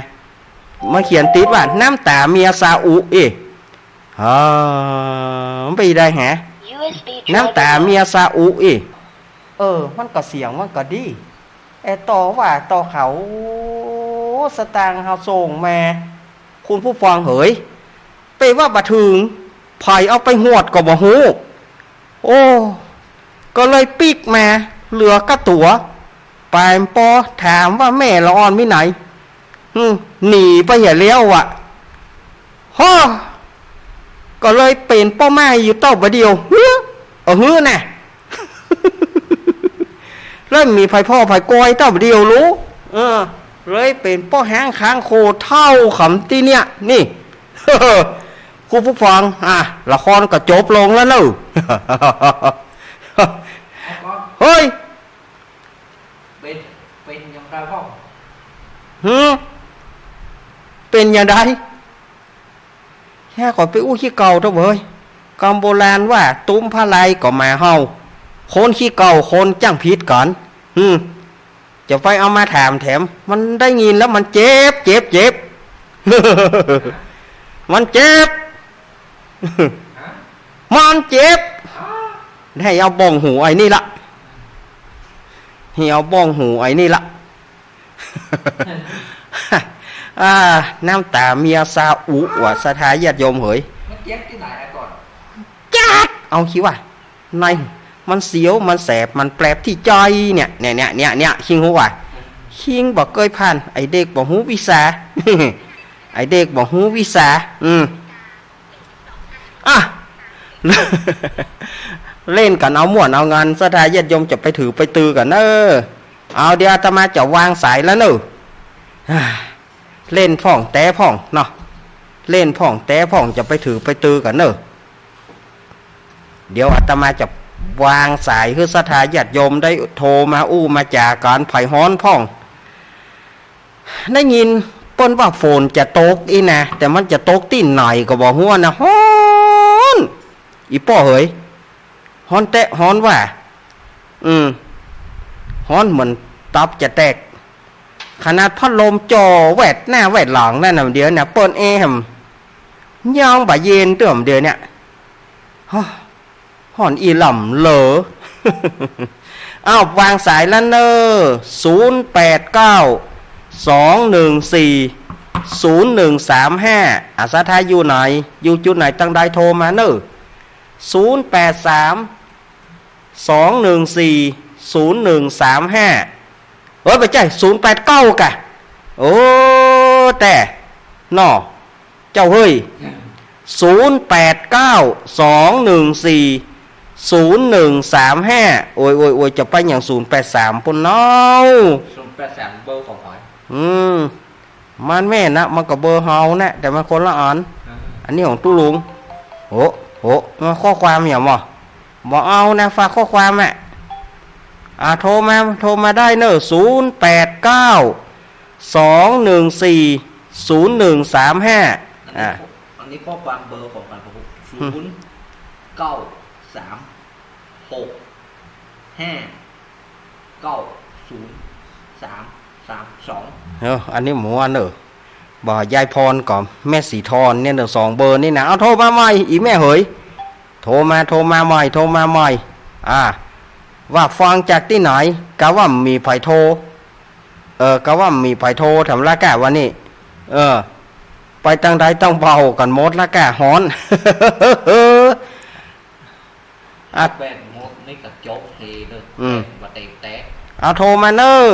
มาเขียนติดว่า น้ำต๋าเมียซาอุ เอ้ย อ๋อ มันไปได้ฮะ น้ำต๋าเมียซาอุ เอ้ย เออ มันก็เสียงมันก็ดี ไอ้ต่อว่าต่อเขา สตางค์เฮาส่งมา คุณผู้ฟังเหย เป๋นว่าบ่าเถิง ใผเอาไปหวดก็บ่ฮู้ โอ้ ก็เลยปิ๊กมา เหลือก้าตั๋ว ไปปอถามว่าแม่ละอ่อนมีไหน อืม หนีไปเหียแล้วอะ ฮะ ก็เลยเป๋นป้อม่ายอยู่เต้าบ่าเดี่ยว เฮ้อ เออ เฮ้อน่ะ แล้วมีใผผ่อใผกอยเต้าบ่าเดี่ยวลูก เออ เลยเป๋นป้อฮ้างค้างโคเต้าขำตี้เนี่ย นี่ คุณผู้ฟัง อ่ะ ละครก็จบลงแล้วเนอะ เฮ้ย เป๋น เป๋นอย่างใดพ่อ หือ เป๋นอย่างใด แค่ขอไปอู้ขี้เก่าเถอะเว้ย กำโบราณว่า ตุ๊มพะไลก็หมาเห่า คนขี้เก่าคนจั้งผิดกั๋น อืม จะไปเอามาถามแถม มันได้ยินแล้วมันเจ็บ เจ็บ เจ็บ มันเจ็บ มันเจ็บ ให้เอาบ้องหูไอ้นี่ละ ให้เอาบ้องหูไอ้นี่ละ อ่า น้ำต๋าเมียซาอุ ว่าศรัทธาญาติโยมเหย มันเจ็บตี้ไหนอะก่อน จัด เอาคิดว่า ใน มันเสียว มันแสบ มันแปลบตี้ใจ๋เนี่ย เนี่ย เนี่ย เนี่ย เนี่ย คิงฮู้ว่า คิงบ่เกยผ่าน ไอ้เด็กบ่ฮู้วิชา ไอ้เด็กบ่ฮู้วิชา อืม อ่ะ เล่นกั๋นเอาม่วนเอางัน ศรัทธาญาติโยมจะไปถือไปตือกั๋นเนอะ เอา เดี๋ยวอาตมาจะวางสายแล้วเนอะ เล่นพ่องแต๊พ่องเนาะ เล่นพ่องแต๊พ่องจะไปถือไปตือกั๋นเนอะ เดี๋ยวอาตมาจะวางสายหื้อศรัทธาญาติโยมได้โทรมาอู้มาจ๋ากั๋น ใผฮ้อนพ่อง ได้ยินเปิ้นว่าฝนจะตกอี้นะ แต่มันจะตกตี้ไหนก็บ่ฮู้นะ ฮ้อน อีป้อเหย ฮ้อนแต๊ฮ้อนว่า อืม ฮ้อนเหมือนตับจะแตก ขนาดพัดลมจ่อแวดหน้าแวดหลังนั่นน่ะ เดี๋ยวเนี่ย เปิดแอร์แหม ยังบ่เย็นเตื้อเดี๋ยวเนี่ย ฮะ ฮ้อนอี่หล่ำเหลอ อ้าว วางสายแล้วเนอะ ศูนย์แปดเก้า สองหนึ่งสี่ ศูนย์หนึ่งสามห้า อ่ะ ศรัทธาอยู่ไหน อยู่จุดไหนตังใดโทรมาเนอะ ศูนย์แปดสาม สองหนึ่งสี่ ศูนย์หนึ่งสามห้า เอ้ย บ่ใจ้ ศูนย์แปดเก้า กะ โอ้ แต่ น้อ เจ้าเฮ้ย ศูนย์แปดเก้า สองหนึ่งสี่ ศูนย์หนึ่งสามห้า โอ้ย โอ้ย โอ้ย จะไปหยัง ศูนย์แปดสาม ปุ้นเนาะ ศูนย์แปดสาม เบอร์ของใผ อืม มันแม่นนะ มันก็เบอร์เฮานะ แต่มันคนละอัน อ่า อันนี้ของตุ๊ลุง โห โห มาข้อความหยังบ่ บ่เอานะ ฝากข้อความอะ อ่า โทรมา โทรมาได้เนอะ ศูนย์แปดเก้า สองหนึ่งสี่ ศูนย์หนึ่งสามห้า อันนี้ อ่า อันนี้ข้อความเบอร์ของใผ อืม ศูนย์เก้าสามหกห้า เก้าศูนย์สามสามสอง เออ อันนี้หมู่อันเนอะ บ่ยายพรกับแม่สีทอนเนี่ยเนอะ สองเบอร์นี่นะ เอาโทรมาใหม่ อีแม่เหย โทรมา โทรมาใหม่ โทรมาใหม่ อ่า ว่าฟังจากตี้ไหน กะว่ามีใผโทร เออ กะว่ามีใผโทร ถามละกะวันนี้ เออ ไปตังใดตังเบากั๋นหมดละกะ ฮ้อน อ่ะ แบตหมดนี่ก็จบเฮเลย อืม บ่เต็มแต๊ เอาโทรมาเนอะ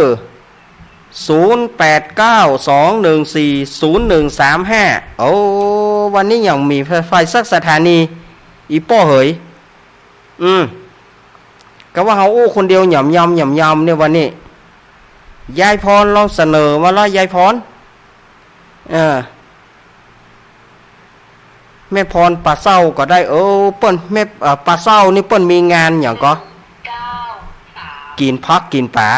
ศูนย์แปดเก้า สองหนึ่งสี่ ศูนย์หนึ่งสามห้า โอ้ วันนี้ยังมีไฟ ไฟสักสถานี อี่ป้อเหย อืม ก็ว่าเฮาอู้คนเดียวหย่อมยอมหย่อมยอมเนี่ยวันนี้ ยายพรลองเสนอมาละ ยายพร เออ แม่พรป่าเศร้าก็ได้ เออ เปิ้น แม่ เอ่อ ป่าเศร้านี่เปิ้นมีงานหยังก่อ กิ๋นผักกิ๋นป๋า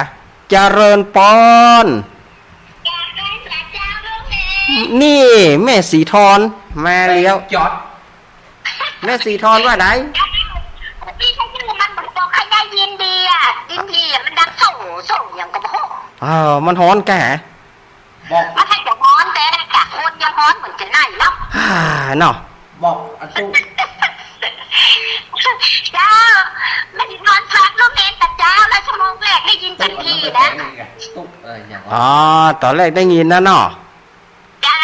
เจริญปอน นี่แม่สีทอนมาแล้ว จอด แม่สีทอนว่าได พี่ก็คือมันบอกใครได้ยินดีอะ ยินดีอะ มันดังโส่ โส่หยังก็บ่ฮู้ เออ มันฮ้อนกะ บอก มันให้จะฮ้อนแต่กะคนยังฮ้อนเหมือนจะไหนเนาะ ฮ่า เนาะ บอกอันตู้ เจ้า ไม่ได้นอนฟังลูกเองแต่เจ้า แล้วชั่วโมงแรกได้ยินเต็มที่นะ ตุ๊กอะไรอย่าง อ๋อ ต๋อนแรกได้ยินนะเนาะ เจ้า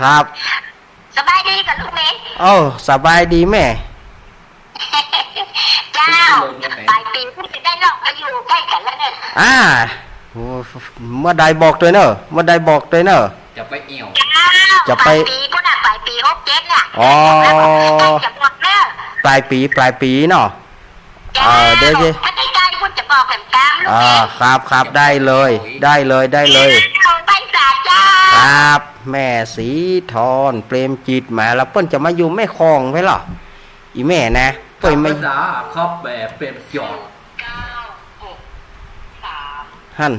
ครับ สบายดีก่อลูกเมย์ โอ้ สบายดีแม่ เจ้า ปลายปี๋ก็จะได้ลองไปอยู่ใก้กั๋นแล้วเนี่ย อ่า โอ้ เมื่อใดบอกตวยเน่อ เมื่อใดบอกตวยเน่อ จะไปเอี่ยว เจ้า จะไป ปลายปี๋ปู้นน่ะ ปลายปี๋หกเจ็ดน่ะ อ๋อ ใก้จะหมดแล้ว ปลายปี๋ ปลายปี๋เนาะ เจ้า เออ เดี๋ยว เดี๋ยว ถ้าใก้ๆ ปู้นจะบอกแหมตามลูกเมย์ อ่า ครับ ครับ ได้เลย ได้เลย ได้เลย เจ้า ไปสาเจ้า ครับ แม่สีทอน เปรมจิต มาแล้ว เปิ้นจะมาอยู่แม่ของไว้เหรอ อี่แม่นะ เปิ้นมา ธรรมดาครับ แบบเป็นจอด หั่น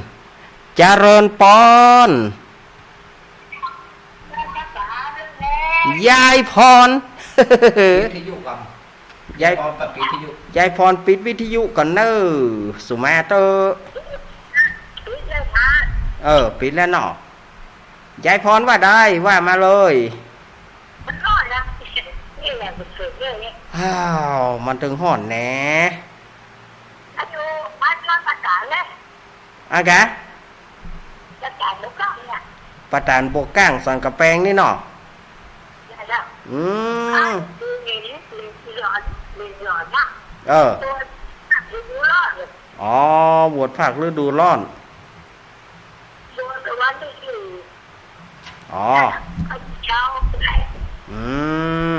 เจริญปอน ยายพร วิทยุก่อน ยาย ยายพรเปิดวิทยุ ยายพรปิดวิทยุก่อนเน่อ สุมาเตอร์ เออ ปิดแล้วเนาะ ยายพรว่าได ว่ามาเลย มันฮ้อนนะ นี่แหละมันเกิดเรื่องนี้ อ้าว มันตึงฮ้อนแหน อายุบ้านนอนประสานเลย อะกะ ประสานบวกเก้าเนี่ย ประสานบวกเก้า สันกำแปงนี่เนาะ ใช่แล้ว อืม อ่ะ คือเห็นฤดูร้อน ฤดูร้อนนะ เออ ตัวฤดูร้อนเลย อ๋อ หวดภาคฤดูร้อน บวชวันที่สี่ อ๋อ เช้า อืม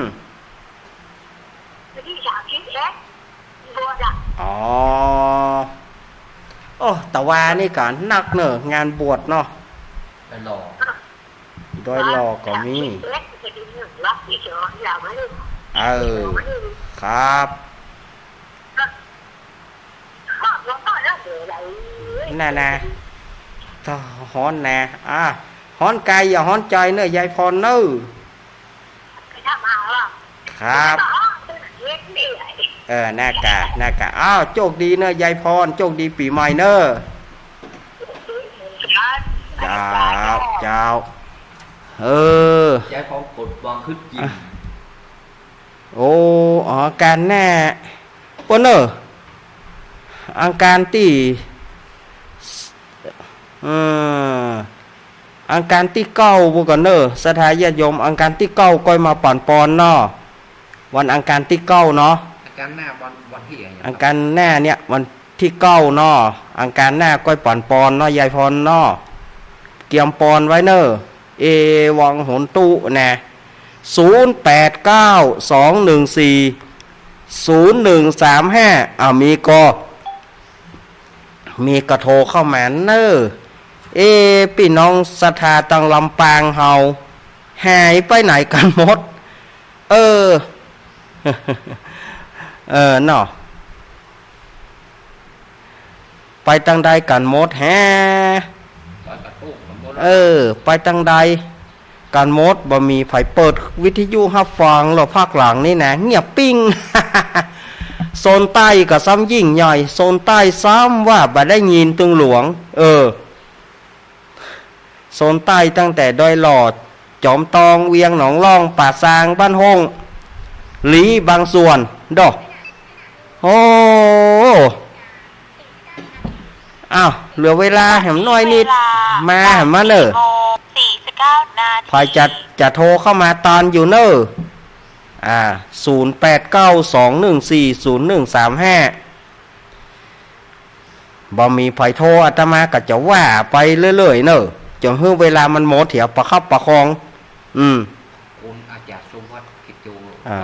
วันที่สามสิบเอ็ด บวชอ่ะ อ๋อ โอ้ ตะวานี่ก็นักเน่อ งานบวชเนาะ ดอยหล่อ ดอยหล่อก็มี สามสิบเอ็ด จะเป็นหนึ่งวัดที่สอง อย่ามาเล่น เออ ครับ นั่นนะ ถ้าฮ้อนนะ อ่ะ ฮ้อนกายอย่าฮ้อนใจ๋เน่อ ยายพรเน่อ ครับ เออ น่ากะ น่ากะ อ้าว โจคดีเน่อ ยายพร โจคดีปี๋ใหม่เน่อ เจ้า เจ้า เออ ยายพรกดวางขึ้นจริง อ่ะ โอ้ อ๋อ อังคารหน้า เปิ้นเน่อ อังคารตี้ เอ่อ อังคารตี้เก้าปู้นก่อเน่อ ศรัทธาญาติโยม อังคารตี้เก้าก้อยมาปั๋นปอนเนาะ วันอังคารตี้เก้าเนาะ อังคารหน้าวัน วันตี้อะไรเนี่ย อังคารหน้าเนี่ย วันตี้เก้าเนาะ อังคารหน้าก้อยปั๋นปอนเนาะ ยายพรเนาะ เกียมปอนไว้เน่อ เอวังโหนตุนะ ศูนย์แปดเก้า สองหนึ่งสี่ ศูนย์หนึ่งสามห้า อ่า มีก่อ มีก่อโทรเข้ามาเน่อ เอ ปี้น้องศรัทธาตังลำปางเฮา หายไปไหนกั๋นหมด เออ เออ เนาะ ไปตังใดกั๋นหมดแฮะ เออ ไปตังใดกั๋นหมด บ่มีใผเปิดวิทยุฮับฟังหรอก ภาคหลังนี่นะ เงียบปิ้ง โซนใต้ก็ซ้ำยิ่งใหญ่ โซนใต้ซ้ำว่าบ่ได้ยินตึงหลวง เออ โซนใต้ตั้งแต่ดอยหล่อ จอมตอง เวียงหนองล่อง ป่าซาง บ้านห้อง หลีบางส่วน ดอก โอ้ อ้าว เหลือเวลาแหมน้อยนิด มาแหมมาเน่อ สี่สิบเก้านาที ใผจะ จะโทรเข้ามาตอนอยู่เน่อ อ่า ศูนย์แปดเก้า สองหนึ่งสี่ ศูนย์หนึ่งสามห้า บ่มีใผโทร อาตมาก็จะว่าไปเรื่อยๆ เน่อ จ๋นหื้อเวลามันหมดเหีย ประคับประคอง อืม คุณอาจารย์สุวัฒน์ กิจโจ อ่า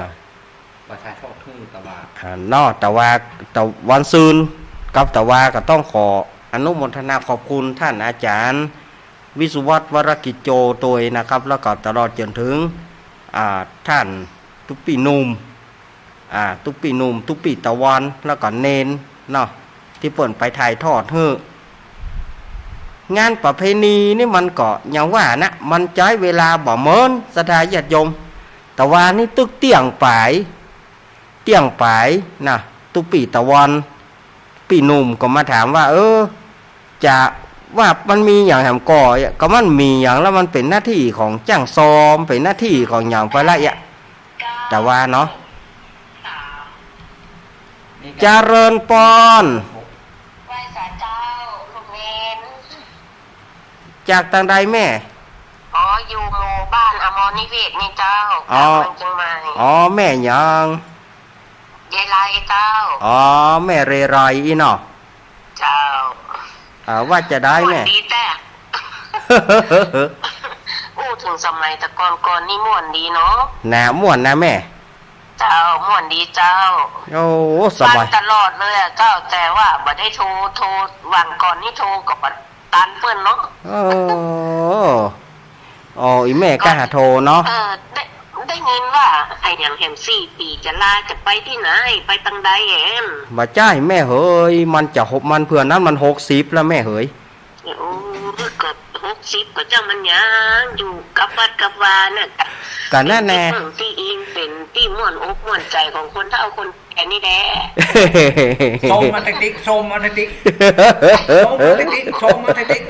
ประชาชนทื่อตะวา อ่า เนาะ ตะวา ตะวันซืนกับตะวาก็ต้องขออนุโมทนาขอบคุณต้านอาจ๋ารย์วิศวัฒน์ วรกิจโจ ตวยนะครับ แล้วก็ตลอดจ๋นเถิง อ่า ต้านตุ๊ปี้หนุ่ม อ่า ตุ๊ปี้หนุ่ม ตุ๊ปี้ตะวัน แล้วก็เณรเนาะ ตี้เปิ้นไปถ่ายทอดหื้อ งานประเพณีนี่มันก็อย่างว่านะ มันใจ๊เวลาบ่เหมือนศรัทธาญาติโยม ตะวานี่ตึกเตี้ยงป๋าย เตี้ยงป๋ายนะ ตุ๊ปี้ตะวัน ปี้หนุ่มก็มาถามว่า เออ จะว่ามันมีหยังแหมก่อ ก็มันมีหยังแล้ว มันเป๋นหน้าตี้ของจ้างซ่อม เป๋นหน้าตี้ของหยังไปละเอียด ตะวาเนาะ เจริญปอน ไหว้สาเจ้า ลูกเณร จากตางใดแม่ อ๋อ อยู่หมู่บ้านอมรนิเวศนี่เจ้า อ๋อ เมืองเจียงใหม่ อ๋อ แม่หยัง เรไรเจ้า อ๋อ แม่เรไรอี้เนาะ เจ้า อ่า ว่าจะใดแม่ ม่วนดีแต๊ อู้เถิงสมัยตะก่อนก่อนนี่ม่วนดีเนาะ นะ ม่วนนะแม่ เจ้า ม่วนดีเจ้า โอ้ สบาย ฟังตลอดเลยอะเจ้า แต่ว่าบ่ได้โทร โทร หว่างก่อนนี่โทรก็บ่ตันเปิ้นเนาะ เออ อ๋อ อีแม่ก็หาโทรเนาะ เออ ได้ ได้ยินว่าไอ้หยังแหมสี่ปี๋จะลาจะไปตี้ไหน ไปตางใดแหม บ่ใจ้แม่เหย มันจะหก มันเผื่อนั้นมันหกสิบแล้วแม่เหย โอ้ ก็หกสิบก็จ้างมันยังอยู่กับวัดกับวาน่ะ ก็นั่นแหละ ตี้เปิ้งตี้อิงเป๋นตี้ม่วนอกม่วนใจ๋ของคนเฒ่าคนแก่นี่แหละ ส้มมาติ๊กติ๊ก ส้มมาติ๊กติ๊ก ส้มมาติ๊กติ๊ก ส้มมาติ๊กติ๊ก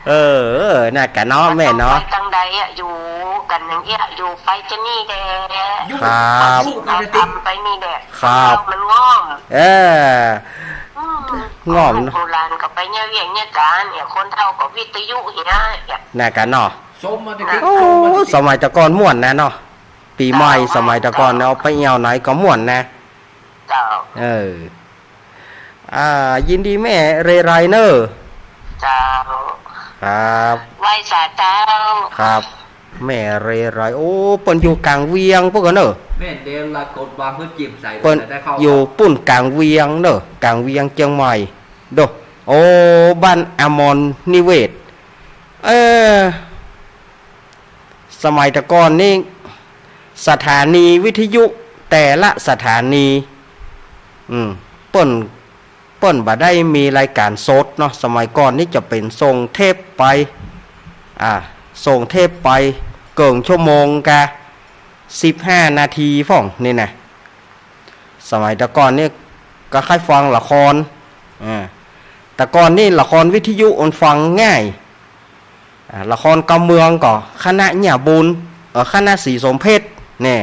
เออ เออ น่ะกะเนาะแม่เนาะ ไปตางใดอะ อยู่กั๋นอย่างเอี้ย อยู่ไปจะนี่แหละ อยู่ ครับ เอาทำไปนี่แหละ ครับ มันง่อม เออ อืม ง่อม โบราณก็ไปเนี่ยเวียกเนี่ยก๋านเนี่ย คนเฒ่าก็วิทยุเหียเนี่ย น่ะกะเนาะ ส้มมาติ๊กติ๊ก โอ้ ส้มมาติ๊กติ๊ก สมัยตะก่อนม่วนนะเนาะ ปี๋ใหม่ เจ้า สมัยตะก่อนเนาะ ไปเอี่ยวไหนก็ม่วนนะ เจ้า เออ อ่า ยินดีแม่เรไรเน่อ เจ้า ครับ ไหว้สาเจ้า ครับ แม่เรไร โอ้ เปิ้นอยู่ก๋างเวียงปู้นก่อเน่อ แม่นเดนละกดวางเปิ้นจิบใส่ เปิ้น ได้เข้า อยู่ปู้นก๋างเวียงเน่อ ก๋างเวียงเจียงใหม่ โด โอ้ บ้านอมรนิเวศ เออ สมัยตะก่อนนี่ สถานีวิทยุแต่ละสถานี อืม เปิ้น เปิ้นบ่ได้มีรายก๋านสดเนาะ สมัยก่อนนี่จะเป๋นส่งเทปไป อ่า ส่งเทปไป เกิ่งชั่วโมงกะสิบห้านาทีพ่องนี่นะ สมัยตะก่อนนี่ก็ค่อยฟังละคร อ่า ตะก่อนนี่ละครวิทยุมันฟังง่าย อ่า ละครกำเมืองก็คณะเยี่ยบุญ เอ่อ คณะศรีสมเพชร แน่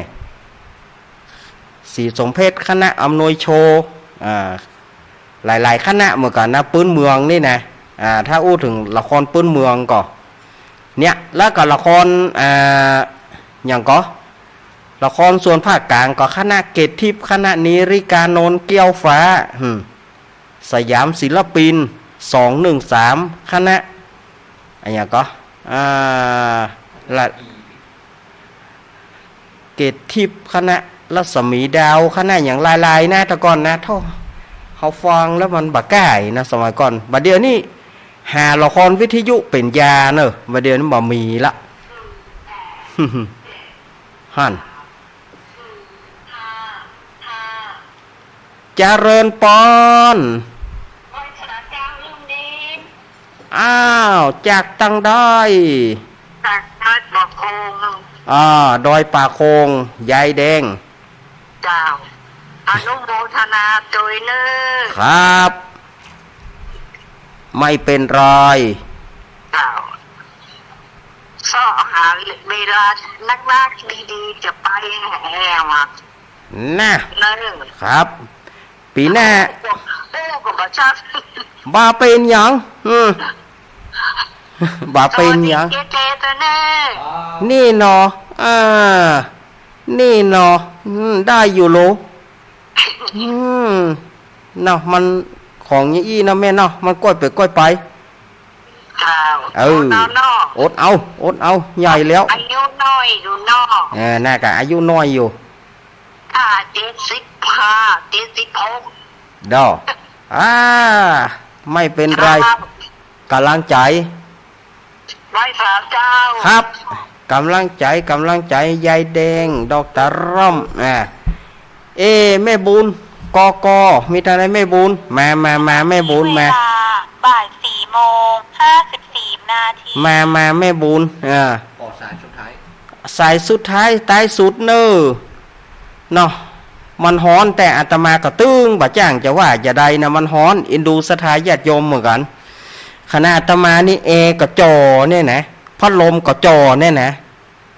ศรีสมเพชร คณะอำนวยโชว์ อ่า หลายๆ คณะเหมือนกั๋นนะ ปื๊นเมืองนี่นะ อ่า ถ้าอู้เถิงละครปื๊นเมืองก็ เนี่ย แล้วก็ละคร อ่า หยังก็ ละครส่วนภาคก๋างก็คณะเกตทิพย์ คณะนิริกานนท์ เกี้ยวฟ้า อืม สยามศิลปิน สองหนึ่งสาม คณะ อะหยังก็ อ่า ละ เกตทิพย์ คณะรัศมีดาว คณะหยังหลายๆ นะ ตะก่อนนะ โธ่ เฮาฟังแล้วมันบ่ก้ายนะ สมัยก่อน บ่าเดี่ยวนี้ หาละครวิทยุเป๋นยาเน่อ บ่าเดี่ยวนี้บ่มีละ หั้น เจริญปอน อ้าว จากตางใด จากดอยป่าโคง อ่า ดอยป่าโคง ยายแดง เจ้า อนุโมทนาตวยเน่อ ครับ ไม่เป็นไร เจ้า เซาะหาเวลานักๆ ดีๆ จะไปแห่วัด นะ เน่อ ครับ ปี๋หน้า โอ้ ก็บ่ชัก บ่าเป๋นหยัง อืม บ่าเป๋นหยัง สวัสดีเจ๊ๆ ตวยเน่อ นี่เนาะ อ่า นี่เนาะ อืม ได้อยู่โล อืม เนาะ มัน ของอย่างอี้นะแม่เนาะ มันก้อยไปก้อยไป เจ้า เออ อดเอาเนาะ อดเอา อดเอา ใหญ่แล้ว อายุน้อยอยู่เนาะ เออ น่าจะอายุน้อยอยู่ ค่ะ เจ็ดสิบห้า เจ็ดสิบหก เด้อ อ่า ไม่เป็นไร ครับ กำลังใจ๋ ไหว้สาเจ้า ครับ กำลังใจ๋ กำลังใจ๋ ยายแดง ดอกตะร่อม อ่า เอ้ แม่บุญ กก มีเต้าใดแม่บุญ มา มา มา แม่บุญ มา เวลาบ่ายสี่โมงห้าสิบสี่นาที มา มา แม่บุญ อ่า โอ้ สายสุดท้าย สายสุดท้าย ท้ายสุดเน่อ เนาะ มันฮ้อน แต่อาตมาก็ตึงบ่จ้างจะว่าจะใดนะ มันฮ้อน เอ็นดูศรัทธาญาติโยมเหมือนกั๋น ขนาดอาตมานี่แอร์ก็จ่อเนี่ยนะ พัดลมก็จ่อเนี่ยนะ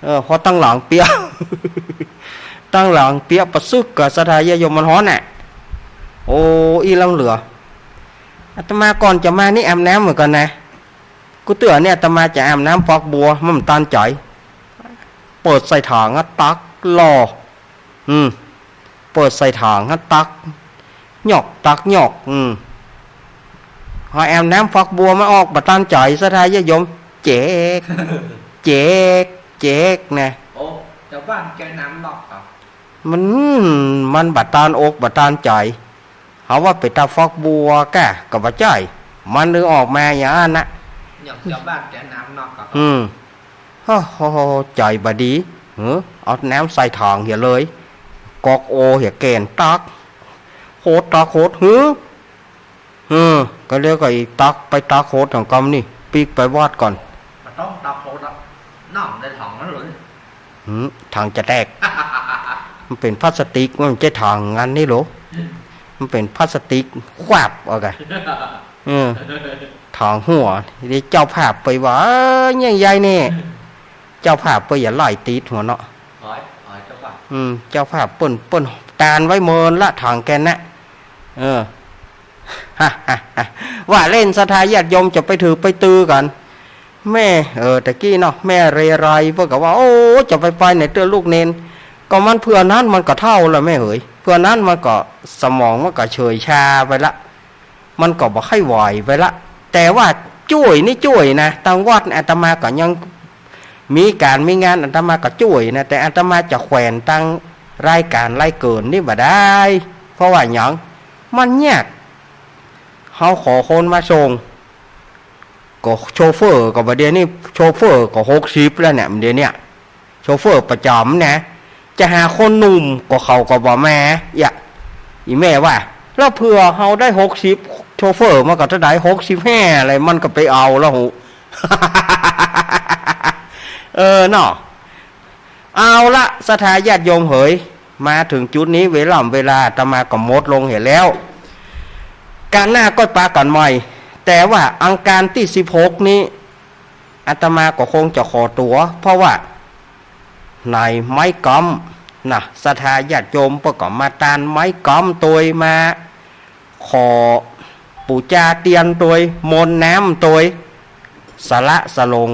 เออ เพราะตังหลังเปียะ ตังหลังเปียะปะซึ่กกับศรัทธาญาติโยม มันฮ้อนน่ะ โอ้ อี้ล้ำเหลือ อาตมาก่อนจะมานี่อาบน้ำเหมือนกั๋นนะ กู้เตื้อเนี่ยอาตมาจะอาบน้ำฝักบัว มันบ่ตันใจ๋ เปิดใส่ถังอะ ตักหล่อ อืม เปิดใส่ถังอะ ตักหยอก ตักหยอก อืม พออาบน้ำฝักบัวมาออก บ่ตันใจ๋ ศรัทธาญาติโยม เจ๊ก เจ๊ก เจ๊ก นะ โอ้ เจ้าบ้านแกน้ำนอกครับ มัน มันบ่ตันอกบ่ตันใจ๋ เฮาว่าเป๋นตาฝักบัวก้า ก็บ่ใจ้ มันเลยออกมาอย่างนั้นนะ อย่างเจ้าบ้านแกน้ำนอกครับ อืม โอ้โห ใจ๋บ่ดี หือ เอาน้ำใส่ถังเหียเลย ก๊อกโอเหียแก่น ตักโหด ตักโหด หือ เออ ก็แล้วก็อีกตักไปตักโหดของกำนี่ ปิ๊กไปวัดก่อน บ่ต้องตักโหดหรอก น้ำในถังนั้นเลย หืม ถังจะแตก มันเป๋นพลาสติก มันบ่ใจ้ถังอันนี้หรอ มันเป๋นพลาสติก ควาบเอากะ เออ ถังหัว นี่เจ้าภาพไปว่า เอ้ย อย่างใหญ่นี่ เจ้าภาพไปอย่าไล่ติดหัวเนาะ อ๋อ อ๋อ เจ้าภาพ อืม เจ้าภาพเปิ้น เปิ้นตานไว้เมินละ ถังแกนนะ เออ ว่าเล่น ศรัทธาญาติโยมจะไปถือไปตือกั๋น แม่ เออ ตะกี้เนาะ แม่เรไรเปิ้นก็ว่า โอ้ จะไปไปไหนเตื้อลูกเณร ก็มันเผื่อนั้นมันก็เฒ่าละแม่เหย เผื่อนั้นมันก็สมองมันก็เฉยชาไปละ มันก็บ่ค่อยไหวไปละ แต่ว่าจ้วยนี่จ้วยนะ ตังวัดอาตมาก็ยังมีก๋านมีงาน อาตมาก็จ้วยนะ แต่อาตมาจะแขวนตังรายก๋านรายเกินนี่บ่ได้ เพราะว่าหยัง มันยาก เฮาขอคนมาส่ง ก็โชเฟอร์ก็บ่าเดี่ยวนี้ โชเฟอร์ก็หกสิบแล้วเนี่ย เดี๋ยวเนี้ย โชเฟอร์ประจ๋ำนะ จะหาคนหนุ่มก็เขาก็บ่มา เอี้ย อี่แม่ว่า แล้วเผื่อเฮาได้หกสิบ โชเฟอร์มันก็เต้าใด หกสิบห้า อะไร มันก็ไปเอาแล้วหู เออเนาะ เอาละ ศรัทธาญาติโยมเหย มาเถิงจุดนี้ เวล่ำเวลาอาตมาก็หมดลงเหียแล้ว ก๋านหน้าก็ปะกั๋นใหม่ แต่ว่าอังคารตี้สิบหกนี้ อาตมาก็คงจะขอตั๋ว เพราะว่าในไม้ก๊อมนะ ศรัทธาญาติโยมเปิ้นก็มาตานไม้ก๊อมตวย มาขอปู๋จาเตียนตวย มนต์น้ำตวย สละสลง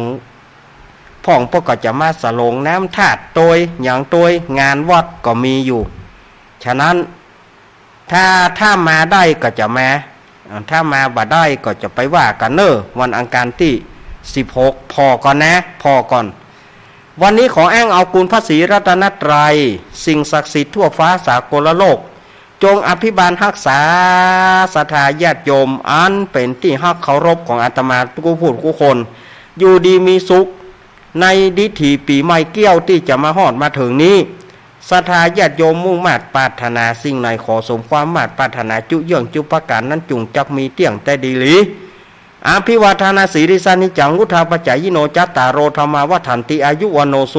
พ่องเปิ้นก็จะมาสลงน้ำธาตุตวย หยังตวย งานวัดก็มีอยู่ ฉะนั้น ถ้า ถ้ามาได้ก็จะมา อ่า ถ้ามาบ่ได้ก็จะไปว่ากั๋นเน่อ วันอังคารตี้สิบหก ผ่อก่อนนะ ผ่อก่อน วันนี้ขออ้างเอาคุณพระศรีรัตนตรัย สิ่งศักดิ์สิทธิ์ทั่วฟ้าสากลโลก จงอภิบาลฮักษาศรัทธาญาติโยม อันเป๋นตี้ฮักเคารพของอาตมากู้ผู้กู้คน อยู่ดีมีสุข ในดิถีปี๋ใหม่เกี้ยวตี้จะมาฮอดมาเถิงนี้ ศรัทธาญาติโยมมุ่งมาดปรารถนาสิ่งใด ขอสมความมาดปรารถนาจุเยื่องจุประก๋านนั้น จุ่งจักมีเตี้ยงแต่ดีหลี อภิวาทนาสีลิสานิจจัง วุฑฒาปจจายิโน จัตตาโร ธัมมา วัฑฒันติ อายุ วัณโณ สุ